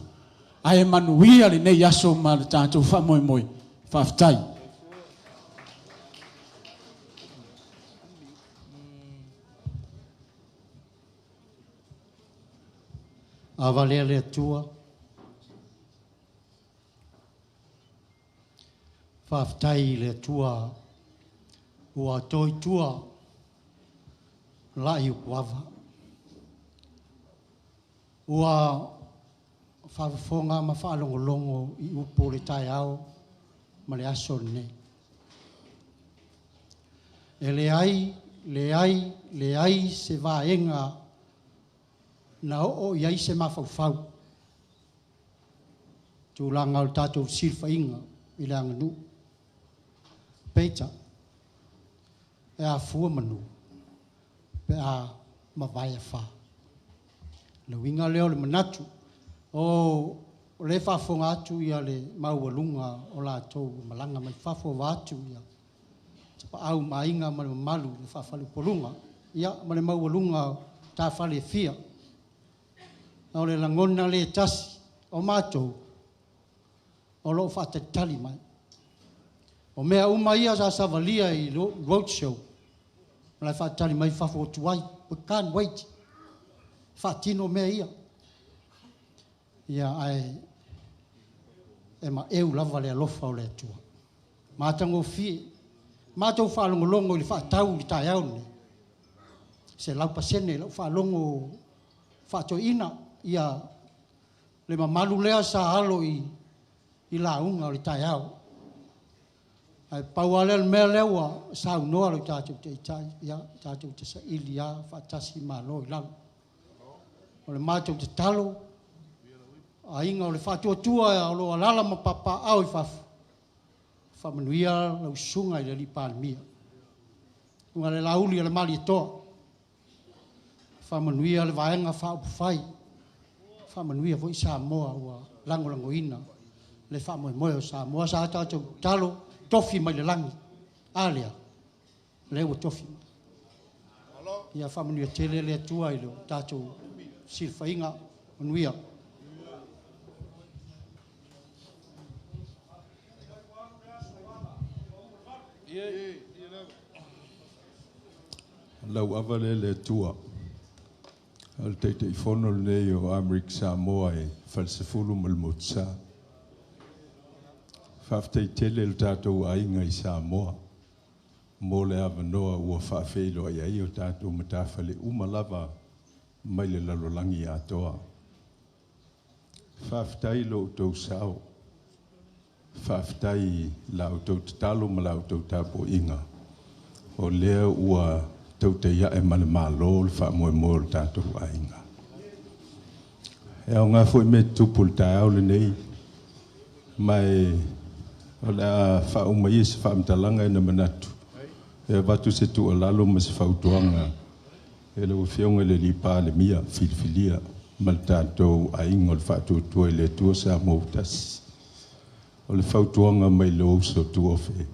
Ae manuia lenei aso ma le tatou faamoemoe. Faafetai. A valea le Atua, faafetai i le Atua ua to i tua la'i o puava. Ua faafofoga ma faalogologo i upu o le taeao ma le aso lenei. E leai, leai, leai se vaega na oo i ai se mafaufau, tulaga o le tatou fesilafaiga i le aganuu. Peitai, e afua manu pe a mavae afa. O le uiga lea o le manatu, o lea e faafofoga atu ia le maualuga o latou malaga mai fafo vaeatu ia Tapaau ma Aiga ma le mamalu i le faafaleupoluga, ia ma le maualuga o tafale e fia. O le lagona lea e tasi, o matou o lo o faatalitali mai. O mea uma ia sa savalia i road show, o la e faatali mai fafo atu ai. We can't wait. Faatino mea ia. Ia, ae e maeu lava le alofa o le Atua. Matagofie. Matou faalogologo i le faatau i le taeao lenei. 100% lau faalogo faatoeaina ia le mamalu lea sa alo i lauga o le taeao. Ae pau lava lea o le mea lea ua saunoa lo tatou Taitai, ia tatou te saili lava faatasi Malo i lalo. O le matou tatalo, aiga o le faatuatua o lo o alaala ma papaaao i fafo, faamanuia lau susuga i le Alii Palemia, susuga i le Lauli o le Malietoa, faamanuia le Vaega Faaupufai, faamanuia foi Samoa ua lagolagoina le faamoemoe o Samoa. Sa tatou tatalo, tofi mai le lagi. A lea? O lea ua tofi mai. Ia faamanuia tele le Atua i le tatou silafaiga. Manuia. Lau ava lea le Atua. O le Taitaifono lenei o Amerika Samoa i Falesefulu ma le Motusa. Faafetai tele le tatou aiga i Samoa mo le avanoa ua faafeiloai ai o tatou matafale uma lava mai le lalolagi atoa. Faafetai lo outou sao. Faafetai la outou tatalo ma la outou tapuaiga. O lea ua tautai ae ma le Malo le faamoemoe o le tatou aiga. E aoga foi mea tutupu i le taeao lenei, ma o le a faauma ia se faamatalaga e na manatu e avatu se tuualalo ma se fautuaga e lau Afioga i le Alii Palemia filifilia ma le tatou aiga o le Faatuatua i le Atua Samoa ua Tasi. O le fautuaga mai lou uso tuofe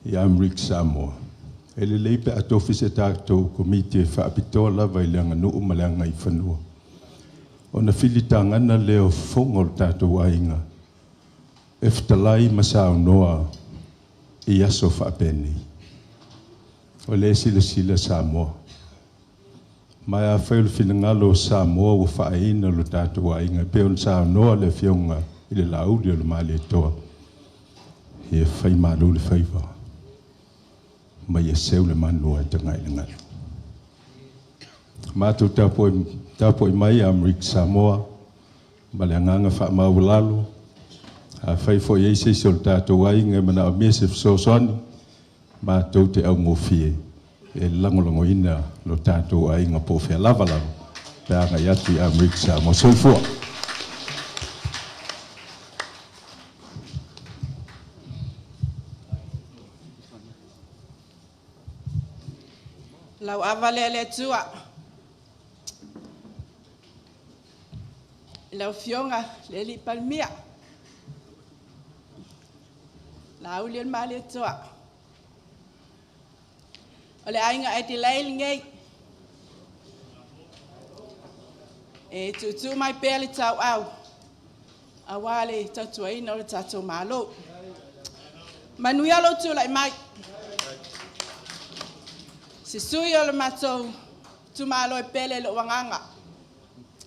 i Amerika Samoa, e lelei pe a tofi se tatou komiti e faapitoa lava i le aganuu ma le agaifanua, ona filitagana lea o fofoga o le tatou aiga. E fetalai ma saunoa i aso faapenei. O lea e silasila Samoa. Ma afai o le finagalo o Samoa ua faaeaina lo tatou aiga e pei ona saunoa le Afioga i le Laauli o le Malietoa, ia fai malu le faiva ma ia seu le manu ae tagai i le galu. Matou tapuai mai Amerika Samoa ma le agaga faamaualalo. Afai foi e i ai se isi o le tatou aiga e manaomia se fesoasoani, matou te augofie e lagolagoina lo tatou aiga po o fea lava pe a agai atu i Amerika Samoa. Soifua. Lau ava lea i le Atua i lau Afioga i le Palemia, Laauli o le Malietoa. O le aiga Adelei lenei. E tuutuu mai pea le tauau aua le tautuaina o le tatou Malo. Manuia lou tulai mai. Se sui o le matou itumalo e pele i lou agaga,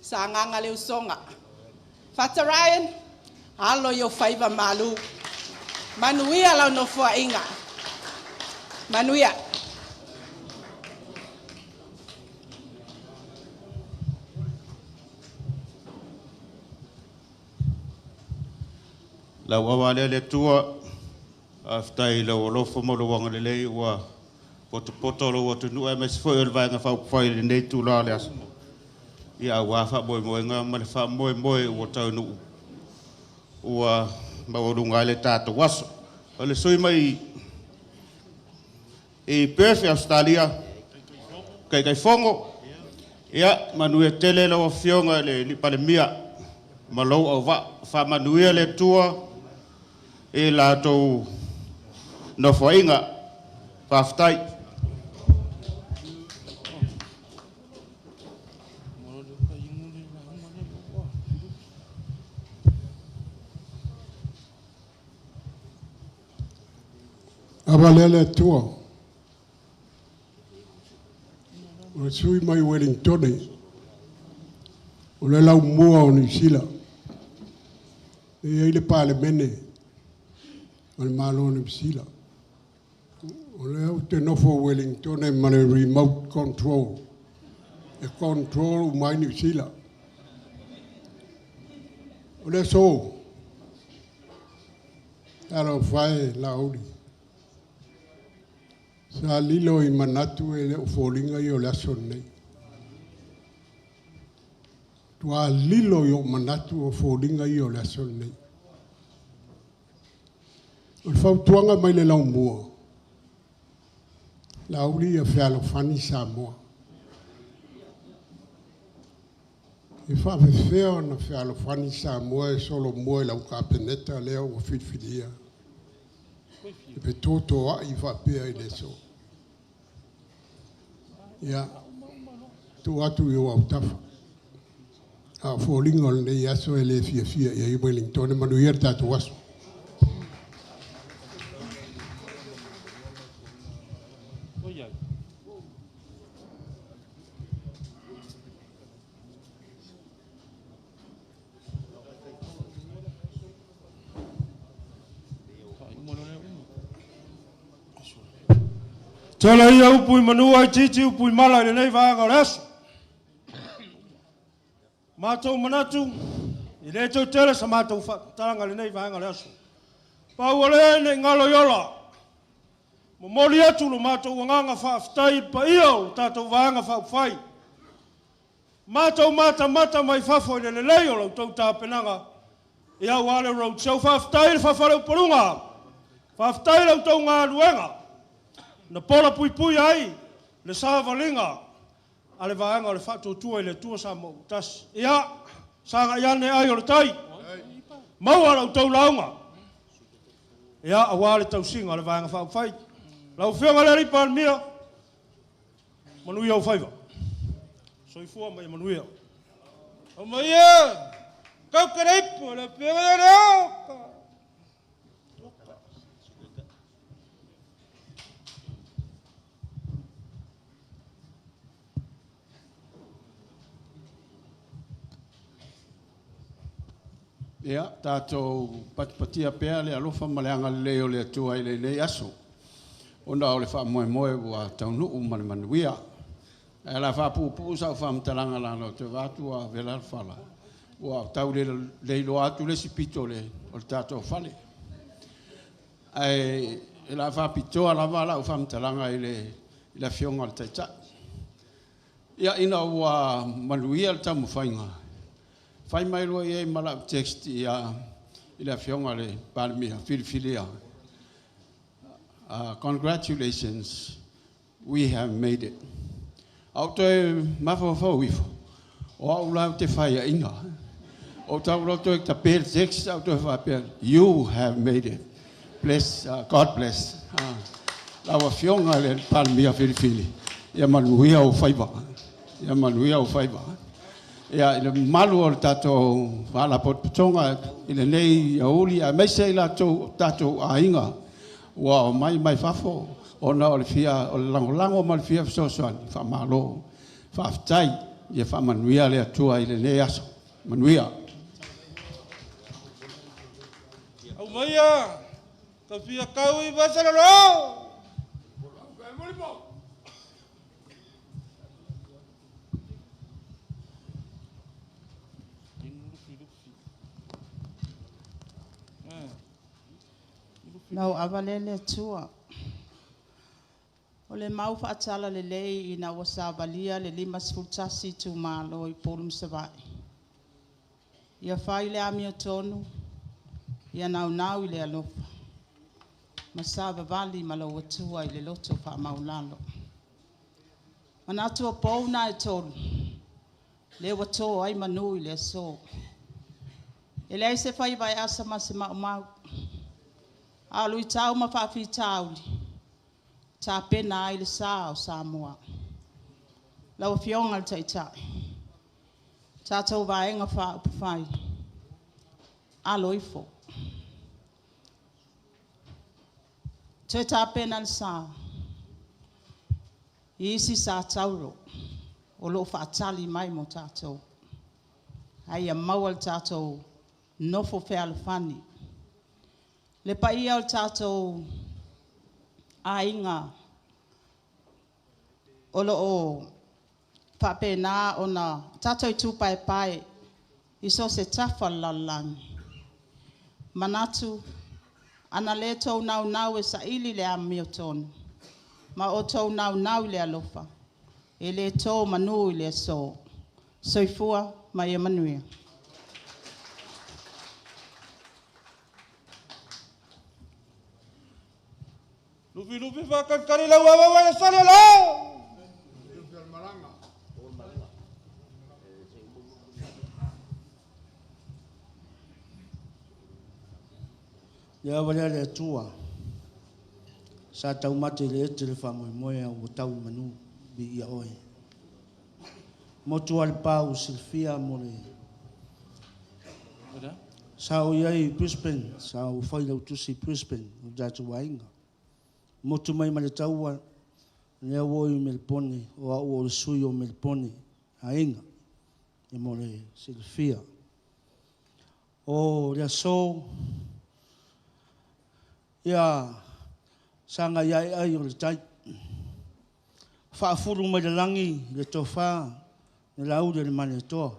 Sagaga le Usoga. Fata Ryan, alo i ou faiva malu. Manuia lau nofoaiga. Manuia. Lau ava lea le Atua, faafetai i lou alofa ma lou agalelei ua potopoto lou atunuu aemaise foi o le Vaega Faaupufai i lenei itula o le aso. Ia aua faamoemoega ma le faamoemoe ua taunuu ua maualuga ai le tatou aso. O le sui usufono mai i Perth, Ausetalia, Taitaifono, ia manuia tele lau Afioga i le Palemia ma lou auvaa. Faamanuia le Atua i la outou nofoaiga. Faafetai. Ava lea le Atua. O le sui mai Wellingtone, o le laumua o Niu Sila. E i ai le Palemene o le Malo o Niu Sila. O lea ou te nofo i Wellingtone ma le remote control e control uma ai Niu Sila. O le aso, talofa e Laauli, sa lilo i manatu e le o foliga ia o le aso lenei. Ua lilo i ou manatu o foliga ia o le aso lenei. O le fautuaga mai le laumua, Laauli ia fealofani Samoa. E faapefea ona fealofani Samoa e solomua i lau Kapeneta lea ua filifilia e fetotoai faapea i le aso. Ia, tuu atu i ou autafa. A o foliga o lenei aso e le fiafia i ai Wellington. Manuia le tatou aso. Tele ia upu i manu ae itiiti upu i mala i lenei vaega o le aso. Matou manatu, e le toe tele sa matou faamatalaga i lenei vaega o le aso. Pau o lea ne i galo i ola, momoli atu lo matou agaga faafetai i le paia o le tatou Vaega Faaupufai. Matou matamata mai fafo i le lelei o la outou tapenaga ia aua le road show. Faafetai le fafaleupaluga, faafetai la outou galuega na pola puipuia ai le savaliga a le Vaega o le Faatuatua i le Atua Samoa ua Tasi. Ia, sagai ane ai o le tai, maua la outou lauga, ia, aua le tausiga o le Vaega Faaupufai. Lau Afioga i le Palemia, manuia ou faiva. Soifua ma ia manuia. Aumai e, kau ke le ipu, le pia le oka. Ia, tatou patipatia pea le alofa ma le agalelei o le Atua i lenei aso, ona o le faamoemoe ua taunuu ma le manuia. Ae o le a faapuupuu sau faamatalaga leaga ou te vaai atu ua vela le fala, ua tau le iloa atu le isi pito o le tatou fale. Ae o le a faapitoa lava lau faamatalaga i le Afioga i le Taitai. Ia, ina ua manuia le taumafaiga, fai mai loa i ai ma lau text i le Afioga i le Palemia filifilia, congratulations, we have made it. Ae ou toe mafaufau ifo, o au la ou te faiaina. Ou tau loa toe tape le text ae ou toe faapea, you have made it. Bless, God bless. Lau Afioga i le Palemia filifili, ia manuia ou faiva. Ia manuia ou faiva. Ia, i le mamalu o le tatou Faalapotopotoga i lenei aoauli, aemaise i latou o tatou aiga ua omai mai fafo ona o le fia o le lagolago ma le fia fesoasoani, faamalo, faafetai. Ia faamanuia le Atua i lenei aso. Manuia. Aumaia ka fia kau i Vasalolo. Na ou ava lea i le Atua. O le mau faatalalelei ina ua savalia le 51 itumalo i Upolu ma Savaii, ia fai le amiotonu, ia naunau i le alofa, ma savavali ma lou Atua i le loto faamaualalo. Manatu o pou na e tolu, lea ua to ai manu i le aso. E leai se faiva e asa ma se maumau, a o luitau ma faafitauli, e tapena ai le sa o Samoa. Lau Afioga i le Taitai, tatou Vaega Faaupufai, alo ifo. Toe tapena le sa i isi sa tauro o lo o faatali mai mo tatou, a ia maua le tatou nofo fealofani. Le paia o le tatou aiga o lo o faapena ona tatou itupaepae i so o se tafa o le lalolagi, manatu, ana le tou naunau e saili le amiotonu ma outou naunau i le alofa, e le to manu i le aso. Soifua ma ia manuia. Lufilufi faatalitali lau ava e sale lo. Le ava lea le Atua, sa taumate i le ete le faamoemoe a ua tau i manu, viia oe. Motu a le pau silafia mo le sa o i ai i Brisbane, sa ou fai lau tusi i Brisbane, o tatou aiga. Motu mai ma le taua, lea ua i Melipone, o au o le sui o Melipone, aiga, e mo le silafia. O le aso, ia sagai ae ai o le tai. Faafulu mai le lagi le tofa, le lauli o le Malietoa.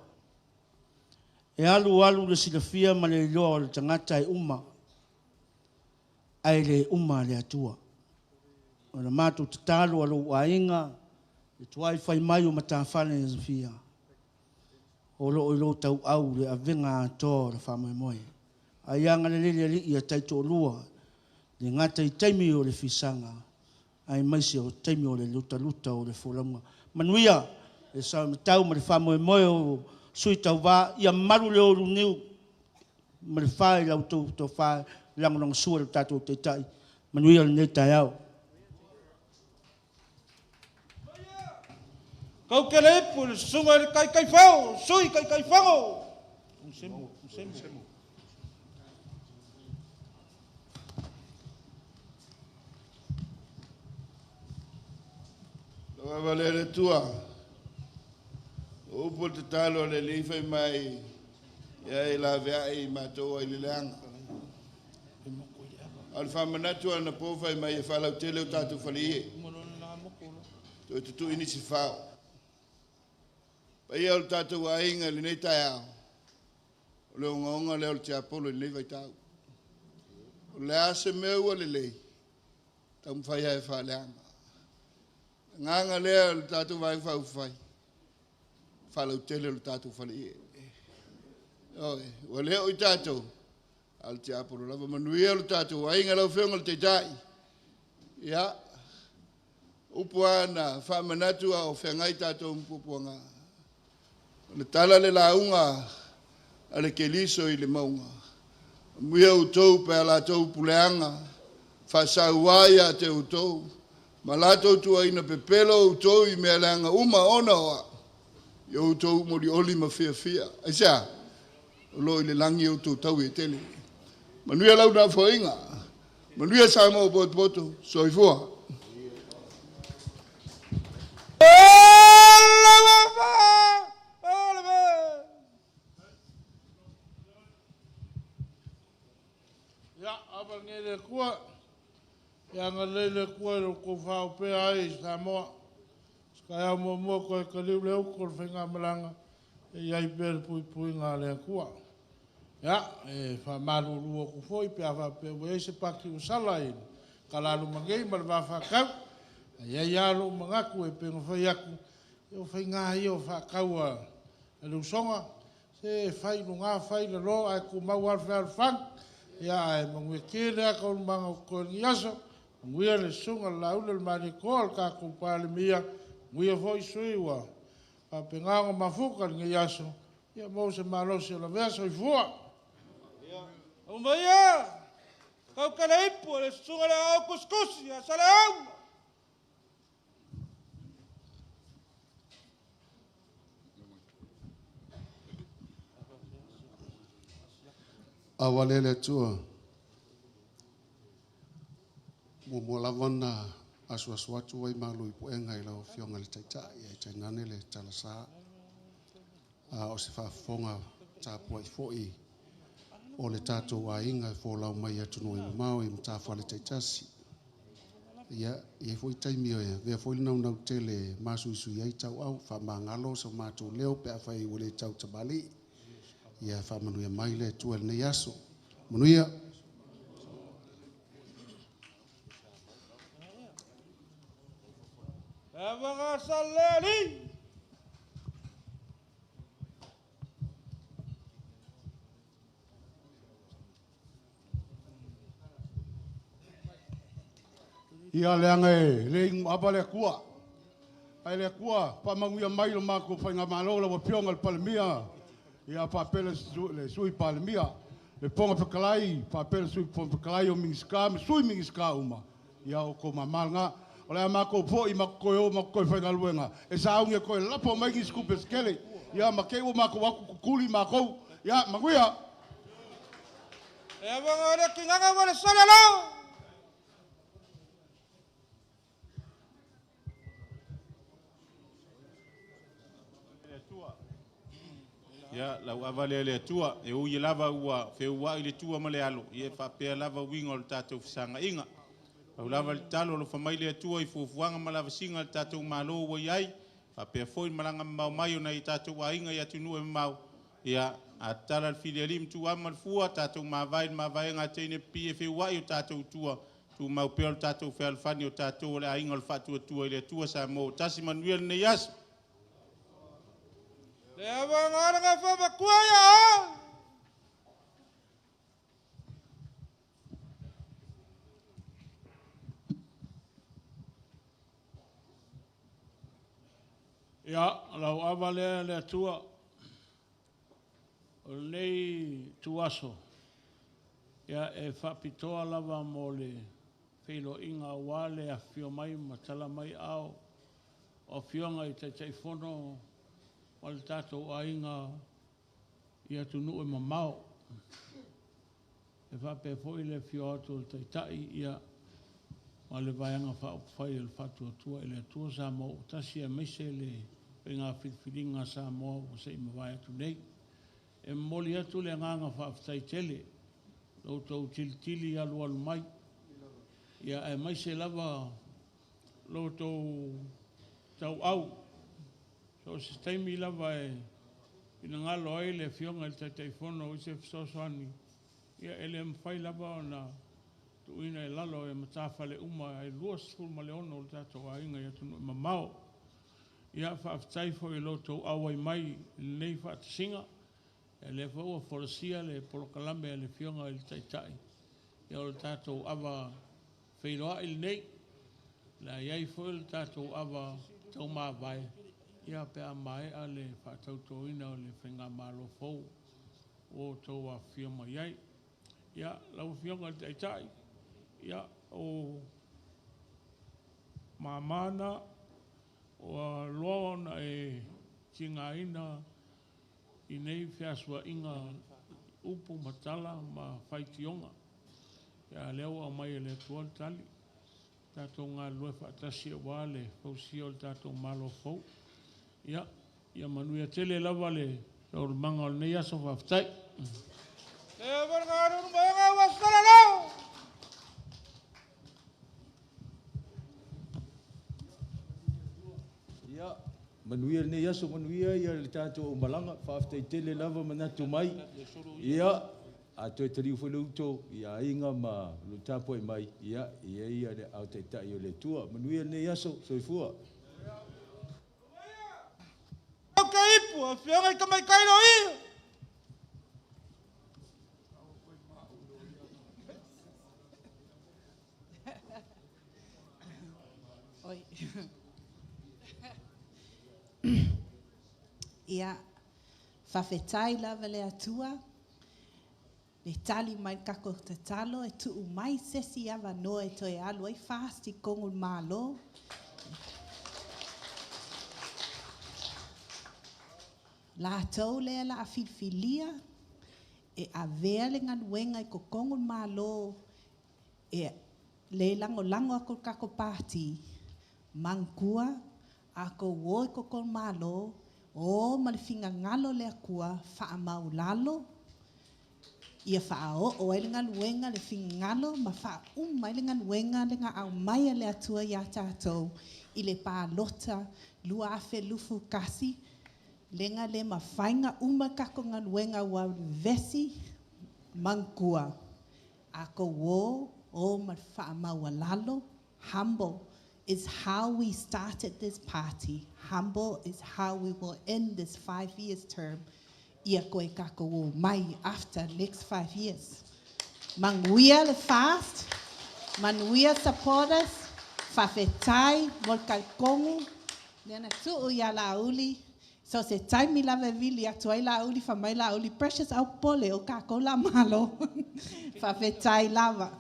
E alu alu le silafia ma le iloa o le tagata e uma, ae le uma le Atua. O le matou tatalo a lou aiga, le tuai fai mai o matafale e fia, o lo o i lou tauau le avega atoa o le faamoemoe. Ai agalelei le Alii ia taitoalua, le gata i taimi o le fisaga, aemaise o taimi o le lutaluta o le folauga. Manuia le saumatau ma le faamoemoe o sui tauva, ia malu le ulu niu ma le fa i lau tofa lagolagosua i le tatou taitai. Manuia lenei taeao. Kau ke le ipu le susuga i le Taitaifono, Sui Taitaifono. Lau ava lea le Atua, o upu o le tatalo a le Alii fai mai, Ia e laveai matou ai le leaga. A o le faamanatu anapo fai mai e faalautele o tatou faleie. Toe tutui nisi fao. Paia o le tatou aiga i lenei taeao, o le ogaoga lea o le tiapolo i lenei vaitau. O le a se mea ua lelei, taumafai lava e faaleaga. Agaga lea o le tatou Vaega Faaupufai, faalautele o le tatou faleie. Ioe, ua le o i tatou, a o le tiapolo lava. Manuia lo tatou aiga, lau Afioga i le Taitai. Ia, upu lava na faamanatu a o feagai tatou ma puapuaga. O le tala le lauga a le Keliso i le mauga. Amuia outou pe a latou puleaga, faasaua ia te outou, ma latou tuuaina pepelo outou i mea leaga uma ona o au, ia outou molioli ma fiafia. Aisea? O lo o i le lagi outou taui e tele. Manuia lau nafoaiga. Manuia Samoa ua potopoto. Soifua. Ia, ava nei le Atua, ia agalelei le Atua i lo outou faaopea ai i Samoa. Se taeao muamua toe taliu le utu o le faigamalaga, e i ai pea le puipuiga a le Atua. Ia, e faamalulu atu foi pe a faapea ua i ai se pati ua sala i le talaluma nei ma le va faatau. Ae i ai lava lou manatu e pei ona fai atu, ia o faiga ia o faatau a le usoga, se fai i luga fai i lalo ae tumau lava le fealofani. Ia ae manuia tele lava taualumaga o totoe o lenei aso. Manuia le susuga i le Laauli o le Malietoa lo tatou Palemia, manuia foi sui usufono ua faapena ona mafuta i lenei aso. Ia maua se malosi o lavea. Soifua. Aumaia, tautala ipu o le susuga i le aao tusitusi ia Saleaula. Ava lea le Atua. Muamua lava na asuasu atu ai malu i puega i lau Afioga i le Taitai ae tainane le talasa. A o se faafofoga tapuai foi o le tatou aiga e folau mai i atunuu e mamao i matafale taitasi. Ia, e i ai foi taimi e avea foi le naunau tele e masuisui ai tauau, faamagalo so matou leo pe afai ua le tautamalii. Ia faamanuia mai le Atua i lenei aso. Manuia. Le Saleli. Ia leaga e le inu ava le Atua. Ae le Atua, faamanuia mai lo matou faigamalo lau Afioga i le Palemia, ia faapea le Sui Palemia, le Fofoga Fetalai, faapea le Sui Fofoga Fetalai, o Minisita ma Sui Minisita uma, ia o outou mama lena. O le a matou foi matou toe o matou toe faigaluega, e sauni e toe lafo mai nisi tupe se tele. Ia ma te i ua matou o atu tutuli matou. Ia, manuia! E avanga o le kinganga ma le salalo. Ia, lau ava lea le Atua, e ui lava ua feua'i le tua ma le alo, ia e faapea lava uiga o le tatou fesaga'iga. Pau lava le tatalo, alofa mai le Atua i fuafuaga ma lavasiga a le tatou Malo ua i ai, faapea foi le malaga mamao mai o nai o tatou aiga i atunuu e mamao. Ia, a tatala le filialii ma tuuama le fua, tatou mavae i le mavaega a teine pipii e feua'i o tatou tua, tumau pea o le tatou fealofani o tatou o le aiga o le Faatuatua i le Atua Samoa ua tasi. Manuia lenei aso. Le avanga le gafa matua ia. Ia, lau ava lea le Atua, o lenei tuaso, ia e faapitoa lava mo le feiloaiga aua le afifio mai ma tala mai aao o afioga i Taitaifono o le tatou aiga i atunuu e mamao. E faapea foi le afio atu o le Taitai ia ma le Vaega Faaupufai o le Faatuatua i le Atua Samoa ua tasi aemaise le faiga filifiliga a Samoa ua se i mavae atu nei. E momoli atu le agaga faafetai tele lo outou tilitili alualu mai, ia aemaise lava lo outou tauau. So o se taimi lava e finagalo ai le Afioga i le Taitaifono i se fesoasoani, ia e le mafai lava ona tuuina i lalo e matafale uma e 26 o le tatou aiga i atunuu e mamao. Ia faafetai foi i lo outou auai mai i lenei faatasiga. Ia lea foi ua folasia le polokalame a le Afioga i le Taitai, ia o le tatou ava feiloai lenei. O le a i ai foi le tatou ava taumavae, ia pe a maea le faatautoina o le faigamalo fou ua outou afifio mai ai. Ia, lau Afioga i le Taitai, ia o mama na, ua loa ona e tigaina i nei feasua'iga upu ma tala ma faitioga. A o lea ua aumai e le Atua le tali, tatou galulue faatasi aua le fausia o le tatou Malo fou. Ia, ia manuia tele lava le taualumaga o lenei aso. Faafetai. Ia, manuia lenei aso, manuia ia le tatou malaga. Faafetai tele lava manatu mai. Ia, a toe taliu foi le uto i aiga ma lo tapuai mai, ia, e i ai le aao taitai o le Atua. Manuia lenei aso, soifua. Au ke ipu, afioga i tamaitai loia. Oi. Ia, faafetai lava le Atua, le tali mai le tatou tatalo e tuu mai se isi avanoa e toe alu ai FAST i totonu o le Malo. Latou lea la a filifilia e avea le galuega i totonu o le Malo e le lagolago atu le tatou Pati, manatua a outou o i totonu o le Malo, o ma le finagalo o le Atua, faamaualalo, ia faaoo ai le galuega, le finagalo ma faauma ai le galuega le na aumai e le Atua ia tatou i le palota 2021, lena le mafai ona uma le tatou galuega ua vevesi, manatua, a outou o, o ma le faamaualalo. Humble is how we started this party. Humble is how we will end this 5 years term. Ia toe tatou o mai after next 5 years. Manuia le FAST, manuia supporters, faafetai mo le talitonu, lea na tuu ia Laauli, so se taimi lava e vili atu ai Laauli, fai mai Laauli, Precious au pole o tatou la malo. Faafetai lava.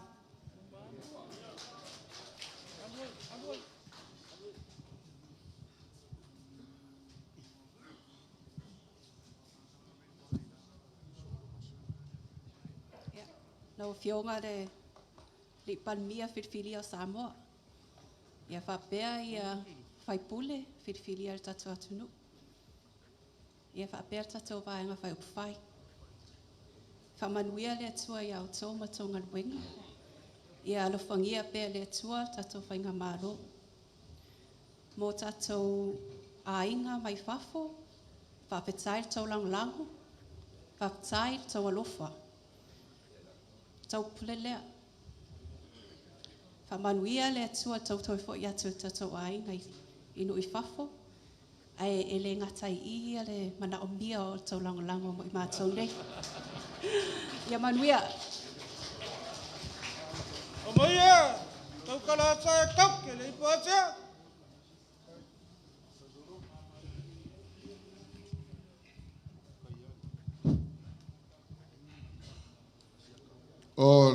Lau Afioga le Alii Palemia filifilia o Samoa. Ia faapea ia faipule filifilia le tatou atunuu. Ia faapea le tatou vaega faaupufai. Faamanuia le Atua ia outou ma tou galuega. Ia alofagia pea le Atua le tatou faigamalo. Mo tatou aiga mai fafo, faafetai le tou lagolago, faafetai le tou alofa. Taupule lea. Faamanuia le Atua tou toe foi atu i tatou aiga i nuu i fafo, ae e le gata i i ia le manaomia o le tou lagolago mo i matou nei. Ia manuia. O maia, tau kala sa e tau ke le ipu asia. O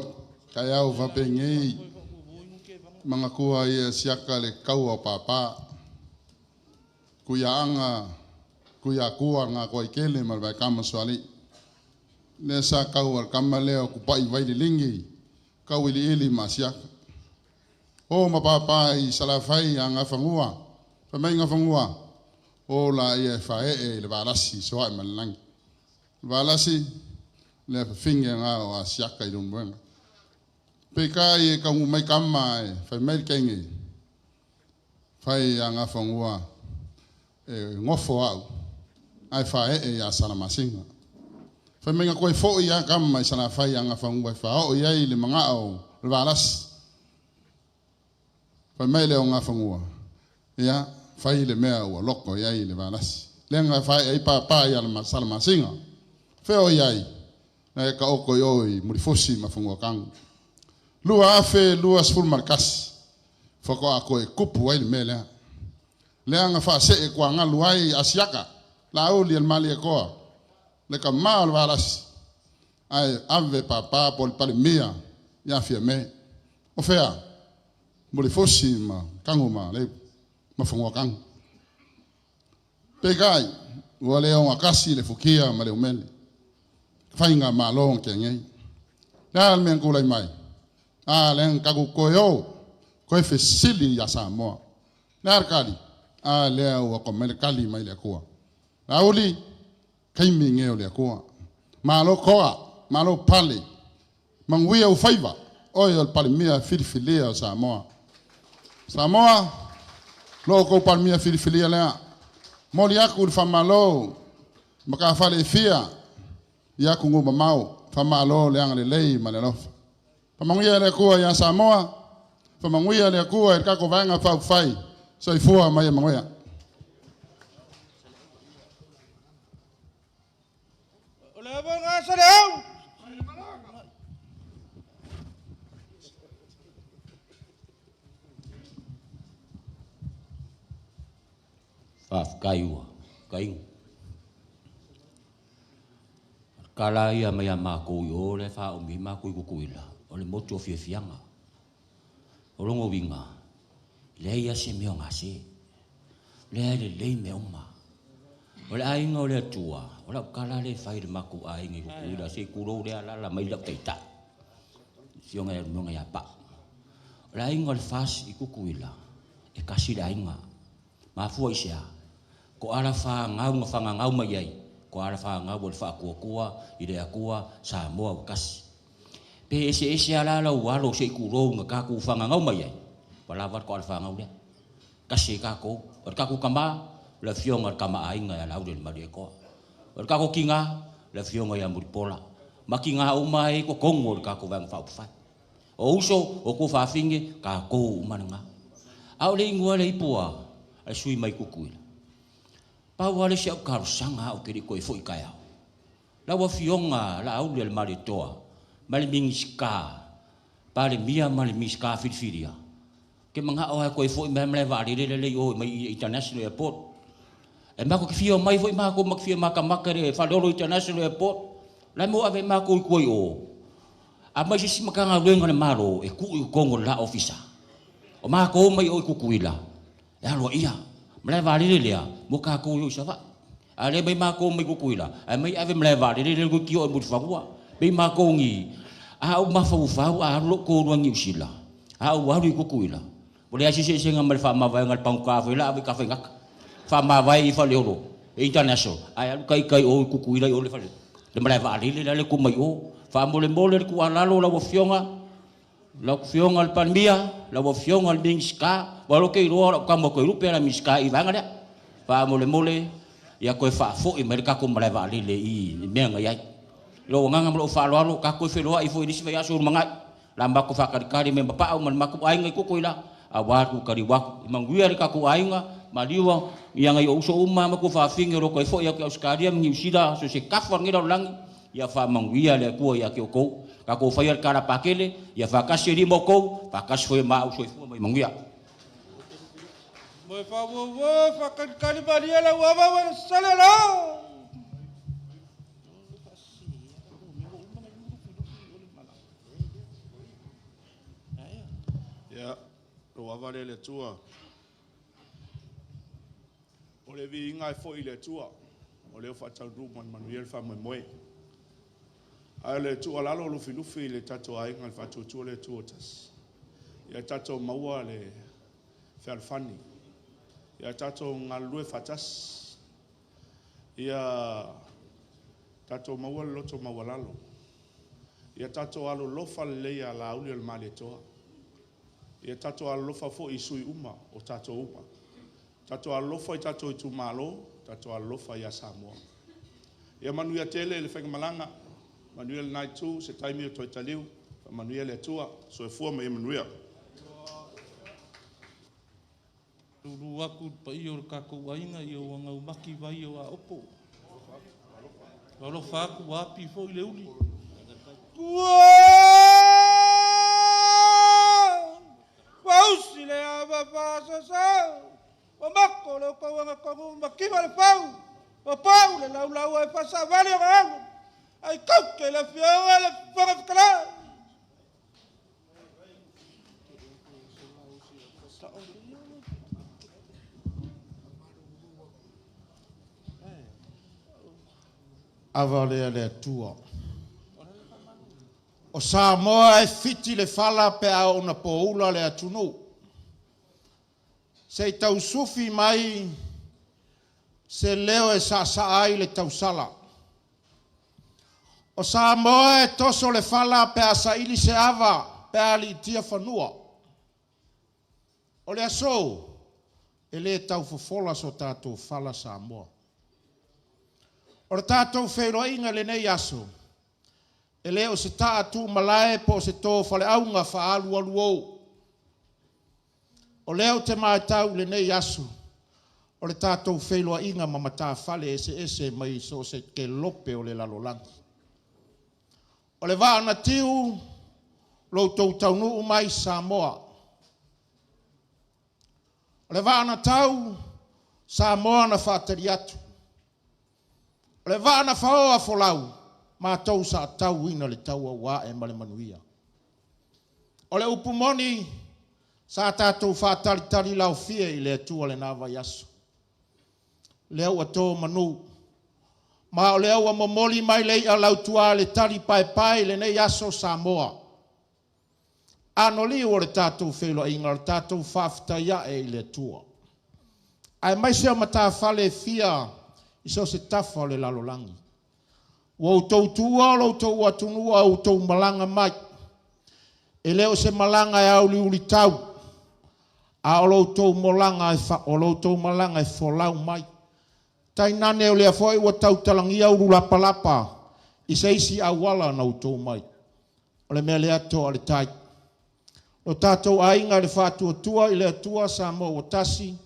taeao faapenei magatua ia siaka le kaua o pāpā. Kuiaaga, kuiakua ngā koa kele ma le vaekama soali'i. Lea sa kau a le kama lea o kupa'i vai liligi, kau iliili ma asiaka. O ma pāpā i Salafai a Gafagua, fai mai Gafagua, o laia e faaee i le valasi soae ma le lagi. Valasi le fafine nga o Asiaka i Leulumoega. Peitai e kaugu mai kama e fai mai le kenge fai a Gafagua e gofo au ae faaee iā Salamasina. Fai mai na koe foʻi a kama i Salafai a Gafagua e faaoo i ai le magaʻo o le Valasi. Fai mai lea o Gafagua, ia, fai le mea ua loko i ai le Valasi. Lea na faaee ai pāpā iā Salamasina. Fea o i ai? Na e taoto i o i Mulifusi ma Fanuakagu. 2021 faatoa toe tupu ai le mea lea. Lea na faasee tuagalu ai Asiata, Laauli a le Malietoa, le tama o le Valasi, ae ave pāpā po o le Palemia ia Fiame. O fea? Mulifusi ma Tago ma Leu ma Fanuakagu. Peitai, ua le ogatasi le futia ma le umele. Faiga malo na tea nei. Le a le mea na tulai mai? A lea na tatou toe o, toe fesili ia Samoa. Le a le tali? A lea ua to mai le tali mai le Atua. Laauli, taimi nei o le Atua. Malo toa, malo pale, manuia ou faiva, oe o le Palemia filifilia o Samoa. Samoa, lo outou Palemia filifilia lea. Momoli atu le faamalo i matafale e fia i atunuu mamao, faamalo le agalelei ma le alofa. Faamanuia le Atua ia Samoa, faamanuia le Atua i le tatou Vaega Faaupufai. Soifua ma ia manuia. O le ava na sa le au. Faafetai ua kaiga. Kala ia mai a makou i o le faaumi ai makou i Tutuila, o le motu o fiafiaga. O lona uiga, leai lava se mea o gase. O lea e lelei mea uma. O le aiga o le Atua, o lau tala lea e fai i le matou aiga i Tutuila, se i tulou lea alaala mai lau taitai, le afioga ia Leulumoega ia Pau. O le aiga o le FAST i Tutuila, e tasi le aiga. Mafua i se a? Ko ala fanau na fagagau mai ai, ko ala fanau o le faatuatua i le Atua Samoa ua tasi. Pe eseese lava la lau alo se i tulou na tatou fagagau mai ai, ua lava le ko ala fanau lea. Tasi ai tatou. O le tatou tama, o le afioga i le Tama a Aiga ia Laauli o le Malietoa. O le tatou tina, o le afioga ia Mulipola. Ma tina uma e i totonu o le tatou Vaega Faaupufai. O uso, o tuafafine, tatou uma lena. A o le igoa le ipu a le sui mai Tutuila. Pau lava le isi au talosaga au ke le i toe foi taeao. Lau Afioga Laauli a le Malietoa ma le Minisita Palemia ma le Minisita filifilia, ke manao lava e toe foi mai le malae vaalele lea i o mai i International Airport. E matou te fia omai foi matou ma te fia matamata i le Faleolo International Airport. O le a le mea ua ave ai matou i tua i o? Aumai se isi Matagaluega a le Malo e tuu i totonu o le la ofisa. O matou mai o i Tutuila, e aloaia. Malae vaalele lea mo tatou e o i Savaii. A le mai matou mai Tutuila, ae mai ave malae vaalele lea toeitiiti oo i Mulifanua. Pei matou ni, a ou mafaufau a alu lou toalua i Niu Sila, a ou alu i Tutuila, ua leai se eseesega ma le faamavaega i le pagota foi la ave i Tafaigata. Faamavae i Faleolo e International, ae alu taitai i o i Tutuila i o le malae vaalele la le tuu mai o. Faamolemole le tuualalo lau Afioga, lau Afioga i le Palemia, lau Afioga i le Minisita, aua o lea ou te iloa o lau tama o Toelupe a le Minisita i vaega lea. Faamolemole, ia toe faafoi mai le tatou malae vaalele i le mea na i ai. I lou agaga ma lou faaaloalo, tatou toe feiloai foi i le isi vaiaso i le lumanai. La matou faatalitali mai ma Paau ma le matou aiga i Tutuila, aua le tutaliu atu. I manuia le tatou aiga, maliu ia nai ou uso uma ma tuafafine o lo o toe foi atu i Ausetalia ma Niu Sila, so o se tafa o lenei lalolagi, ia faamanuia le Atua ia te outou. Tatou faia le tala pakele, ia faatasi alii ma outou, faatasi foi ma au. Soifua ma ia manuia. Moe faamuamua faatalitali malie lau ava ma le sale la. Ia, lou ava lea i le Atua. O le viiga e foi i le Atua, o lea ua faataunuu ma le manuia le faamoemoe. Ae o le tuualalo lufilufi i le tatou aiga o le Faatuatua le Atua Tasi, ia tatou maua le fealofani, ia tatou galulue faatasi. Ia Tatou maua le loto maualalo. Ia tatou alolofa lelei ia Laauli o le Malietoa. Ia tatou alolofa foi i sui uma o tatou uma. Tatou alolofa i tatou itumalo, tatou alolofa ia Samoa. Ia manuia tele le faigamalaga, manuia lena itu, se taimi toe taliu, faamanuia le Atua. Soifua ma ia manuia. Lulu aku i le paia o le tatou aiga ina ua gaumati vai o Aopo. Alofa atu ua api foi le uli. Ua usi le ava faasoso, ua mako le ukauaga tonu mativa le fau, ua pau le laulau ai faasavali o alu, ai kauke le afioga le Fofoga Fetalai. Ava lea le Atua. O Samoa e fiti le fala pe a ona poula le atunuu. Se i tausufi mai se leo e saasaa ai le tausala. O Samoa e toso le fala pe a saili se ava pe a liitia fanua. O le aso, e le taufofola so tātou fala Samoa. O le tātou feiloaiga lenei aso, e le o se taa tu malae po o se tō faleauga faaalualu ou. O lea o te matau lenei aso, o le tātou feiloaiga ma matafale ese ese mai so o se kelope o le lalolagi. O le vaa na tiu, lo outou taunuu mai Samoa. O le vaa na tau, Samoa na faatali atu. O le vaa na faoa folau, matou sa tauina le taua ua ae ma le manuia. O le upu moni, sa tātou faatalitali laofie i le Atua lena vaiaso. Lea ua tō manu. Ma o lea ua momoli mai le i'a lautua le tali paepae i lenei aso Samoa. Anoliu o le tātou feiloaiga, o le tātou faafetai ae i le Atua. Ae mai se o matafale e fia i so se tafa o le lalolagi. Ua outou tuua o lo outou atunuu a outou malaga mai. E le o se malaga e auliuli tau, a o lo outou molaga e fa, o lo outou malaga e folau mai. Tainane o lea foi ua tautalagia ulu lapalapa i se isi auala na outou mai. O le mea lea toa le tai. O tātou aiga le faatuatua i le Atua Samoa ua tasi,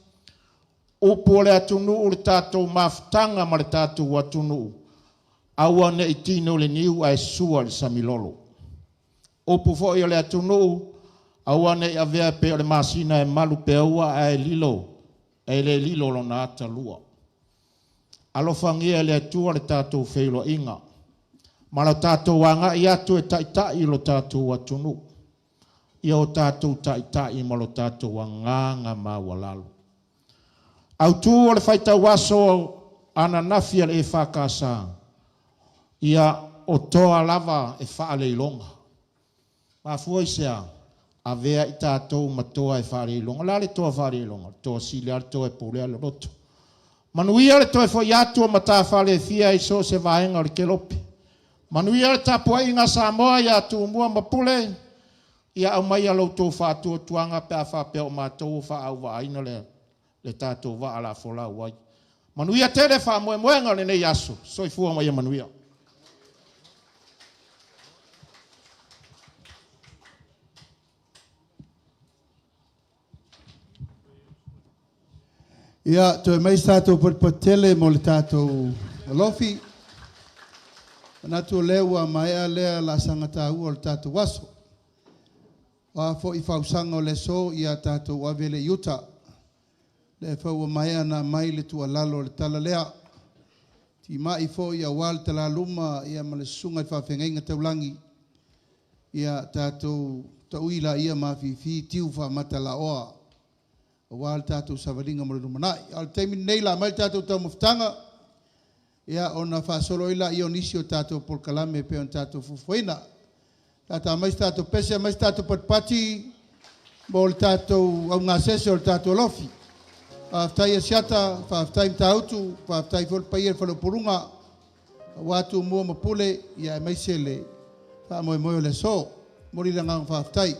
upu o le atunuu le tātou mafutaga ma le tātou atunuu, aua ne i tino le niu ae sua le samilolo. Upu foi o le atunuu, aua ne i avea pe o le masina e malu peaua ae lilo, e le lilo lona atalua. Alofagia e le Atua le tātou feiloaiga, ma lo tātou agai atu e taitai lo tātou atunuu. Ia o tātou taitai ma lo tātou agaga maualalo. Autū o le faitau aso ananafi a le EFKS, ia o toa lava e faaleiloga. Mafua i sea, avea i tātou ma toa e faaleiloga. La le toa faaleiloga, toa sili a le toa e pulea le loto. Manuia le toe foi atu o matafale e fia i so o se vaega o le kelope. Manuia le tapuaiga Samoa ia Tumua ma Pule, ia aumai a loutou faatuatuaga pe a faapea o matou o faaauvaaina le tātou vaa la folau ai. Manuia tele faamoemoega o lenei aso, soifua ma ia manuia. Ia, toe mai se tatou patupatutele mo le tatou alofi. Manatu o lea ua maea lea laasaga taua o le tatou aso. O a foi fausaga o le aso, ia tatou ave le i uta. Lea foi ua maea na aumai le tuualalo o le tala lea. Timai foi aua le talaluma ia ma le susuga i le faafeagaiga taulagi. Ia tatou taui laia mafifi tiu faamata laoa. Aua le tatou savaliga mo le lumanai. A o le taimi lenei la mai le tatou taumafataga, ia ona faasolo ai laia o nisi o tatou polokalame pe ona tatou fuafuaina. Tata mai se tatou pese, mai se tatou patipati mo le tatou augasese o le tatou alofi. Faafetai Asiata, faafetai Matautu, faafetai foi le paia i le Faleupoluga. Aua Tumua ma Pule, ia aemaise le faamoemoe o le aso. Momoli le agaga faafetai.